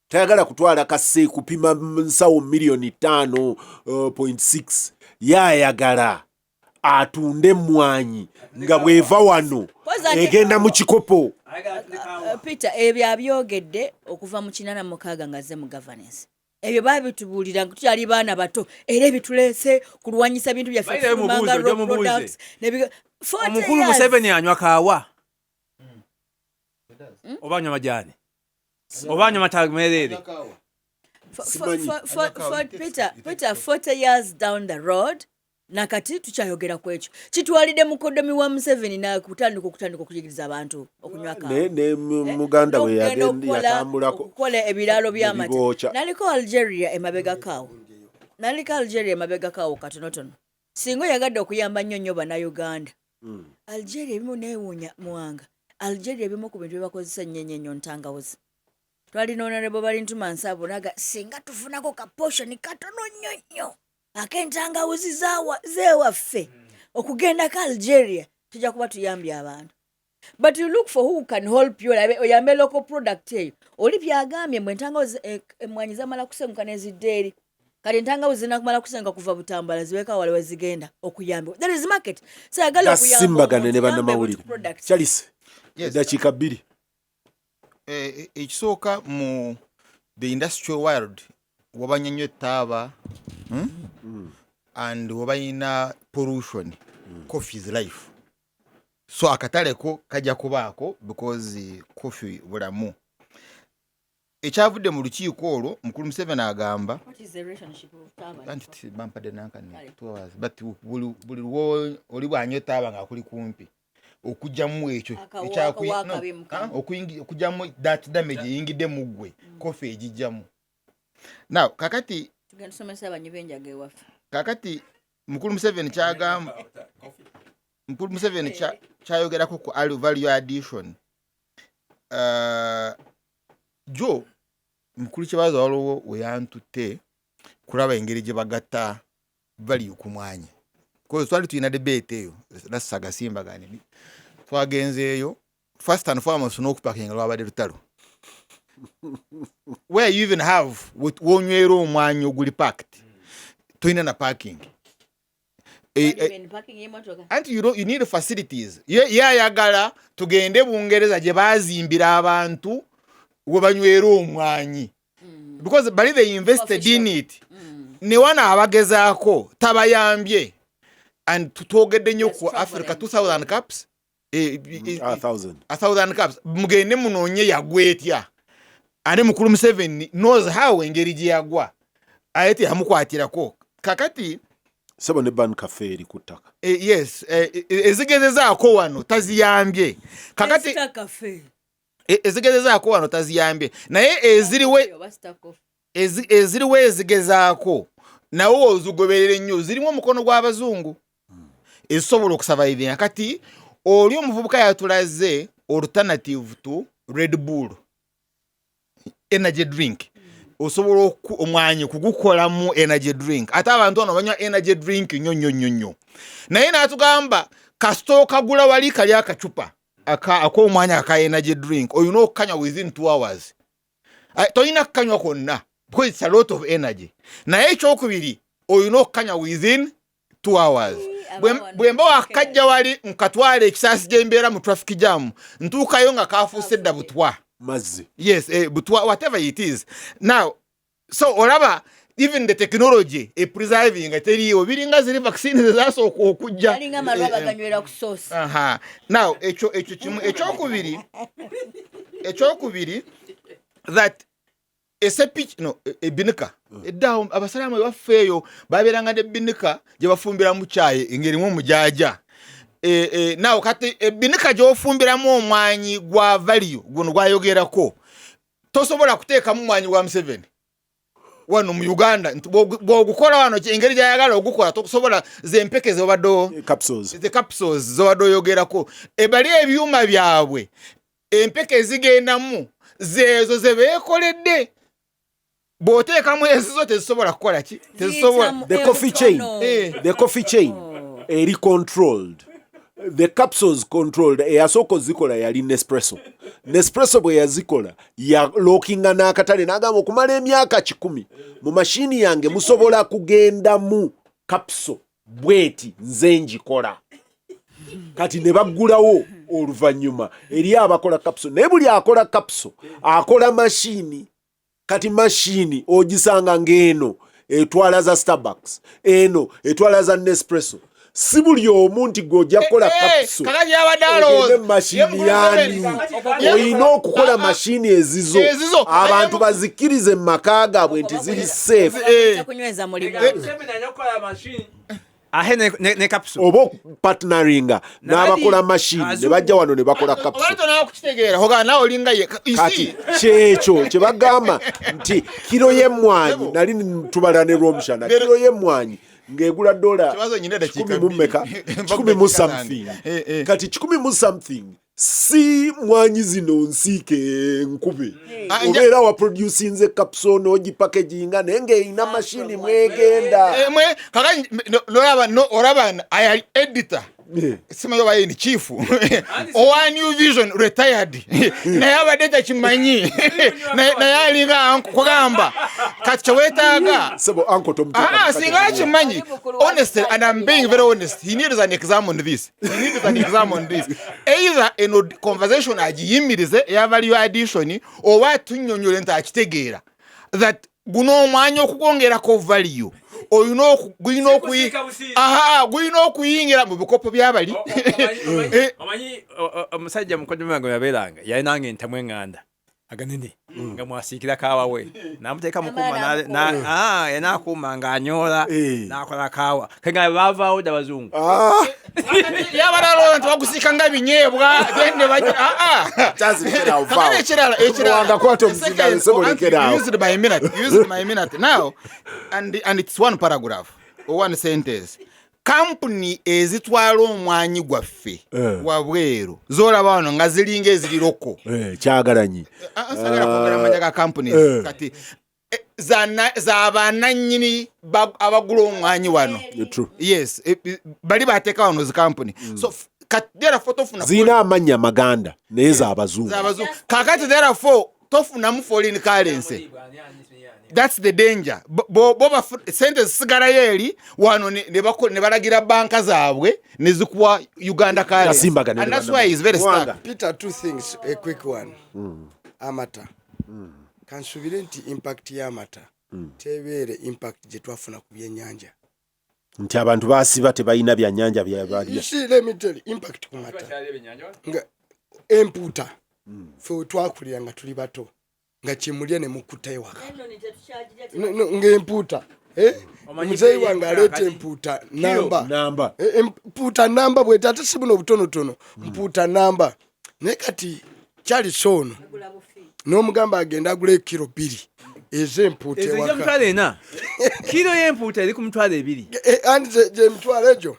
tayagala kutwala kase kupima nsawo miliyoni 5.6. Ye ayagala atunde emmwanyi nga bw'eva wano Kwanza egenda mu kikopo. Peter, ebyo abyogedde okuva mu 86 nga azze mu governance. Ebyo baabitubuulira nga tukyali baana bato, era ebituleese kulwanyisa bintu byaffe. By the way, Fulumanga mubuuze, raw ojja mubuuze. products, 40 Omukulu years. Museveni anywa kaawa oba anywa majaani oba anywa mata mereere? Simanyi. Peter, 40 years down the road, nakati tukyayogera ku ekyo. Kitwalidde mukodomi wa Museveni nakutandika okuyigiriza abantu okunywa kaawa. Ne muganda we N'okugenda yatambulako okukola ebiraalo by'amata. Ebibookya. Naliko Algeria emabegakaawo, naliko Algeria emabegakaawo katonotono. Singa oyagadde okuyamba nnyo nnyo Bannayuganda, Algeria ebimu neewuunya muwanga. Algeria ebimu ku bintu byebakozesa ennyo ennyo ennyo ntangawuzi. Twalina Honorable Balintuma Nsaabo naga singa tufunako ka portion katono nnyo nnyo ak'entangawuzi zeewaffe okugendako Algeria, tujja kuba tuyambye abantu. But you look for who can help you, olabe oyambe local product eyo. Oli byagambye mbwe entangawuzi, emmwanyi zamala kusenguka nezidda eri. Kati entangawuzi zirina kumala kusenguka kuva Butambala zibeeko awala we zigenda okuyambibwa. There is market. So ayagala okuyamba Gasimbagane omuntu, ne yambe bannamawulire. product. Charles, Yes. eddakiika 2. Ekisooka, mu the industrial world wabanya nnyo ettaaba, And wabalina pollution. Coffee is life, so akatale ko kajja kubaako because coffee bulamu. Ekyavudde mu lukiiko olwo, mukulu Museveni agamba What is the relationship of taaba and anti coffee? Bampadde nankani Kale. 2 hours, but buli lwo oli bwanywa etaaba ng'akuli kumpi okugyamu ekyo Akawo akabi mu kamwa. Ah, okugyamu that damage eyingidde mu ggwe, coffee egijjamu. Now kakati Tugenda tusomesa abanywi b'enjaga ewaffe. Kakati mukulu Museveni kyagamba, mukulu Museveni kyayogerako ku value addition, jo mukulu Kibazo waliwo weyantutte kulaba engeri gye bagatta value ku mwanyi. Because twali tulina debate eyo nasagasimbagane, twagenzeeyo. First and foremost, n'okupakinga lwabadde lutalo. Where you even have wonywera omwanyi oguli packed, tolina na parking. Even parking y'emmotoka. Anti you, don't, you need facilities. Ye ayagala tugende Bungereza gye bazimbira abantu we banywera omwanyi, because bali they invested Coffee in shop. it. Ne wano abagezaako tabayambye, and twogedde nnyo They're ku Africa. struggling. 2000 cups, A thousand. 1000 cups, mugende munoonye yagwa etya. Ate mukulu Museveni knows how, engeri gye yagwa, aye teyamukwatirako kakati. Sebo, ne ban cafe eri ku ttaka. Yes, ezigezezaako wano taziyambye kakati. Star Cafe. Ezigezezaako wano taziyambye, naye eziriwe Oba Star Coffee. eziriwo ezigezaako nawe ozigoberera ennyo, zirimu omukono gw'abazungu ezisobola okusurvivinga. Kati oli omuvubuka yatulaze alternative to Red Bull energy drink. Osobola omwanyi kugukolamu energy drink, ate abantu bano banywa energy drink nnyo nnyo nnyo nnyo. Naye n'atugamba kasita okagula wali kali akacupa ak'omwanya aka energy drink, olina okukanywa within 2 hours. Tolina kukanywa kwonna because it's a lot of energy, naye ekyokubiri olina okukanywa within 2 hours. Abawana Bwe mba wakajja wali nkatwala ekisaasi gyembeera mu traffic jam, ntuukayo nga kafuuse dda butwa. Mazzi. Yes, butwa, whatever it is. Now, so olaba even the technology epreserving teriiwo, biringa ziri vaccine zezasooka okujja. Balinga amalwa baganywera ku sauce. Aha. Now ekyo kimu. Ekyokubiri that esepiki no ebinika eddawo, abasiraamu ewaffe eyo babeeranga nebinika gye bafumbiramu kyayi engerimu omujaja. Now kati ebinika gy'ofumbiramu omwanyi gwa value guno gwayogerako, tosobola kuteekamu mwanyi gwa Museveni wano mu Uganda nti bw'ogukola wano engeri gyayagala ogukola tokusobola zempeke zobadde Capsules. The capsules zobadde oyogerako, ebali ebyuma byabwe, empeke ezigendamu zeezo ze beekoledde. Bw'oteekamu ezizo tezisobola kukola ki, tezisobola. Ziyitamu The coffee chain. emitono. The coffee chain eri controlled, the capsules controlled. Eyasooka ozikola yali Nespresso. Nespresso bwe yazikola yalockinga n'akatale n'agamba okumala emyaka 100 mu mashini yange musobola kugendamu capsule bweti, nze njikola. Kati ne baggulawo oluvannyuma eri abakola capsule, naye buli akola capsule akola mashini. Kati mashini ogisanga ng'eno etwala za Starbucks, eno etwala za Nespresso. Si buli omu nti gwe ojja kukola capsule Kakati yabadde ogende alowooza mu mashini yani olina okukola mashini ezizo, Ezizo. abantu bazikkirize mu maka gaabwe nti ziri safe. Bayita kunyweza mulimu. Ate ne capsule. Oba okupartneringa n'abakola mashini ne bajja wano ne bakola capsule. Obadde tonawa kukitegeera, hoga naawe olinga ye. You Kati see? kyekyo kye bagamba nti kiro y'emmwanyi, nali tubala ne Lwomushana, kiro y'emmwanyi ng'egula dola Kibazo nyina eddakiika 100 mu 2. mmeka, 100 mu something. Eh. Kati 100 mu something si mwanyi zino nsiike enkube. Ah, Obeera waproducinze capsule n'ogipackaginga, naye ng'erina mashini mwegenda. Mwe kakati nolaba no olaba ayali editor, simanyi oba ye ni chief owa New Vision retired, naye abadde takimanyi. Naye alinga uncle, kugamba kati kyeweetaaga. Sebo, uncle tomuteeka Ah, mu singa category. akimanyi, honestly, and I'm being very honest, he needs an exam on this. He needs an exam on this. Either eno conversation agiyimirize eya value addition, oba atunnyonnyole nti akitegeera that guno omwanya okukwongerako value olina Sikusiika busiisi. Aha, gulina okuyingira mu bikopo byabali. Omanyi omusajja mukoddomi wange yabeeranga yalinanga entamu eŋŋanda aganene nga mwasiikira kaawa we namuteeka mukuuma. Amala. Nakuuma ng'anyoola n'akola kaawa kenga baavaawo dda abazungu. Ah, Yabalalo nti bagusiika nga binyeebwa, then ne bajja ah, ah. Charles, lekera awo, Kakati vaawo. ekirala Wanga kwata omuzinda, Second, nsebo, oh, lekera awo. you used my minute, you used my minute now, and it's one paragraph or one sentence. Kampuni ezitwala omwanyi gwaffe wabweru zolaba wano nga ziringa eziriroko. Kyagalanyi. Ah, sagala kwogera amanya ga companies. Kati z'abanannyini abagula omwanyi wano. True. Yes, bali bateeka wano zi company, so kati therefore tofuna Zirina amannya maganda naye zaabazungu. Z'abazungu. Kakati therefore Tofunamu foreign currency. That's the danger. Bo sente zisigalayo eri wano ne balagira banka zaabwe ne zikuwa Uganda currency. Yasimbagana. And that's why he's very Mwanga. stuck. Peter, two things, a quick one. Amata, kansubire nti impact y'amata tebeere impact gye twafuna ku byennyanja. Nti abantu basiba tebalina byannyanja byabalya. You see, let me tell you, impact ku mata nga empuuta, fe we twakulira nga tuli bato nga kyemulya ne mukutta ewaka. No, ng'empuuta, eh? Omanyi Muzeeyi bbeeyi wange y'empuuta aleeta kati? empuuta namba. Namba. Eh, empuuta namba bwete, ate si buno obutonotono, mpuuta namba. Naye kati Charles ono n'omugamba agenda agula ekiro 2 ez'empuuta Ezo eza ewaka. 400,000. Kiro y'empuuta eri ku 20,000. Eh, and gye mitwalo egyo,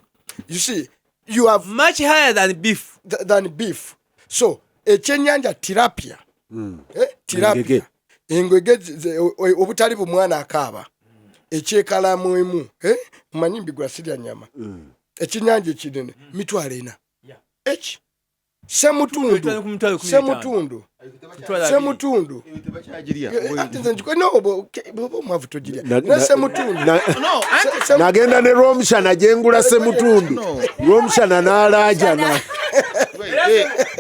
you see, you have much higher than beef. Than beef. So ekyennyanja tilapia, eh, tilapia, Engege. Engege obutali bumwana akaaba ekyekalamu emu, eh, mumanyi mbigula sirya nyama. Ekyennyanja ekinene 400,000. Eki semutundu. Ku 150,000. Semutundu. 20,000. Semutundu. Tebakyagirya. Eh, ate nze no, bw'oba omwavu togirya. Ne semutundu. No, anti Nagenda ne Rwomushana gyengula semutundu. No. Rwomushana n'alaajana.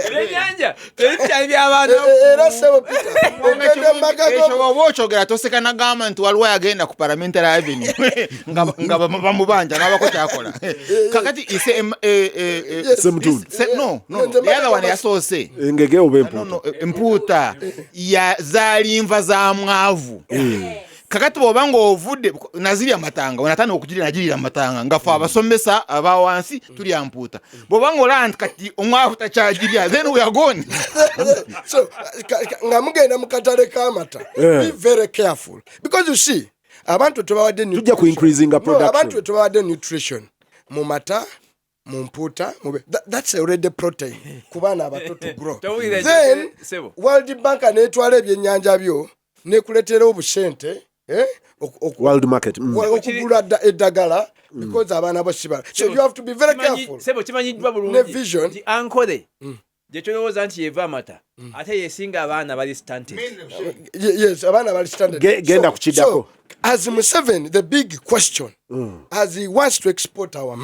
Ebyennyanja tebikyali by'abaana. Era sebo Peter, ogenda mu maka Ekyo woba okyogera toseka, nagamba nti waliwo yagenda ku Parliamentary Avenue nga bamubanja nabako kyakola kakati ise Yes. Semutundu. No, Nze the other one maka yasoose. Engege oba No, empuuta? no, empuuta ya zaali nva za mwavu. Kakati bw'oba ng'ovudde nazirya matanga, wenatandika okugirya nagirira matanga nga fe abasomesa aba wansi tulya mpuuta. Bw'oba ng'olaba nti kati omwavu takyagirya, then we are gone. So nga mugenda mu katale k'amata, Eh. be very careful because you see abantu tebawadde Tujja ku increasinga No, production. abantu tebawadde nutrition mu mata, mu mpuuta, that's already protein ku baana abato to grow. Towulira. Then Sebo. World Bank netwala ebyennyanja byo nekuletera obusente, eh, World market. Okugula eddagala because abaana bo sibala. So you have to be very careful. Sebo, kimanyiddwa Ne bulungi vision. nti Ankole gye tulowooza nti yeva amata ate yesinga abaana bali stunted. Yes, abaana bali standard. Genda ku kiddako. So, as Museveni, the big question, as he wants to export our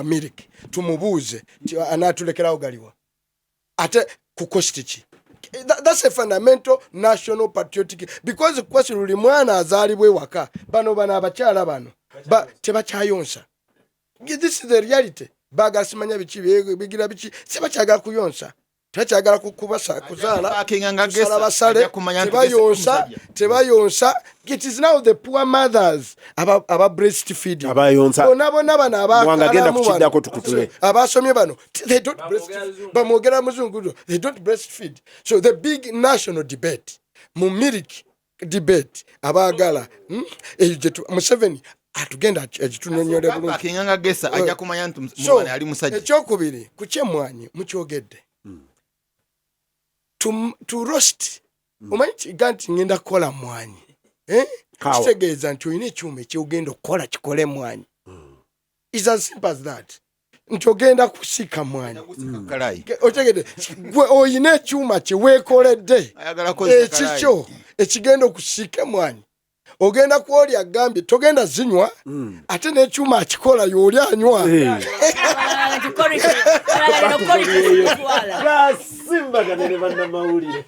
milk, tumubuuze nti anaatulekerawo galiwa ate ku cost ki? That's a fundamental national patriotic because question luli mwana azaalibwa ewaka bano abakyala bano tebakyayonsa. This is the reality. Baagala simanya biki bigira biki, sibakyagala kuyonsa, tebakyagala kubasa kuzaala. Packinga nga Kusala gesa, basale. Ajja kumanya nti Tebayonsa. gesa musajja. Tebayonsa. It is now the poor mothers aba breastfeeding. Abayonsa. Bonna bonna bano. Mwanga, genda Abakalamu ku kiddako bano, tukutule. abasomye bano, they don't breastfeed. Bamwogera muzungu, they don't breastfeed. So the big national debate mu milk debate abaagala, Eyo gye Museveni atugenda agitunyonyole bulungi. Packinga nga gesa, ajja kumanya nti So mwana ali musajja. ekyokubiri ku kyemwanyi mukyogedde to roast, omanyi kiga nti ngenda kukola mwanyi, eh? Kawa. Kitegeeza nti olina ekyuma ekyogenda okukola kikole mwanyi. Is as simple as that, nti ogenda kusiika mwanyi. Kalayi. Otegedde, gwe oyina ekyuma kyeweekoledde Ayagala kukozesa kalayi. ekikyo ekigenda okusiika emwanyi, ogenda kwoli agambye togenda zinywa, ate n'ekyuma akikola y'oli anywa. Abalala nti quality, abalala lino quality sikutwala. Gasimbagane ne bannamawulire.